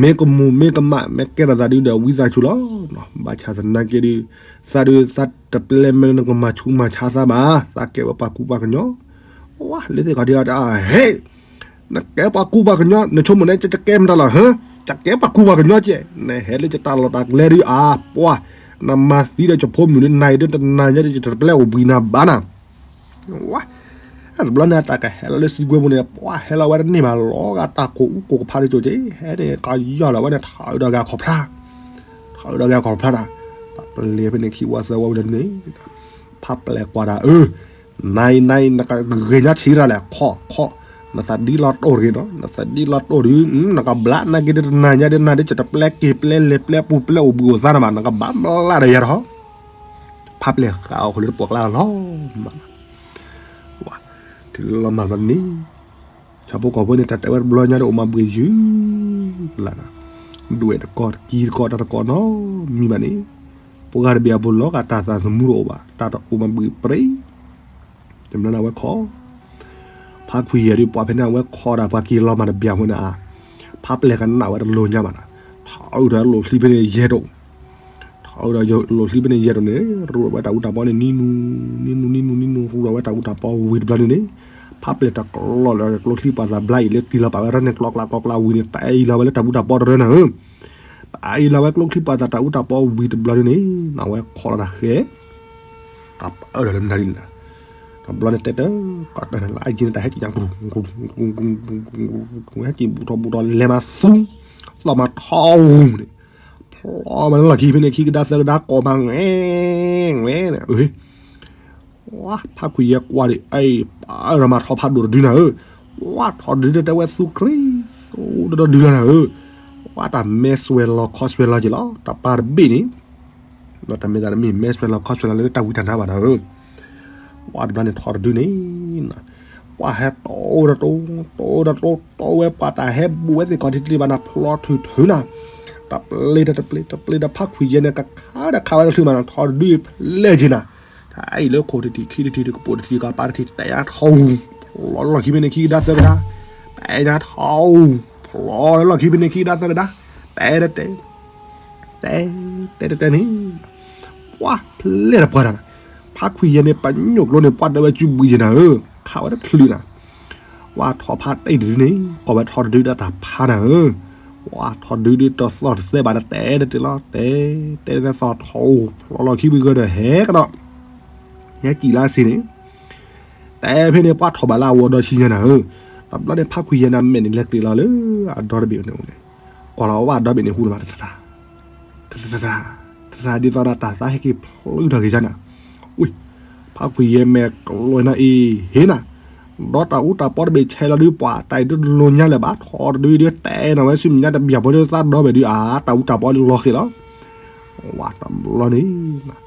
မ့ၢ်ကမူၣ်မ့ၢ်ကမၣ် မ့ၢ်ကဲထီၣ်သးဒုးဒီး ဝံသးစူၤလီၤ, ဘၣ်ဆၣ်သနာ်က့ဒုး သးဒုးသးတပျဲမ့ၢ်လၢနကမၤဆူးမၤဆါသးဘၣ်, သးကဲဝဲပှၤကူပှၤကညီ, ဝါ လၢသ့ၣ်ခီၣ်ထံးအီၤတၢ် ဟ့ၣ် နကဲပှၤကူပှၤကညီ နဆိကမိၣ်န့ၣ် ကကဲမတၤလီၤ, ဟၢ ကကဲပှၤကူပှၤကညီကဲ, နဟဲလၢယတၢ်လီၢ်တၢ်ကျဲဒုးအါ ပှၤ နမၤသံဒီးယဖိမုၣ်ဒုး နၤအံၤဒုး တနၤညါဒုး ယတပျဲအိၣ်ဘှံးနၤဘၣ်နၤ, ဝါ တဘျီန့ၣ် အတၢ်ကဟဲလီၤလၢစံကွဲပူၤန့ၣ် ပှၤဟဲလီၤဝဲတန့ၢ်ဘၣ် လီၤဂာ်တၢ်ကိၢ်အူကိၢ်ကဖးတကၠိၢ်က့, ဟဲန့ၣ် ကယီၢ်လီၤဝဲန့ၣ် ထီၣ်အုးဒီးဂၤခီၣ်ဖျါ, ထီၣ်အုးဒီးဂၤခီၣ်ဖျါနၤ, တၢ်ပျဲဖဲန့ၣ်ခံဝီသၢဝီဝံၤလီၤန့ၣ် ဖးပျဲၢ်ကွၢ်တၢ် အၢ နၤအံၤ နၤအံၤ နကဂ့ၤညါဆံးတၢ်လဲၣ် ခီၣ် ခီၣ်, နသးဒ်လီၤတိၢ်တဂ့ၤနီၤ, နသးဒ်လီၤတိၢ်ဒုး နကဘျါနာ်က့ဒုး တနၤညါဒုး နၤဒုး ယတပျဲက့ၤပျဲလဲၤပျဲပူၤပျဲအိၣ်ဘှံးအိၣ်သါနၤဘၣ် နကဘၣ်မလၢ်ဒီးယၤထီၣ်, ဖးပျဲၢ်ဃာ်အီၤဃုာ်လၢတပှၢ်ကျါလီၤမး, ဝါ တုၤလီၤမၢ်ဘျီန့ၣ် ဆၣ်ဖိကီၢ်ဖိန့ၣ် တၢ်တဲဝဲတဘျီညါဒီး အိၣ်မးဘှံးယုၢ်ကလာ်နၤ, ဒွဲၣ်တကီၢ် တကံတကီၢ် တၢ်တကီၢ်နီတမံၤဘၣ်န့ၣ်, ပှၤဂၤတဘ့ၣ်အပူၤလီၤဂာ်တၢ်သးသမူတအိၣ်ဘၣ် တၢ်တအိၣ်မးဘှံးပြ့, တဘျီန့ၣ် အဝဲခီၣ်, ဖးခွံယဲၢ်ဒုး ပှၤဖဲန့ၣ် အဝဲခီၣ်ဒၣ်ပှၤက့ၤလီၤမးတဘ့ၣ်အဃိန့ၣ်ဧါ, ဖးပျဲၢ်ကနၣ်ဝဲတလိၤညါဘၣ်နၤ, ထီၣ်အုးဒီးလိာ်ချံဖဲန့ၣ်ယဲၢ်တိၢ် ထီၣ်အုးဒီးလိာ်ချံဖဲန့ၣ်ယဲၢ်တိၢ်န့ၣ် ရူးဝဲတၢ်အူတၢ်ပီန့ၣ် နံၤနူၤ နံၤနူၤ နံၤနူၤ နံၤနူၤ ရူးဒီးဝဲတၢ်အူတၢ်ပီဝံၤတဘျီန့ၣ်န့ၣ်, ဖးပျဲၢ်တကျီလၢကျိချံပှၤသးဘျါအံၤလၢတံၢ်လီၤပာ်ဝဲတၢ်န့ၣ် ကျီကျီကျီကျီဝံၤန့ၣ် တၢ်အံၤလီၤဝဲလၢတၢ်အူတၢ်ပီတရၢနၤဧၢ, တၢ်အံၤလီၤဝဲကျိချံပှၤသးတၢ်အူတၢ်ပီဝံၤတဘျီန့ၣ်န့ၣ် အဝဲခီၣ်လီၤတၢ်ဃဲ ကပၢၢ်ဒီးလၢမနုၤဒ်လဲၣ်, တဘျီန့ၣ်တဲတၢ် ကတၢၢ်န့ၣ် လၢအယံၤန့ၣ် တၢ်ဟဲက့ၤညါ ဟဲက့ၤဘူးထီၣ်ဘူးထီၣ်လဲၤမးသူ သီၣ်မးထီအူန့ၣ်, ဖျီမးလၢလီၢ်ခံဖဲန့ၣ် ခံကဒါသၢကဒါ ကိးမး ငဲ ငဲန့ၣ် ဝါ ဖးခွံယဲၢ်ကွၢ်ဒံး အံၤ ပၢ်ရမၤထီဖးဒိၣ်တဒုနၤဧၢ, ဝါ ထီတဒုတဲဝဲသူကြ့ သူတဒုလီၤနၤဧၢ, ဝါ တၢ်မဲဆွဲလီၤ ခီဆွဲလီၤက့ၤလီၤ တၢ်ပၢ်တဘ့ၣ်န့ၣ်, ဒီးတၢ်မ့ၢ်သးတမ့ၢ် မဲဆွဲလီၤ ခီဆွဲလီၤလၢတၢ်ဝံတၢ်နါဘၣ်နၤဧၢ, ဝါ တဘျီန့ၣ် ထီတဒုန့ၣ် ပှၤဟဲတိၢ်ဒီးတိၢ် တိၢ်ဒီးတိၢ် တိၢ်ဝဲ ပှၤတၢ်ဟဲဘူးဝဲသ့ၣ်ခီၣ်ထံးတလံၤဘၣ်နၤ ဖျီထုးထုးနၤ, တပျ့ၤဒီးတပျ့ၤ တပျ့ၤဒီးဖးခွံယဲၢ်န့ၣ် ကခါဒီးခးဝဲတချုးမးနၤ ထီတဒုအံၤဖျဲၣ်က့ၤနၤ, တၢ်အံၤလၢခိၣ်တထံၣ် ခံတထံၣ် ကပိာ်တထံၣ် ကပၤတထံၣ် တဲညါထီအူ, ဖျီလၢလီၢ်ခံဖဲန့ၣ် ခံကဒါသၢကဒါ, တဲညါထီအူ, ဖျီလၢလီၢ်ခံဖဲန့ၣ် ခံကဒါသၢကဒါ, တဲတဲတဲ တဲတဲတဲတဲန့ၣ် ပှၢ်ဖျဲၣ်တပှၢ်တၢ်နၤ, ဖါခွံယဲၢ်န့ၣ် ပညိၣ်ကျိန့ၣ် ပှၢ်တဲဝဲစုဘှံးယဲၢ်နၤဧၢ, ခးဝဲတချုးနၤ, ဝဲထီၣ်ဖါတဲတဒုန့ၣ် ကိးဝဲထီၣ်တဒုဒီးတၢ်ဖါနၤဧၢ, ဝဲထီၣ်တဒုဒုတသီၣ်တသဲဘၣ်ဒီးတဲတဲလီၤ တဲတဲသီၣ်ထီၣ်အိၣ်ဖျီလီၤခံဘုဂၢၢ်ဒီးဟဲကဒီး, ဟဲကံၣ်လၢအစ့န့ၣ် တဲဖဲန့ၣ် ပှၢ်ထီၣ်ဘၣ်လၢအဝီဒီဆံညါနၤဧၢ, တဘျီန့ၣ် ဖါခွံယဲၢ်န့ၣ် အမဲာ်န့ၣ်လဲၤကျ့ၤလီၤလၢအဒီတဘ့ၣ်န့ၣ်အိၣ်န့ၣ်, ကွၢ်လီၤဝဲအဒီဘ့ၣ်န့ၣ်ဟူနမး တသး ဒ်သိးဒီးတၢ်သးဟဲက့ၤဖျုးထီၣ်က့ၤယါနၤ, ဝ့ၢ် ဖါခွံယဲၢ်မဲာ်ကျိၤနၤအံၤ ဟ့ၣ်နၤ, ဒီးတၢ်အူတၢ်ပီတဘ့ၣ်ဆဲးလီၤဒုး ပှၢ်တၢ်အံၤတလိၤညါလၢၤဘၣ် ထီၣ်တဒုဒုးတဲနၤဝဲဆူမဲာ်ညါတဘျီဖိဒုးသးဒီဘ့ၣ်ဒုး အါ တၢ်အူတၢ်ပီဒုးလီၤဃ့ၢ်လီၤ, ဝဲတဘျီန့ၣ်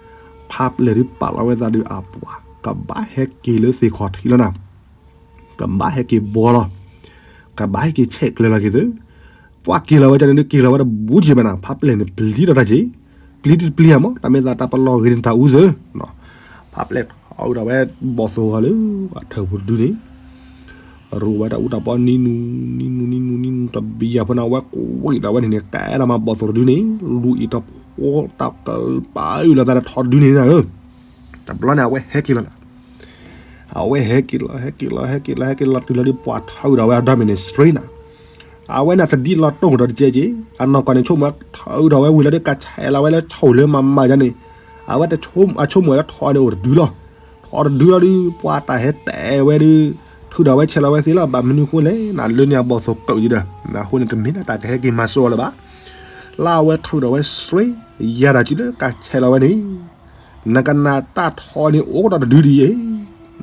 ဖါပျဲၢ်ဒုးပာ်လီၤဝဲသးဒုးအပှၤ ကဘၣ်ဟဲက့ၤလၢသ့ၣ်ခီၣ်ထံးလီၤနၤ, ကဘၣ်ဟဲက့ၤဘှီလီၤ, ကဘၣ်ဟဲက့ၤဆဲးကျၢၤလီၤက့ၤသု, ပှၢ်က့ၤလီၤဝဲဒၣ်န့ၣ်ဒုးက့ၤလီၤဝဲတဘူးက့ၤဘၣ်နၤ, ဖါပျဲၢ်န့ၣ်ပျံၤဒီးတၢ်က့ၤ, ပျံၤတပျံၤဧါမး တၢ်မ့ၢ်သးတၢ်ပလီၢ်ဂ့ၤန့ၣ်တၢ်အူသၢ, ဖါပျဲၢ်ထီၣ်ဝဲဒၣ်ဝဲဘီၣ်သိၣ်ဂီၤလၢ အထၢၣ်ပူၤတဒုန့ၣ် ရိဝဲဒၣ်အူတၢ်ပီနံၤနူၤ နံၤနူၤ နံၤနူၤ နံၤနူၤ တဘံယၤဖိန့ၣ် အဝဲကွံာ်လီၤဝဲန့ၣ်န့ၣ် ကဲဒၣ်မးဘီၣ်သိၣ်တဒုန့ၣ် လူၤအံၤတဖိတၢ်ကပာ်အုၣ်လီၤသးဒီးထီၣ်တဒုန့ၣ်နၤဧၢ, တဘျီန့ၣ်အဝဲဟဲက့ၤလီၤနၤ, အဝဲဟဲက့ၤလီၤ ဟဲက့ၤလီၤ ဟဲက့ၤလီၤ ဟဲက့ၤလီၤတုၤလီၤဒုးပှၢ်ထီၣ်အုၣ်ဒီးဝဲအဒီမ့ၢ်န့ၣ် straight နၤ, အဝဲန့ၣ်သဒံးလီၤတိၢ်ဒီးတကဲက့ၤ အနီၢ်ကီၢ်န့ၣ် ဆိကမိၣ်ထီၣ်အုၣ်ဒီးဝဲဝံၤလီၤဒုးကဆဲးလီၤဝဲလၢဆိၣ်လၢမၤမၤယါန့ၣ်, အဝဲဆိကမိၣ်လၢထီၣ်န့ၣ်အိၣ်တဒုလီၤ, ထီၣ်တဒုလီၤဒုး ပှၢ်တၢ်ဟဲတဲဝဲဒုး ထုးဒီးဝဲဆဲးလီၤဝဲသ့လီၤ ဘၣ်မနုၤအဃိလဲၣ်နၤ လၢန့ၣ်အဘီၣ်သိၣ်ကၢးယံၤဒီး အဃိန့ၣ်တမ့ၢ်လၢတၢ်ကဟဲက့ၤမၤစိအီၤလၢၤဘၣ်, လၢအဝဲထုးဒီးဝဲ straight ယၤတၢ်စုလၢကဆဲးလီၤဝဲန့ၣ် နကနၣ်တၢ်ထီန့ၣ်အိၣ်ကဒီးတဒုဒ်အံၤ,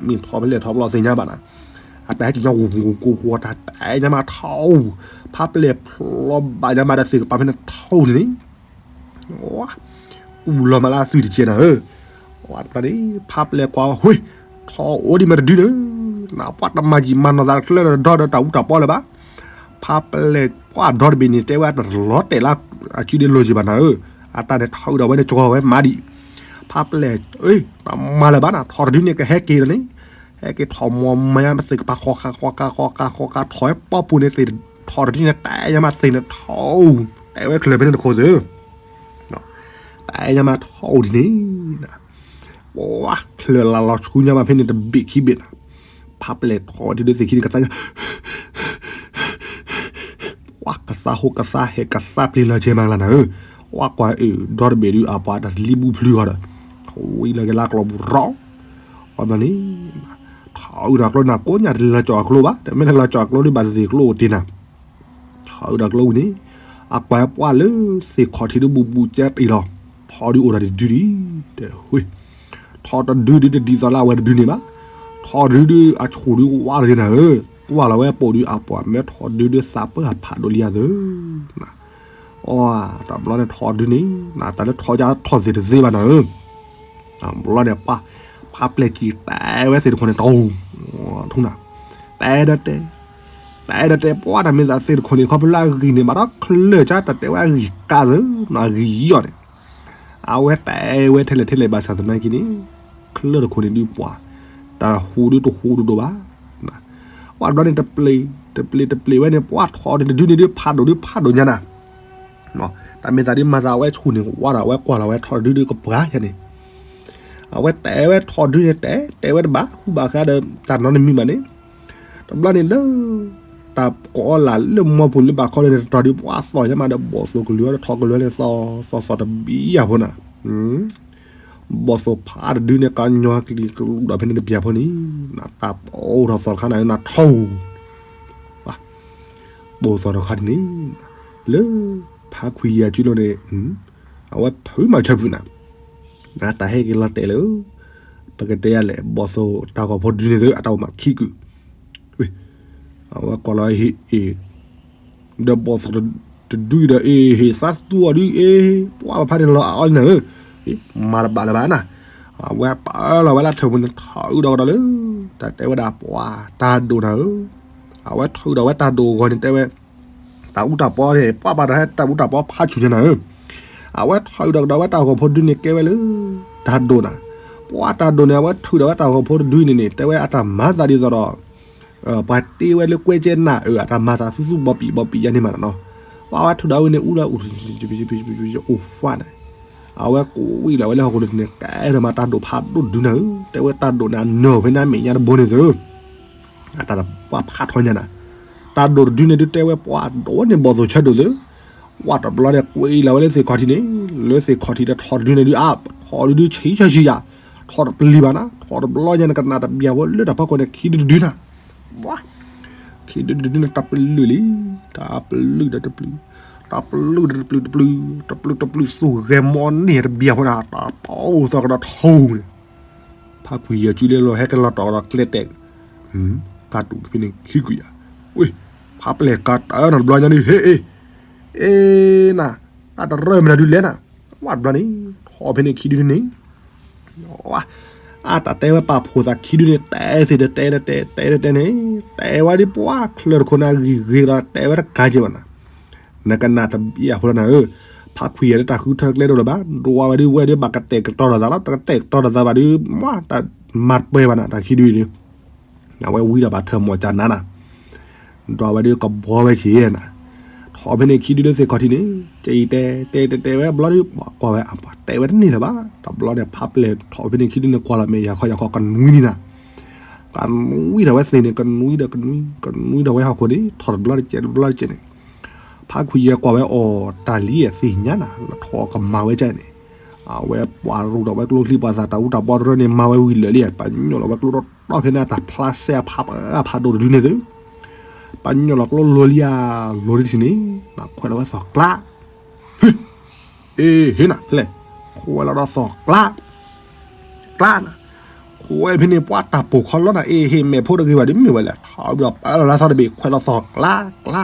မ့ၢ်ထီဖဲလဲၣ်ထီဖဲလဲၣ်သ့ၣ်ညါဘၣ်နၤ, အတၢ်ဟဲက့ၤညီဂူၤဂူၤဂူၤဂူၤတၢ်တဲညါမးထီ, ဖါပျဲၢ်ဖျီဘၣ်ညါမးဒီးသ့ၣ်ကပၤဖဲန့ၣ်ထီန့ၣ်န့ၣ်, အူလီၤမးလၢအသွံၣ်တကဲနၤဧၢ, ဝဲတဘျီန့ၣ် ဖါပျဲၢ်ကွၢ်ဝဲ ထီအိၣ်ဒံးမးတဒုန့ၣ်, နပှၤတမၤယံာ်မၤနီၢ်သးတကျၢၢ်ဒီးဒီဒီးတၢ်အူတၢ်ပီလၢၤဘၣ်, ဖါပျဲၢ်ပှၢ်ဒီတဘ့ၣ်န့ၣ် တဲဝဲတလီၤတဲာ်လၢ အစုဒ့လိၤယံၤဘၣ်နၤဧၢ, အတၢ်န့ၣ်ထီအုၣ်ဒီးဝဲန့ၣ်ကီဝဲမးဒံး, ဖါပျဲၢ် တမၤလၢၤဘၣ်နၤ ထီၣ်တဒုန့ၣ်ကဟဲက့ၤလီၤန့ၣ်, ဟဲက့ၤထီၣ်မီၤမၤညါမးသ့ၣ်ကပၤဃီဃာ်ဃီဃာ်ဃီဃာ်ဃီဃာ်ထီၣ်ဝဲပီပူၤန့ၣ်သ့ၣ်, ထီၣ်တဒုန့ၣ်တဲညါမးသ့ၣ်န့ၣ်ထီ, တဲဝဲချုးဖဲန့ၣ်တခိၣ်သ့ၣ် တဲညါမးထီအိၣ်ဒ်န့ၣ်, ပှၤချုးလၢလီၤဆူညါမးဖဲန့ၣ်တဘ့ၣ်ခံဘ့ၣ်နၤ, ဖါပျဲၢ်ထီၣ်ဝဲဒၣ်ဒုးသ့ၣ်ခံန့ၣ်ကသါညါ, ပှၤကသါဟိကသါဟဲကသါပျ့ၤလီၤကဲမးလၢနၤဧၢ, ပှၤကွၢ်အၢၣ်ဒီတဘ့ၣ်ဒုးအပှၤတၢ်တလံၤဘူၣ်ဖျုးဃီဒီး, ထဝံလီၤက့ၤလၢကျီပူၤရီ, အဘျီန့ၣ်, ထီၣ်အုၣ်ဒီးကျိနၤကိးညါတလဲၤလီၤကၠီၣ်အကျိဘၣ် တမ့ၢ်လဲၤလီၤကၠီၣ်အကျိဒုးဘၣ်သ့ၣ်သ့ၣ်ကျိအိၣ်တ့ၢ်နၤ ထီၣ်အုၣ်ဒီးကျိဝံၤန့ၣ်, အကွၢ်ပှၢ်လၢသ့ၣ်ခီၣ်ထံးဒုးဘူးဘူးကဲတ့ၢ်လီၤ, ဖီဒုးအိၣ်ဒီးတဒုဒံး, တဲဝဲ, ထီၣ်တဒုဒုးတဒ်သိးလၢအဝဲတဒုန့ၣ်ဘၣ်, ထီၣ်တဒုဒုးအဆိၣ်ဒုးဝါတဂ့ၤနၤဧၢ, ကွၢ်လီၤဝဲပိာ်ဒုးအပှၤမ့ၢ်ထီၣ်ဒုဒုးသးပၢၢ်အဖးဒိၣ်လံအသၢ အတဘျီန့ၣ်ထီၣ်ဒုန့ၣ်, တၢ်လၢထီၣ်ကထီၣ်သ့ၣ်တသ့ဘၣ်နၤဧၢ, ဘျီန့ၣ်ပှၤ, ဖါပျဲၢ်ကံၤတဲဝဲသ့ၣ်တခိၣ်န့ၣ်တအိၣ်, ထူနၤ, တဲဒီးတဲ, တဲဒီးတဲပှၤတၢ်မ့ၢ်သးသ့ၣ်တခိၣ်န့ၣ် ခီဖျိလၢအဂံၢ်န့ၣ် ဘၣ်ဒီးချၢၣ်ကၢ်တၢ်တဲဝဲအဂံၢ်ကါသၢ, အဂံၢ်ယီၣ်န့ၣ်, အဝဲတဲဝဲထဲလဲၣ်ထဲလဲၣ်ဘၣ်ဆၣ်သနာ်က့န့ၣ်, ချၢၣ်တခိၣ်န့ၣ်ဒုးပှၤ, တၢ်ဟူးဒုးတဟူးဒိၣ်ဒိၣ်ဘၣ် ပှၤဘျီန့ၣ်တပျ့ၤ, တပျ့ၤတပျ့ၤဝဲန့ၣ် ပှၤထီၣ်န့ၣ်တဒုန့ၣ်ဒုးဖးဒိၣ်ဒုးဖးဒိၣ်ညါနၤ, တၢ်မ့ၢ်သးဒုးမၤသးဝဲဆူၣ်န့ၣ်ဝါဒီး အဝဲကွၢ်လီၤဝဲထီၣ်တဒုဒုးကပှၤယါန့ၣ်, အဝဲတဲဝဲထီၣ်တဒုန့ၣ်တဲ, တဲဝဲတဘၣ် ဟူဘၣ်ဃးဒီးတၢ်နီတမံၤဘၣ်န့ၣ်, တဘျီန့ၣ်လၢ တၢ်ကိးလၢလၢမီပူၤလၢဘၣ်ခီန့ၣ် တတီၤဒုးပှၤသီၣ်ညါမးဒီးဘီၣ်သိၣ်ကလုာ်အီၤဒီးထီၣ်ကလုာ်အီၤန့ၣ် သီၣ်သီၣ်သီၣ်တဘံယၤဖိနၤ ဘီၣ်သိၣ်ဖးတဒုန့ၣ် ကညီကလံၤကလူးဒီးဖဲန့ၣ်တဘံယၤဖိန့ၣ်, တၢ်ပအိၣ်ထီၣ်သီၣ်တခါနၤ နထီၣ်, ပအိၣ်သီၣ်တခါန့ၣ်, လၢ ဖါခွံယၤစုလိၤန့ၣ်, အဝဲဖုးမၤဆၢဖုးနၤ, တၢ်ဟဲက့ၤလီၤတဲာ်လၢ, ပကတဲယၤလဲၣ် ဘီၣ်သိၣ်တၢ်ဂီၤဖိဒုန့ၣ်သ့ အတၢ်အိၣ်မးခံကုာ်, အဝဲကိးလီၤဟ့ၣ်အ့ၣ် ဒီးဘီၣ်သိၣ်တဒုဒီး အ့ၣ် ဟ့ၣ်သးသူအီၤဒု အ့ၣ် ပှၤပဖါန့ၣ်လီၤအီၤလံနၤဧၢ, မၤတဘၣ်လၢၤဘၣ်နၤ, အဝဲပာ်လီၤဝဲလၢထၢၣ်ပူၤန့ၣ် ထီၣ်အုးဒီးကဒီးလၢ, တၢ်တဲဝဲဒၣ်ပှၤတၢ်ဒိၣ်နၤဧၢ, အဝဲထီၣ်အုးဒီးဝဲတၢ်ဒိၣ်အဂီၢ်န့ၣ်တဲဝဲ, တၢ်အူတၢ်ပီန့ၣ် ပှၤဘၣ်တၢ်ဟဲတၢ်အူတၢ်ပီဖးဆူၣ်ညါနၤဧၢ, အဝဲထီၣ်အုးဒီးကဒီးဝဲတၢ်ဂီၤဖိဒုန့ၣ်ကဲဝဲလၢ, တၢ်ဒိၣ်နၤ, ပှၤတၢ်ဒိၣ်န့ၣ် အဝဲထုးဒီးဝဲတၢ်ဂီၤဖိတဒုန့ၣ်န့ၣ် တဲဝဲအတၢ်မၤသးဒ်သိးဒီး ပှၤတ့ဝဲလၢကွဲကဲနၤဧၢ အတၢ်မၤသးသူသူဘီပံးဘီပံးယါန့ၣ်မးနီၤ, ပာ်ဝဲထုးဒီးဝဲန့ၣ် အူလၢ အိၣ်ဖးန့ၣ်, အဝဲကွံာ်လီၤဝဲလၢဟီၣ်ခိၣ်ဒီးန့ၣ် ကဲထီၣ်မးတၢ်ဒိၣ်ဖးဒိၣ်တဒုနၤဧၢ, တဲဝဲတၢ်ဒိၣ်န့ၣ် အနၢၤဖဲန့ၣ်အမဲာ်ညါတဘိန့ၣ်သု, အတၢ်ပှၤဖးထီညါနၤ, တၢ်ဒိၣ်တဒုန့ၣ်ဒုးတဲဝဲပှၤဒိၣ်န့ၣ်ဘီၣ်သိၣ်ဆၢဒိၣ်သု, ဝဲတဘျီန့ၣ်ကွံာ်လီၤဝဲလၢသ့ၣ်ခီၣ်ထံးန့ၣ်, လၢသ့ၣ်ခီၣ်ထံးဒီးထီၣ်တဒုန့ၣ်ဒုး အါ ထီၣ်တဒုဆံးဆံးယၤ, ထီၣ်တပျုၢ်ဘၣ်နၤ, ထီၣ်တဘျီညါန့ၣ် ကနၣ်တဘျီဖိလၢတၢ်ဖီခိၣ်န့ၣ် ခံဒုတဒုနၤ, ခံဒုတဒုန့ၣ် တပျုၢ်လံ, တပျုၢ်လံဒီးတပျုၢ်, တပျုၢ်ဒီးတပျုၢ်တပျုၢ်, တပျုၢ်တပျုၢ်သူၣ်ဂဲၤမီၢ်န့ၢ်တဘျီဖိန့ၣ် တၢ်ပီသီကဒီးထီၣ်န့ၣ်, ဖးခွံယဲၢ်စုလ့လိာ်ဟဲက့ၤလီၤတီၤကဒီးကျဲတဲာ်, ဖးတူၢ်ဖဲန့ၣ်ခံကွံာ်ယၤ, ဝ့ၢ်, ဖးပျဲၢ်ကးတၢ်နၤတဘျီညါဒုး ဟ့ၣ်အ့ၣ် အ့ၣ်နၤ, တၢ်တရၢၢ်မနုၤဒုးလဲၣ်နၤ, ဝဲတဘျီန့ၣ် ထီၣ်ဖဲန့ၣ်ခံဒုန့ၣ် အတၢ်တဲဝဲပာ်ဖှိၣ်သးခံဒုန့ၣ် တဲသ့ၣ်တတဲတတဲ တဲတတဲန့ၣ် တဲဝဲဒ်ပှၤချၢတခိၣ်န့ၣ်ဂံၢ်ဂ့ၤဒီးတဲဝဲတကးက့ဘၣ်နၤ, နကနၣ်တဘံၣ်အဖိလီၤနၤဧၢ, ဖးခွံယဲၢ်လၢတၢ်ဃုထၢကျဲဒိၣ်လၢၤဘၣ်, ဒိးဝဲဒ်ဝဲဒ်ဘၣ်ကတဲာ်ကတီၤဒီးသးလီၤ, တကတဲာ်ကတီၤဒီးသးဘၣ်ဒ် မ့ၢ်တၢ်မၤတပှဲၤဘၣ်နၤ တၢ်ခံဒုအံၤဒ် အဝဲဝံဒီးဘၣ်ထၢၣ်မီၢ်ကၢ်နါနၤ, ဒီးဝဲဒ်ကဘှီဝဲက့ၤနၤ, ထီၣ်ဖဲန့ၣ်ခံဒုလၢသ့ၣ်ခီၣ်ထံးန့ၣ် ကတဲတဲတဲတဲဝဲဘျီဒ် ပှၤကွၢ်ဝဲ ပှၤတဲဝဲတန့ၢ်လၢၤဘၣ်, တဘျီန့ၣ် ဖးပျဲၢ်ထီၣ်ဖဲန့ၣ်ခံဒုန့ၣ် ကွၢ်လီၤမဲာ်ယၤခီယၤခီကနွံနံၤနၤ, ကနွံထီၣ်ဝဲသ့ၣ်န့ၣ် ကနွံဒီးကနွံ ကနွံထီၣ်ဝဲဟီၣ်ခိၣ်န့ၣ် ထီၣ်တဘျီတကဲးတဘျီတကဲးန့ၣ်, ဖးခွံယဲၢ်ကွၢ်ဝဲအီၤ တၢ်လံအသ့ၣ်ညါနၤ လၢထီၣ်ကမၤဝဲကဲန့ၣ် အဝဲပှၤရူးထီၣ်ဝဲကျိချံ ပှၤသးတၢ်အူတၢ်ပီတရၢန့ၣ် မၤဝဲဝံၤလၢာ်လံ, ပညိၣ်လီၤဝဲကျိဒီးတီဖဲန့ၣ် အတၢ်ဖျါစဲအဖးပှၤဖးဒိၣ်တဒုန့ၣ်သု, ပညိၣ်လီၤကျိလိၤလံဧါ, လိၤတထံၣ်န့ၣ် နခွဲးလီၤဝဲသီၣ်ကျါ, အ့ ဟ့ၣ်နၤလဲၣ်, ခွဲးလီၤဒီးသီၣ်ကျါ ကျါနၤ, ခွဲးဖဲန့ၣ် ပှၤတၢ်ပိာ်ခီလီၤနၤ, အ့ ဟ့ၣ်မဲာ်ဖိတဂ့ၤဘၣ်ဒ်မ့ၢ်ဝဲလဲၣ်, ထီၣ်ဒီးပၢလီၤလၢသီတဘ့ၣ် ခွဲးလီၤသီၣ်ကျါ ကျါ,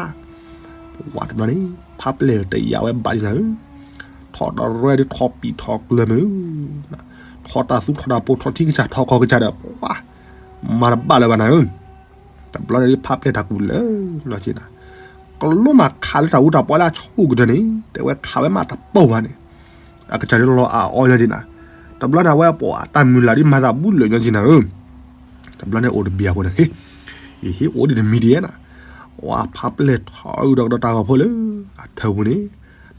ပှၤတဘျီန့ၣ် ဖးပျဲၢ်တယာ်ဝဲဘၣ်လံနၤဧၢ, ထီၣ်တရဲဒ်ထီၣ်ပံာ်ထီၣ်ကျၢၤမုၢ်, ထီၣ်တၢ်သူထီၣ်တၢ်ပိာ်ထီၣ်ထံကစၢ်ထီၣ်ကီၢ်ကစၢ်ဒီး ပှၤ မၤတဘၣ်လၢၤဘၣ်နၤဧၢ, တဘျီန့ၣ်ဒ်ဖးပျဲၢ်တၢ်ကူၣ်လၢာ်လီၤက့နၤ, ကလိမးခးလၢတၢ်အူတၢ်ပီလၢအဆိကတၢၢ်န့ၣ် တဲဝဲခးဝဲမးတပိာ်ဘၣ်န့ၣ်, အကစၢ်ဒ်လီၤအီၣ်လီၤက့နၤ, တဘျီန့ၣ် အဝဲပှၤတၢ်မုၢ်လၢ်ဒ်မၤသးဘူးလၢာ်ညီက့နၤဧၢ, တဘျီန့ၣ်အိၣ်တဘံၣ်အဖိန့ၣ် ဟ့ၣ် ယဟ့ၣ်အိၣ်ဒံးတမံၤဒံးနၤ, ဝဲဖးပျဲၢ်ထီၣ်အုးဒီးကဒီးတၢ်ဂီၤဖိလၢအထၢပူၤန့ၣ်,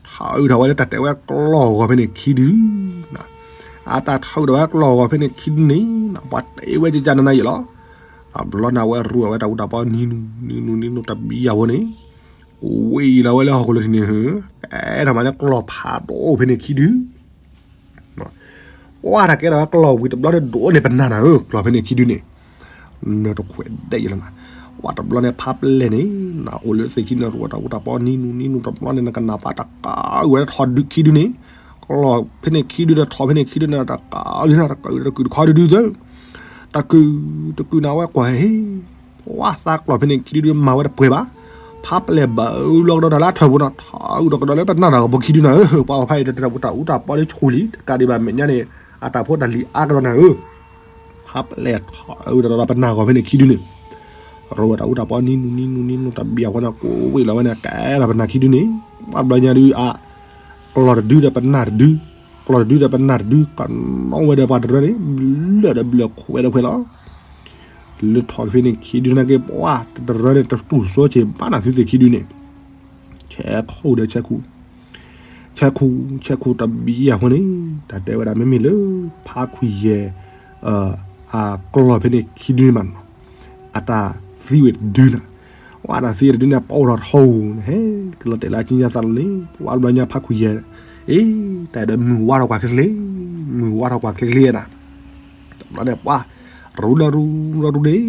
ထီၣ်အုးထီၣ်ဝဲလၢတၢ်တဲဝဲကျီၢ်ဂီၤဖဲန့ၣ်ခံဒု အတၢ်ထီၣ်အုးထီၣ်ဝဲကျီၢ်ဂီၤဖဲန့ၣ်ခံဒုန့ၣ် ပှၤတဲဝဲကကနနယဲၢ်လီၤ, တဘျီန့ၣ် အဝဲရူးထီၣ်ဝဲတၢ်အူတၢ်ပီနံၤနူနံၤနူနံၤနူတဘံၣ်အဖိန့ၣ်, ဝံၤလီၤဝဲလၢဟီၣ်ခိၣ်လၢထံန့ၣ် ကဲထီၣ်မးလၢကျီၢ်ဖးဒိၣ်ဖဲန့ၣ်ခံဒု ပှၤတၢ်ကဲထီၣ်ဝဲကျီၢ်ဝံၤတဘျီန့ၣ် ဒိၣ်န့ၢ်ပနၢ်နၤဧၢ, ကျီၢ်ဖဲန့ၣ်ခံဒုန့ၣ်, နတခွဲးဒဲးယဲၢ်လီၤနၤ, ပှၤတဘျီန့ၣ်ဖးပျဲၢ်န့ၣ် နအိၣ်လၢသ့ၣ်ခံန့ၣ်ရူးတၢ်အူတၢ်ပီနံၤနူနံၤနူတဘျီန့ၣ် နကနၣ်ပှၤတကးဝဲထီၣ်ဒုခံဒုန့ၣ်, ကျီၢ်ဖဲန့ၣ်ခံဒုဒီးထီၣ်ဖဲန့ၣ်ခံဒုန့ၣ် တကးလံနၤ တကးတကုာ်တခီဒုဒုသၢ တကုာ် တကုာ်နၤဝဲကွၢ်ဟ့ၣ်, ပှၤသးကျီၢ်ဖဲန့ၣ်ခံဒုဒုမၤဝဲတပှဲၤဘၣ်, ဖးပျဲၢ်ဘၣ်အုးလီၤကဒီးတၢ်လၢအထၢပူၤနီၤ ထီၣ်အုးဒီးကဒီးလၢပနၢ်တၢ်ဂီၤဖိခံဒုနၤဧၢ, ပှၤဖးအံၤတၢ်တၢ်တၢ်အူတၢ်ပီလၢဆူၣ်လံ တကးဒံးဘၣ်မဲာ်ညါန့ၣ် အတၢ်ဖိတၢ်လံၤအါကဒီးနၤဧၢ, ဖးပျဲၢ်ထီၣ်အုးဒီးပနၢ်ဂီၤဖဲန့ၣ်ခံဒုန့ၣ် ရူးဝဲတၢ်အူတၢ်ပီနံၤနူနံၤနူနံၤနူတဘံၣ်အဃိန့ၣ် ကိးဝ့ၢ်လီၤဝဲန့ၣ် ကဲလီၤပနၢ်ခံဒုန့ၣ်, ပှၤဘျီညါဒုးအ ကျီၢ်တဒုဒီးပနၢ်တဒု, ကျီၢ်တဒုဒီးပနၢ်တဒု ကနီၣ်ဝဲဒီးပှၤတရၢန့ၣ် ဘျၢၣ်ဒီးဘျၢၣ်ခွဲးဒီးခွဲးလီၤ, လၢထီၣ်ဖဲန့ၣ်ခံဒုန့ၣ်က့ၤ ပှၤတရၢန့ၣ် တတူၢ်စိက့ၤဘၣ်နၤသုသ့ၣ်ခံဒုန့ၣ်, ဆဲးခိၣ်ဒီးဆဲးခိၣ် ဆဲးခိၣ် ဆဲးခိၣ်တဘံၣ်အဃိန့ၣ် တၢ်တဲဝဲဒၣ်မ့မ့ၢ်လၢ ဖးခွံယဲၢ် အကျီၢ်ဖဲန့ၣ်ခံဒုန့ၣ်မးနီၤ, အတၢ်သံဝဲတဒုနၤ, ဝဲတၢ်သံဝဲတဒုန့ၣ် ပအိၣ်ထီၣ်ထီၣ်န့ၣ် ဟဲက့ၤလီၤတဲာ်လၢအကံညါသးလီၤန့ၣ် ပှၤဘျီညါဖးခွံယဲၢ် အ့ တၢ်ဒီးမုၢ်ဝါထီၣ်ကွၢ်ချ့ချ့, မုၢ်ဝါထီၣ်ကွၢ်ချ့ချ့နၤ, တဘျီန့ၣ် ပှၤ ရူဒီးရူဒီးရူန့ၣ်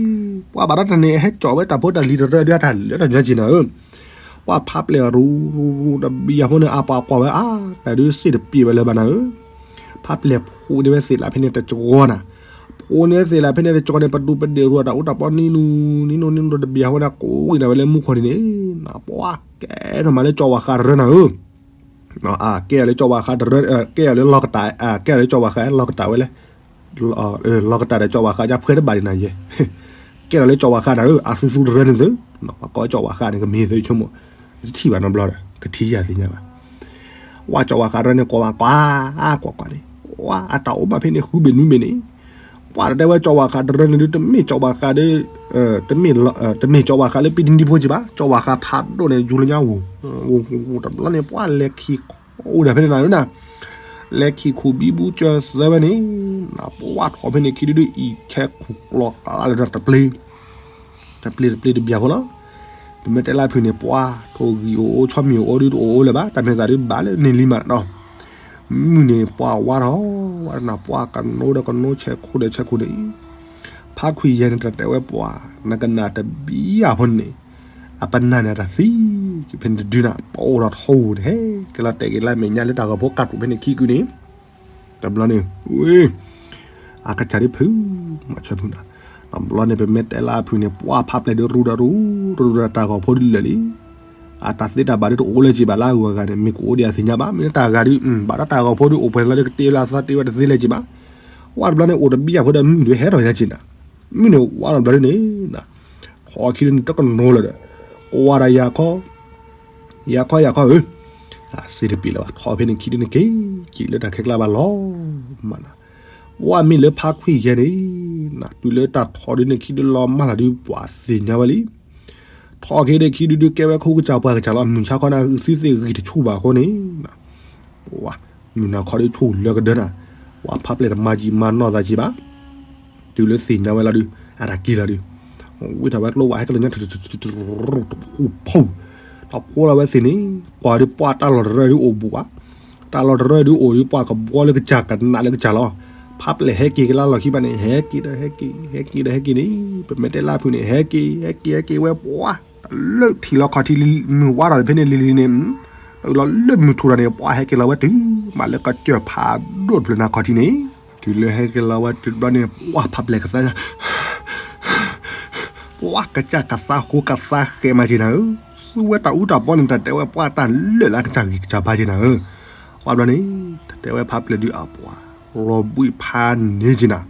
ပှၤဘၣ်ဒၣ်တၢ်န့ၣ် ဟဲကၠီၣ်ဝဲတၢ်ဖိတၢ်လံၤတရၢဒုးအတၢ်လၢတၢ်ညီက့ၤနၤဧၢ, ပှၤဖးပျဲၢ်ရူရူရူတဘံၣ်အဃိန့ၣ် အပှၤကွၢ်ဝဲအါ တၢ်ဒုးစ့ၣ်တပျ့ၤဝဲလၢၤဘၣ်နၤဧၢ, ဖးပျဲၢ်ဖိန့ၢ်ဝဲသ့ၣ်လၢဖဲန့ၣ်တကီနၤ, ဖိန့ၢ်သ့ၣ်လၢဖဲန့ၣ်တကီန့ၣ် ပဒူပဒ့ၣ်ရူအတၢ်အူတၢ်ပီနံၤနူနံၤနူနံၤနူတဘံၣ်အဃိန့ၣ် ကိးဝ့ၢ်နၤဝဲလၢမူခိၣ်န့ၣ်န့ၣ်, ပှၤကဲထီၣ်မးလၢကၠီဝါဃးတရၢနၤဧၢ ကဲထီၣ်လၢကၠီဝါဃးတရၢ ကဲထီၣ်လၢလီၤကတၢ် ကဲထီၣ်လၢကၠီဝါဃး လီၤကတၢ်ဝဲလဲၣ်, လီၤကတၢ်ဒီးကၠီဝါဃး ကၢ်ဖှဲတဘၣ်ဒံးနၤယဲ, ကဲထီၣ်လၢကၠီဝါဃးနၤဧၢ အသူသူတရၢန့ၣ်သု, ပှၤကိးကၠီဝါဃးန့ၣ် ကမ့ၢ်သုဆိကမိၣ်, တထံၣ်ဘၣ်နီတဘျီဒီး ကထံၣ်ယၤသ့ၣ်ညါဘၣ်, ဝဲကၠီဝါဃးတရၢန့ၣ် ကွၢ်ဘၣ်ကွၢ် ကွၢ်ကွၢ်န့ၣ်, ဝဲအတၢ်အိၣ်ဘၣ်ဖဲန့ၣ် ဃုဘ့ၣ်နွံဘ့ၣ်န့ၣ်, ပှၤတတဲဝဲကၠီၤဝၤဃးတရၢန့ၣ်ဒုး တမ့ၢ်ကၠီၤဝၤဃးဒီး တမ့ၢ်ကၠီၤဝၤဃးလၢပံတနံဖိက့ဘၣ်, ကၠီၤဝၤဃးဖးဒိၣ်န့ၣ် ယူၤလၢညါဝိၤ, တဘျီန့ၣ် ပှၤလဲၤခံခူၣ်အိၣ်ဒီးဖဲန့ၣ်နၤ, လဲၤခံခူၣ်ဘံဘူကၢၤစၢၤဝဲန့ၣ်, ပှၤထီၣ်ဖဲန့ၣ်ခံဒုဒုအံၤ ဆဲးခူၣ်ကျီၤကလၢတပျ့ၤ တပျ့ၤတပျ့ၤတဘျီဖိလီၤ. ပမ့ၢ်တဲလၢဖုၣ်န့ၣ် ပှၤထိၣ်ဂံၢ်အိၣ်အိၣ် ဆီမံၤအိၣ်အိၣ်ဒုတအိၣ်အိၣ်လၢၤဘၣ်, တၢ်မဲာ်သးဒုဘၣ်လၢန့ၣ်လံမးနီၤ. မုၢ်န့ၣ်ပှၤဝါထီၣ်, ဝါနၤပှၤကနိဒီးကနိ ဆဲးခိၣ်ဒီးဆဲးခိၣ်န့ၣ်, ဖါခွံယဲၢ်န့ၣ်တၢ်တဲဝဲပှၤ, နကနၣ်တဘံယၢ်ဖိန့ၣ်, အပနၢ်န့ၣ်တၢ်သံ, ဖဲန့ၣ်တဒုနၤ ပအိၣ်ဒီးထီၣ်ဧိၤန့ၣ် ဟဲက့ၤလီၤတဲာ်က့ၤလၢမဲာ်ညါလၢတၢ်ဂီၤဖိကးပူၤဖဲန့ၣ်ခံကုန့ၣ် တဘျီန့ၣ်, ဝ့ၢ်, အကစၢ်ဒ်ဖုၣ်, မၤဆွဲဖုၣ်နၤ, တဘျီန့ၣ် ပမ့ၢ်တဲလၢအဖုၣ်န့ၣ် ပှၤဖးပျဲၢ်ဒုးရူဒီးရူ, ရူဒီးတၢ်ဂီၤဖိဒုးလၢာ်လံ. အတၢ်သ့တၢ်ဘၣ်ဒုးတအိၣ်လၢၤက့ဘၣ်လၢအဂုၤအဂၤန့ၣ် မ့ၢ်ကအိၣ်ဒံးအသ့ၣ်ညါဘၣ်, မ့ၢ်လၢတၢ်ဂၤဒုး ဘၣ်ဒီးတၢ်ဂီၤဖိဒုးအိၣ်ပှဲၤလီၤဒုးကတ့လၢအသီတ့ဝဲတသ့လၢၤက့ဘၣ်. ဝဲတဘျီန့ၣ် အိၣ်တဘံယၢ်ဖိဒီးမုၢ်ဒုးဟဲထီၣ်ညါက့နၤ, မုၢ်န့ၣ်ဝါလီၤဘျီဒုးန့ၣ် ထီၣ်ခံဒုးန့ၣ် တကနိလၢၤဒီး, ကွၢ်ဒီးယၤခီ, ယၤခီယၤခီဧၢ, စ့တပ့ၤလၢၤဘၣ်, ထီၣ်ဖဲန့ၣ်ခံဒုးန့ၣ်က့ၤ, က့ၤလၢတၢ်ခဲကျါဘၣ်လီၤမးနၤ. ပှၤမ့ၢ်လၢဖါခွံယဲၢ်န့ၣ်, တုၤလၢတၢ်ထီဒုးန့ၣ်ခံဒုးလီၤမၢ်လီၤဒုး ပှၤသ့ၣ်ညါဝဲလံ. ထီၣ်က့ၤဒီးခံဒုးဒုးကဲဝဲခိၣ်ကစၢ်ပှၤကစၢ်လီၤ, မုၢ်ဆါခီနၤ သုသ့ၣ်ဂံၢ်တဆူၣ်ဘၣ်အဃိန့ၣ် ပှၤ, မုၢ်နၤခီဒုးဆူၣ်လၢကဒၢနၤ, ပှၤဖးပျဲၢ်တမၤကံမၤနီၢ်သးက့ဘၣ်. တုၤလၢသ့ၣ်ညါဝဲလီၤဒုး, အတၢ်က့ၤလီၤဒုး, ဝံထီၣ်ဝဲကျိဝဲဟဲကလၢညါ, ထူၣ်ဖှိၣ်, ထီၣ်ဖိလီၤဝဲသ့ၣ်န့ၣ်, ကွၢ်ဒုးပှၤတၢ်လီၢ်တရၢဒုးအိၣ်ဘူးဘၣ်, တၢ်လီၢ်တရၢဒုးအိၣ်ဒုး ပှၤကဘှီလၢကစၢ်ကနးလၢကစၢ်လီၤ. ဖးပျဲၢ်ဟဲက့ၤကလၢလီၢ်ခံဘၣ်န့ၣ် ဟဲက့ၤဒီးဟဲက့ၤ, ဟဲက့ၤဒီးဟဲက့ၤန့ၣ်, ပမ့ၢ်တဲလၢဖုၣ်န့ၣ် ဟဲက့ၤ ဟဲက့ၤ ဟဲက့ၤဝဲ ပှၤ, လၢထံၣ်လီၤခီၣ်ထံးလံ, မုၢ်ဝါထီၣ်ဖဲန့ၣ်လံလံန့ၣ်, လီၤလၢမုၢ်ထူၣ်ထီၣ်န့ၣ် ပှၤဟဲက့ၤလီၤဝဲတုၤ, မးလၢကစၢၢ်ဖးဒိၣ်တဖျၢၣ်နၤခီၣ်ထံးန့ၣ်, တုၤလၢဟဲက့ၤလီၤဝဲတုၤတဘျီန့ၣ် ပှၤဖးပျဲၢ်ကသါညါ ပှၤကစၢ်ကသါဃိကသါဃဲးမးက့နၤဧၢ, သူဝဲတၢ်အူတၢ်ပီန့ၣ် တၢ်တဲဝဲပှၤတၢ်လၢာ်လၢအကစၢ်ဂံၢ်ကစၢ်ဘါက့နၤဧၢ, ပှၤဘျီန့ၣ်, တၢ်တဲဝဲဖးပျဲၢ်ဒုးအပှၤ, လီၤဘှံးဖးန့ၢ်က့နၤ,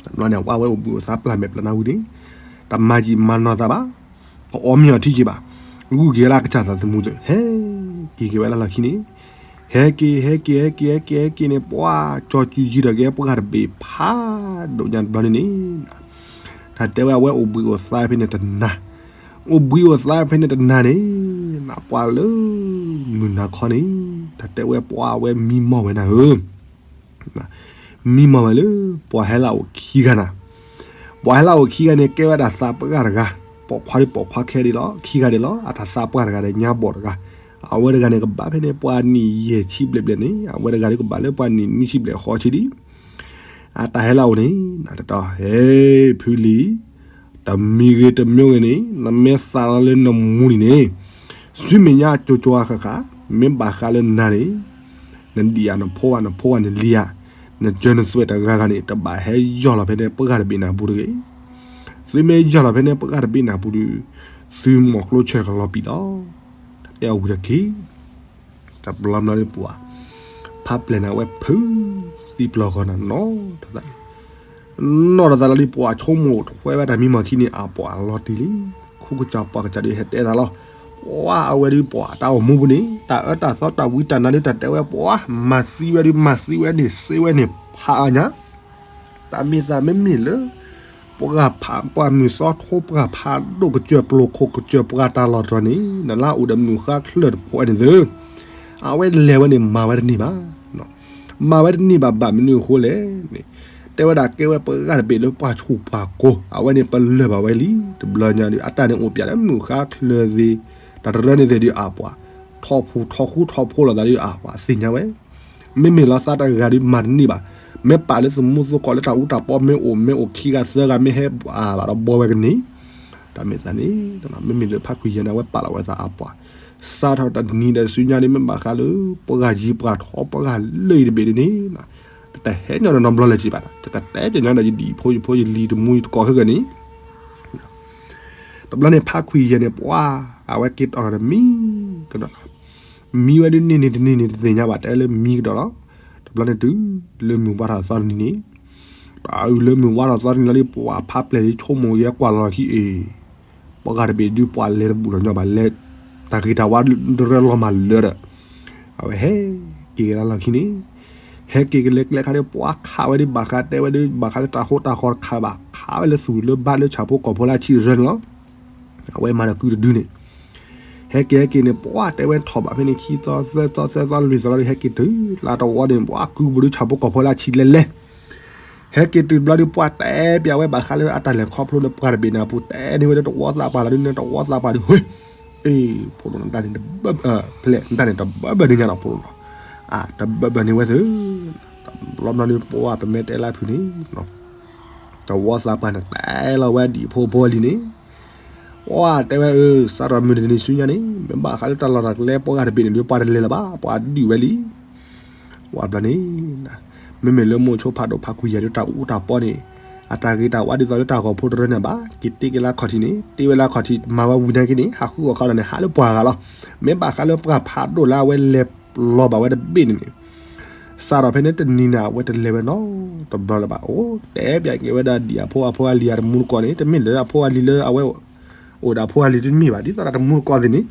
တဘျီန့ၣ် ဝဲအိၣ်ဘှံးအိၣ်သါပျၢ်မဲာ်ပျၢ်နါဝံၤန့ၣ်, တမၤကံမၤနီၢ်သးဘၣ်, အအီမ့ၤအီထံက့ဘၣ်, ဂုာ်က့ၤလၢအကစၢ်သးသမူလၢာ် ဟဲက့ၤက့ၤဝဲလၢလီၢ်ခံန့ၣ်, ဟဲက့ၤ ဟဲက့ၤ ဟဲက့ၤ ဟဲက့ၤ ဟဲက့ၤန့ၣ် ပှၤကၠီၤစုၤယံၤဒီးက့ၤပှၤတဘ့ၣ်ဖးဒိၣ်ညါတဘျီန့ၣ်န့ၣ်, တၢ်တဲဝဲအဝဲအိၣ်ဘှံးအိၣ်သါဖဲန့ၣ်တနၤ, အိၣ်ဘှံးအိၣ်သါဖဲန့ၣ်တနၤန့ၣ်, ပှၤလၢမုၢ်နၤခီန့ၣ်, တၢ်တဲဝဲပှၤအဝဲမံမီၢ်ဝဲနၤဧၢ မံမီၢ်ဝဲလၢ ပှၤဟဲလၢအအိၣ်ခံဂၤနၤ, ပှၤဟဲလၢအအိၣ်ခံဂၤန့ၣ် ကဲဝဲဒၣ်သးပှၢ်တဂၤ, ပိာ်ခွါဒ်ပိာ်ခွါခဲဒ်လီၤ, ခံဂၤဒ်လီၤ, အတၢ်သးပှၢ်တဂၤဒီးညါဘီၣ်တဂၤ, အဝဲတဂၤန့ၣ် ကဘၣ်ဖဲန့ၣ် ပှၤနံၣ်ယဲၢ်ဆံဘျဲၣ်ဘျဲၣ်န့ၣ်, အဝဲတဂၤဒ်ကဘၣ်လၢပှၤနံၣ်နွံဆံဘျဲၣ်ဃိးဆံဒံး, အတၢ်ဟဲလၢအအိၣ်န့ၣ်, နတတီ ဟဲဖုလံၤ တမံၤဂ့ၤတမံၤဂ့ၤန့ၣ် နမ့ၢ်သးလီၤလၢနမူန့ၣ်န့ၣ်, စုမဲာ်ညါကၠိကၠိအဃၣ်ဃၣ်, မ့ၢ်ဘၣ်ဃးလၢနၤန့ၣ်, နဒံၣ်ဧါ နဖိဧါ နဖိဧါ နလံၤဧါ, နကၢၤနသွဲၣ်တဂၤဂၤန့ၣ် တဘၣ်ဟဲယီၢ်လီၤဖဲန့ၣ်ပှၤတဘ့ၣ်နၢ်ပူၤတဂ့ၤ. သုမ့ၢ်ယီၢ်လီၤဖဲန့ၣ်ပှၤတဘ့ၣ်နၢ်ပူၤဒီး, သုမိၢ်ကျိဆၢၣ်ကလီၤပံာ်လီၤ. တၢ်တဲအဝံၤတက့ၢ် တဘျီဘျီဒ်ပှၤ, ဖးပျဲၢ်န့ၣ် အဝဲဖုးသံပျီၢ်ဂီၤနၤနီၤထီၣ်သးန့ၣ်, နီၤထီၣ်သးလီၤဒ်ပှၤဆိကမိၣ်ထွဲဝဲတၢ်မံမီၢ်ခံန့ၣ် အပှၤလီၤတံၢ်လံ. ခိၣ်ကစၢ်ပှၤကစၢ်ဒုးဟဲတဲသးလီၤ. ပှၤအဝဲဒ်ပှၤတၢ်အိၣ်မူပူၤန့ၣ် တၢ်အၢတၢ်သီတၢ်ဝံတၢ်နါဒုး တၢ်တဲဝဲပှၤ မၤသံဝဲဒုး မၤသံဝဲန့ၣ် စ့ဝဲန့ၣ် ဖးအါညါ တၢ်မ့ၢ်သးမ့မ့ၢ်လၢ ပှၤဖး ပှၤမုၢ်သီထိ ပှၤဖးဒိၣ် ကစၢၢ်ပျိၢ်ခိၣ် ကစၢၢ်ပှၤတၢ်လီၢ်တတီၤန့ၣ် နလၢအအိၣ်ဒီးမုၢ်ဃါချၢၣ်တဖိးန့ၣ်သု, အဝဲလဲၤဝဲန့ၣ် မၤဝဲတန့ၢ်ဘၣ်. မၤဝဲတန့ၢ်ဘၣ် ဘၣ်မနုၤအဃိလဲၣ်န့ၣ်, တဲဝဲဒၣ်ကဲဝဲပှၤဂၤတဘ့ၣ်လၢပှၤဆူၣ်ပှၤကိၤ အဝဲန့ၣ်ပလၢၢ်ဘၣ်ဝဲလံ. တဘျီညါဒုး အတၢ်န့ၣ်အိၣ်ပၠးလၢမုၢ်ဃါချၢၣ်သ့ၣ် တၢ်တရၢန့ၣ်သ့ၣ်ဒုးအပှၤ ထီၣ်ဖှိၣ်ထီၣ်ဃူထီၣ်ဖိးလိာ်သးဒုးအပှၤသ့ၣ်ညါဝဲ မ့မ့ၢ်လီၤသးတဂၤဒုးမၤတန့ၢ်ဘၣ်. မ့ၢ်ပာ်လၢသမူသကိးလၢတၢ်အူတၢ်ပီ မ့ၢ်အိၣ်မ့ၢ်အိၣ်ခံဂၤသၢဂၤ မ့ၢ်ဟဲဘၣ်ဒီးဘှီဝဲကန့ၢ်. တၢ်မ့ၢ်သးန့ၣ် မ့မ့ၢ်လၢဖးခွံယဲၢ်န့ၣ် အဝဲပာ်လီၤဝဲသးအပှၤ စးထီၣ်တနံၤဒီးဆူညါန့ၣ် မ့ၢ်ဘၣ်ဃးလၢ ပှၤယံၤပှၤထီ ပှၤဂၤလၢအံၤတဘ့ၣ်ဒ်န့ၣ် တဟဲညီဒီးနီတဘျီလၢၤက့ဘၣ်. ယကတဲပညီဒီးယဒံၣ်ဖိယဖိယလံၤတမူယတကိးခဲကနံၣ် တဘျီန့ၣ် ဖးခွံယဲၢ်န့ၣ် ပှၤ အဝဲက့ၤတီၢ်ဒီးမံကဒီးလီၤ. မံဝဲဒ်န့ၣ်န့ၣ်တန့ၢ်န့ၣ်တသ့ၣ်ညါဘၣ် တဲလၢမံကဒီးလီၤ. တဘျီန့ၣ်တုၤလၢမုၢ်ဝါထီၣ်သီတနံၤန့ၣ်, တၢ်အုၣ်လၢမုၢ်ဝါထီၣ်သီတနံၤလီၤလံ ပှၤဖးပျဲၢ်ဒ်ဆိကမိၣ်ယဲကွၢ်လီၤခံအံၤ, ပှၤဂၤတဘ့ၣ်ဒုးပှၤလဲၤတဘူၣ်လီၤညီဘၣ်လဲၤ, တၢ်ဂ့ၤတၢ်ဝါတရၢလီၤမၢ်လၢဒီး, အဝဲဟဲက့ၤကဒါလီၢ်ခံန့ၣ်, ဟဲက့ၤကလဲၤကျဲခါဒီး ပှၤခးဝဲဒ်ဘၣ်ဃးတဲဝဲဒ် ဘၣ်ဃးလၢတၢ်ဃိတၢ်ဃီတခါဘၣ် ခးဝဲလၢသူၣ်လၢဘါလၢဆၣ်ဖိကီၢ်ဖိလၢအဆံးရၢန့ၣ်လီၤ. အဝဲမၤဒီးကုတဒုန့ၣ် ဟဲက့ၤဟဲက့ၤန့ၣ် ပှၤတဲဝဲထီၣ်ဘၣ်ဖဲန့ၣ် ခံသီသၢသီသၢသီလွံၢ်သီလီၤဒီး ဟဲက့ၤတုၤလၢတဝီန့ၣ် ပှၤကုဘူးဒုဆၣ်ဖိကီၢ်ဖိလၢအဆံးလဲၤလဲၤ ဟဲက့ၤတုၤတဘျီဒီး ပှၤတဲပၠးဝဲဘၣ်ဃးလၢအတၢ်လဲၤခီဖျိလၢပှၤတဘ့ၣ်န့ၣ်အပူၤ တဲန့ၢ်ဝဲလၢတဝီသးပှၢ်လီၤဒ်န့ၣ် တဝီသးပှၢ်ဒီး ဟ့ အ့ ဖိဒိၣ်နတၢ်န့ၣ်တဘၣ် ဖဲလဲၣ် နတၢ်န့ၣ်တဘၣ်ဘၣ်န့ၣ်ညါနီၤ ဖိဒိၣ်နီၤ အတဘၣ်ဘၣ်န့ၣ်ဝဲသ့ တဘျီဘျီန့ၣ် ပှၤပမ့ၢ်တဲလၢဖုၣ်န့ၣ် တဝီသးပှၢ်န့ၣ် တဲလီၤဝဲဒံးဖိဖိလံန့ၣ် ပှၤတဲဝဲအၢ စးထီၣ်မုၢ်တနံၤဆူညါန့ၣ် မ့ၢ်ဘၣ်ဃးလၢတၢ်လီၢ်တၢ်ကျဲပှၤဂၤတဘ့ၣ်န့ၣ်ဒီး ပှၤတလဲၤလၢၤဘၣ် ပှၤဒုးဝဲလံ ပှၤဘျီန့ၣ် မ့မ့ၢ်လၢမိၤဆိဖးဒိၣ်ဖးခွံယဲၢ်ဒီးတၢ်အူတၢ်ပီန့ၣ် အတၢ်ဂ့ၤတၢ်ဝါဒ်သိးလၢတၢ်ဂီၤဖိတရၢန့ၣ်ဘၣ် က့ၤတ့က့ၤလၢခီၣ်ထံးန့ၣ် တ့ဝဲလၢခီၣ်ထံး မၤဝဲဝံၤနာ်က့န့ၣ် ဟးဃုအီၣ်ဃာ်ဒီးန့ၣ် ဟးလၢပှၤဂၤလီၤ. မ့ၢ်ဘၣ်ဃးလၢပှၤဖးဒိၣ်လၢအဝဲလဲၤလီၤဘၣ်ဝဲတဘ့ၣ်န့ၣ်န့ၣ် စးထီၣ်ဖဲန့ၣ်တနံၤန့ၣ် အဝဲတလဲၤဝဲနီတဘျီလၢၤဘၣ် အိၣ်တဲပၠးက့ၤဝဲဒၣ်ဒ်အဖိအဖိအလံၤအတမူတကိးန့ၣ် တမ့ၢ်လၢအဖိအလံၤလၢအဝဲ အိၣ်ဒီးအဖိအလံၤတမ့ၢ်ဘၣ် ဒ်သိးဒီးတမူတကိးသ့ၣ်န့ၣ်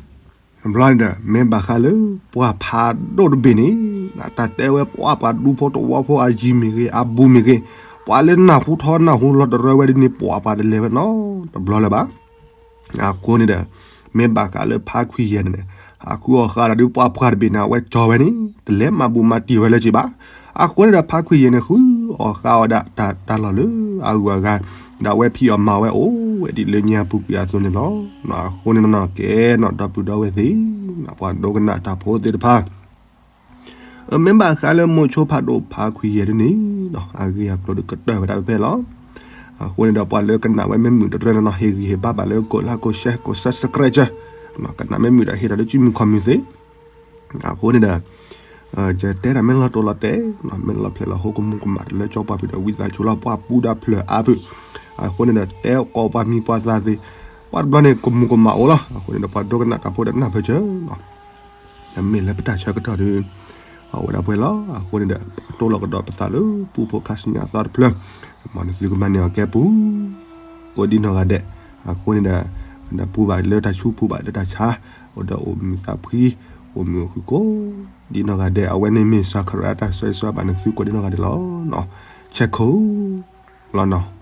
တဘျီန့ၣ်ဒီး မ့ၢ်ဘၣ်ဃးလၢပှၤဖးဒိၣ်တဘ့ၣ်န့ၣ် တၢ်တဲဝဲပှၤပှၤဒူဖိတဝီဖိအယံၤမ့ၢ်ဂ့ၤ အဘူးမ့ၢ်ဂ့ၤ ပှၤလၢနၢ်ဟူထီနၢ်ဟူလီၤတရၢဝဲဒ်န့ၣ် ပှၤပှၤတလဲၤဝဲနီတဘျီလၢၤဘၣ် အဃိန့ၣ်ဒီး မ့ၢ်ဘၣ်ဃးလၢဖးခွံယဲၢ်န့ၣ် ဟးဃုအီၣ်ဃာ်ဒီးပှၤပှၤတဘ့ၣ်န့ၣ် အဝဲကၠီဝဲန့ၣ် တလဲၤမၤဘူးမၤတံၢ်ဝဲလၢၤက့ဘၣ်. အဃိန့ၣ်ဒီးဖးခွံယဲၢ်န့ၣ် ဃုအီၣ်ဃာ်အီၤဒၣ်တၢ်လီၢ်လၢအဂုၤအဂၤ ဒီးအဝဲဖံးအီၣ်မၤဝဲအိၣ်ဝဲဒ်လၢညါပူၤကွံာ်အသိးန့ၣ်လီၤ. အဃိန့ၣ်နီၢ်နီၢ်ကဲနီၢ် ဒီပုၢ်ဒီဝဲၢ်သ့ၣ် ပှၤဒိကနၣ်တၢ်ဖိသ့ၣ်တဖၣ် မ့ၢ်ဘၣ်ဃးလၢမိၤဆိဖးဒိၣ်ဖးခွံယဲၢ်ဒ်န့ၣ် အဂ့ၢ်အကျိၤဒီးကတၢၢ်ဝဲဒၣ်ဖဲဖဲလီၤ. အဃိန့ၣ်ဒီးပှၤလၢကနၣ်ဝဲမ့ၢ်မုာ်တရၢန့ၣ်နီၢ် ဟ့ၣ်ဂံၢ်ဟ့ၣ်ဘါဘၣ်လၢ ကဒ်လၢ ကဒ်လၢ subscribe ကနၣ်မ့ၢ်မုာ်ဒီးဟ့ၣ်ဒီးလၢစုမုၢ်ခီၣ်မုၢ်သ့ အဃိန့ၣ်ဒီး ယတဲတၢ်မ့ၢ်လီၤတိၢ်လီၤတဲာ် မ့ၢ်လီၤဖျဲးလီၤဟိ ကမူၤကမၣ်တလၢကၠီပှၤဖုၣ်ဒီးဝံသးစူၤလီၤ ပှၤပူၤဒီးဖျၢၣ်အါဖုၣ် အဃိန့ၣ်ဒီး တဲကိးပှၤမံၤပှၤသၣ်သ့ၣ် ပှၤတဘျီန့ၣ် ကမူၤကမၣ်အိၣ်လီၤအဃိန့ၣ်ဒီးပှၤဒိကနၣ်တၢ်ဖိဒီးနၢ်ပၢၢ်စၢၤ မ့ၢ်လၢပတၢ်ဆၢကတီၢ်ဒီး အအိၣ်ဒၣ်ပှဲၤလီၤ. အဃိန့ၣ်ဒီး ပကတိၤလီၤကဒီးပသးလၢပူဖိခါဆူညါအသီတဖျၢၣ် မ်နသုကမၤန့ၢ်အီၤကဲပူၤ ကိးဒံနီၢ်ဂၤဒဲး အဃိန့ၣ်ဒီး ပူၤဘၣ်လၢတၢ်ဆူးပူၤဘၣ်လၢတၢ်ဆါ အိၣ်ဒီးအိၣ်မုာ်သးဖှံ အိၣ်မုာ်အိၣ်ဃုာ်ကိးဒံနီၢ်ဂၤဒဲး အဝဲန့ၣ်မ့ၢ်စၤခရၣ်တၢ်ဆိၣ်ဂ့ၤဆိၣ်ဝါဘၣ်နသုကိးဒံနီၢ်ဂၤဒဲးလီၤ. ဆဲးခိၣ်လီၤနီၤ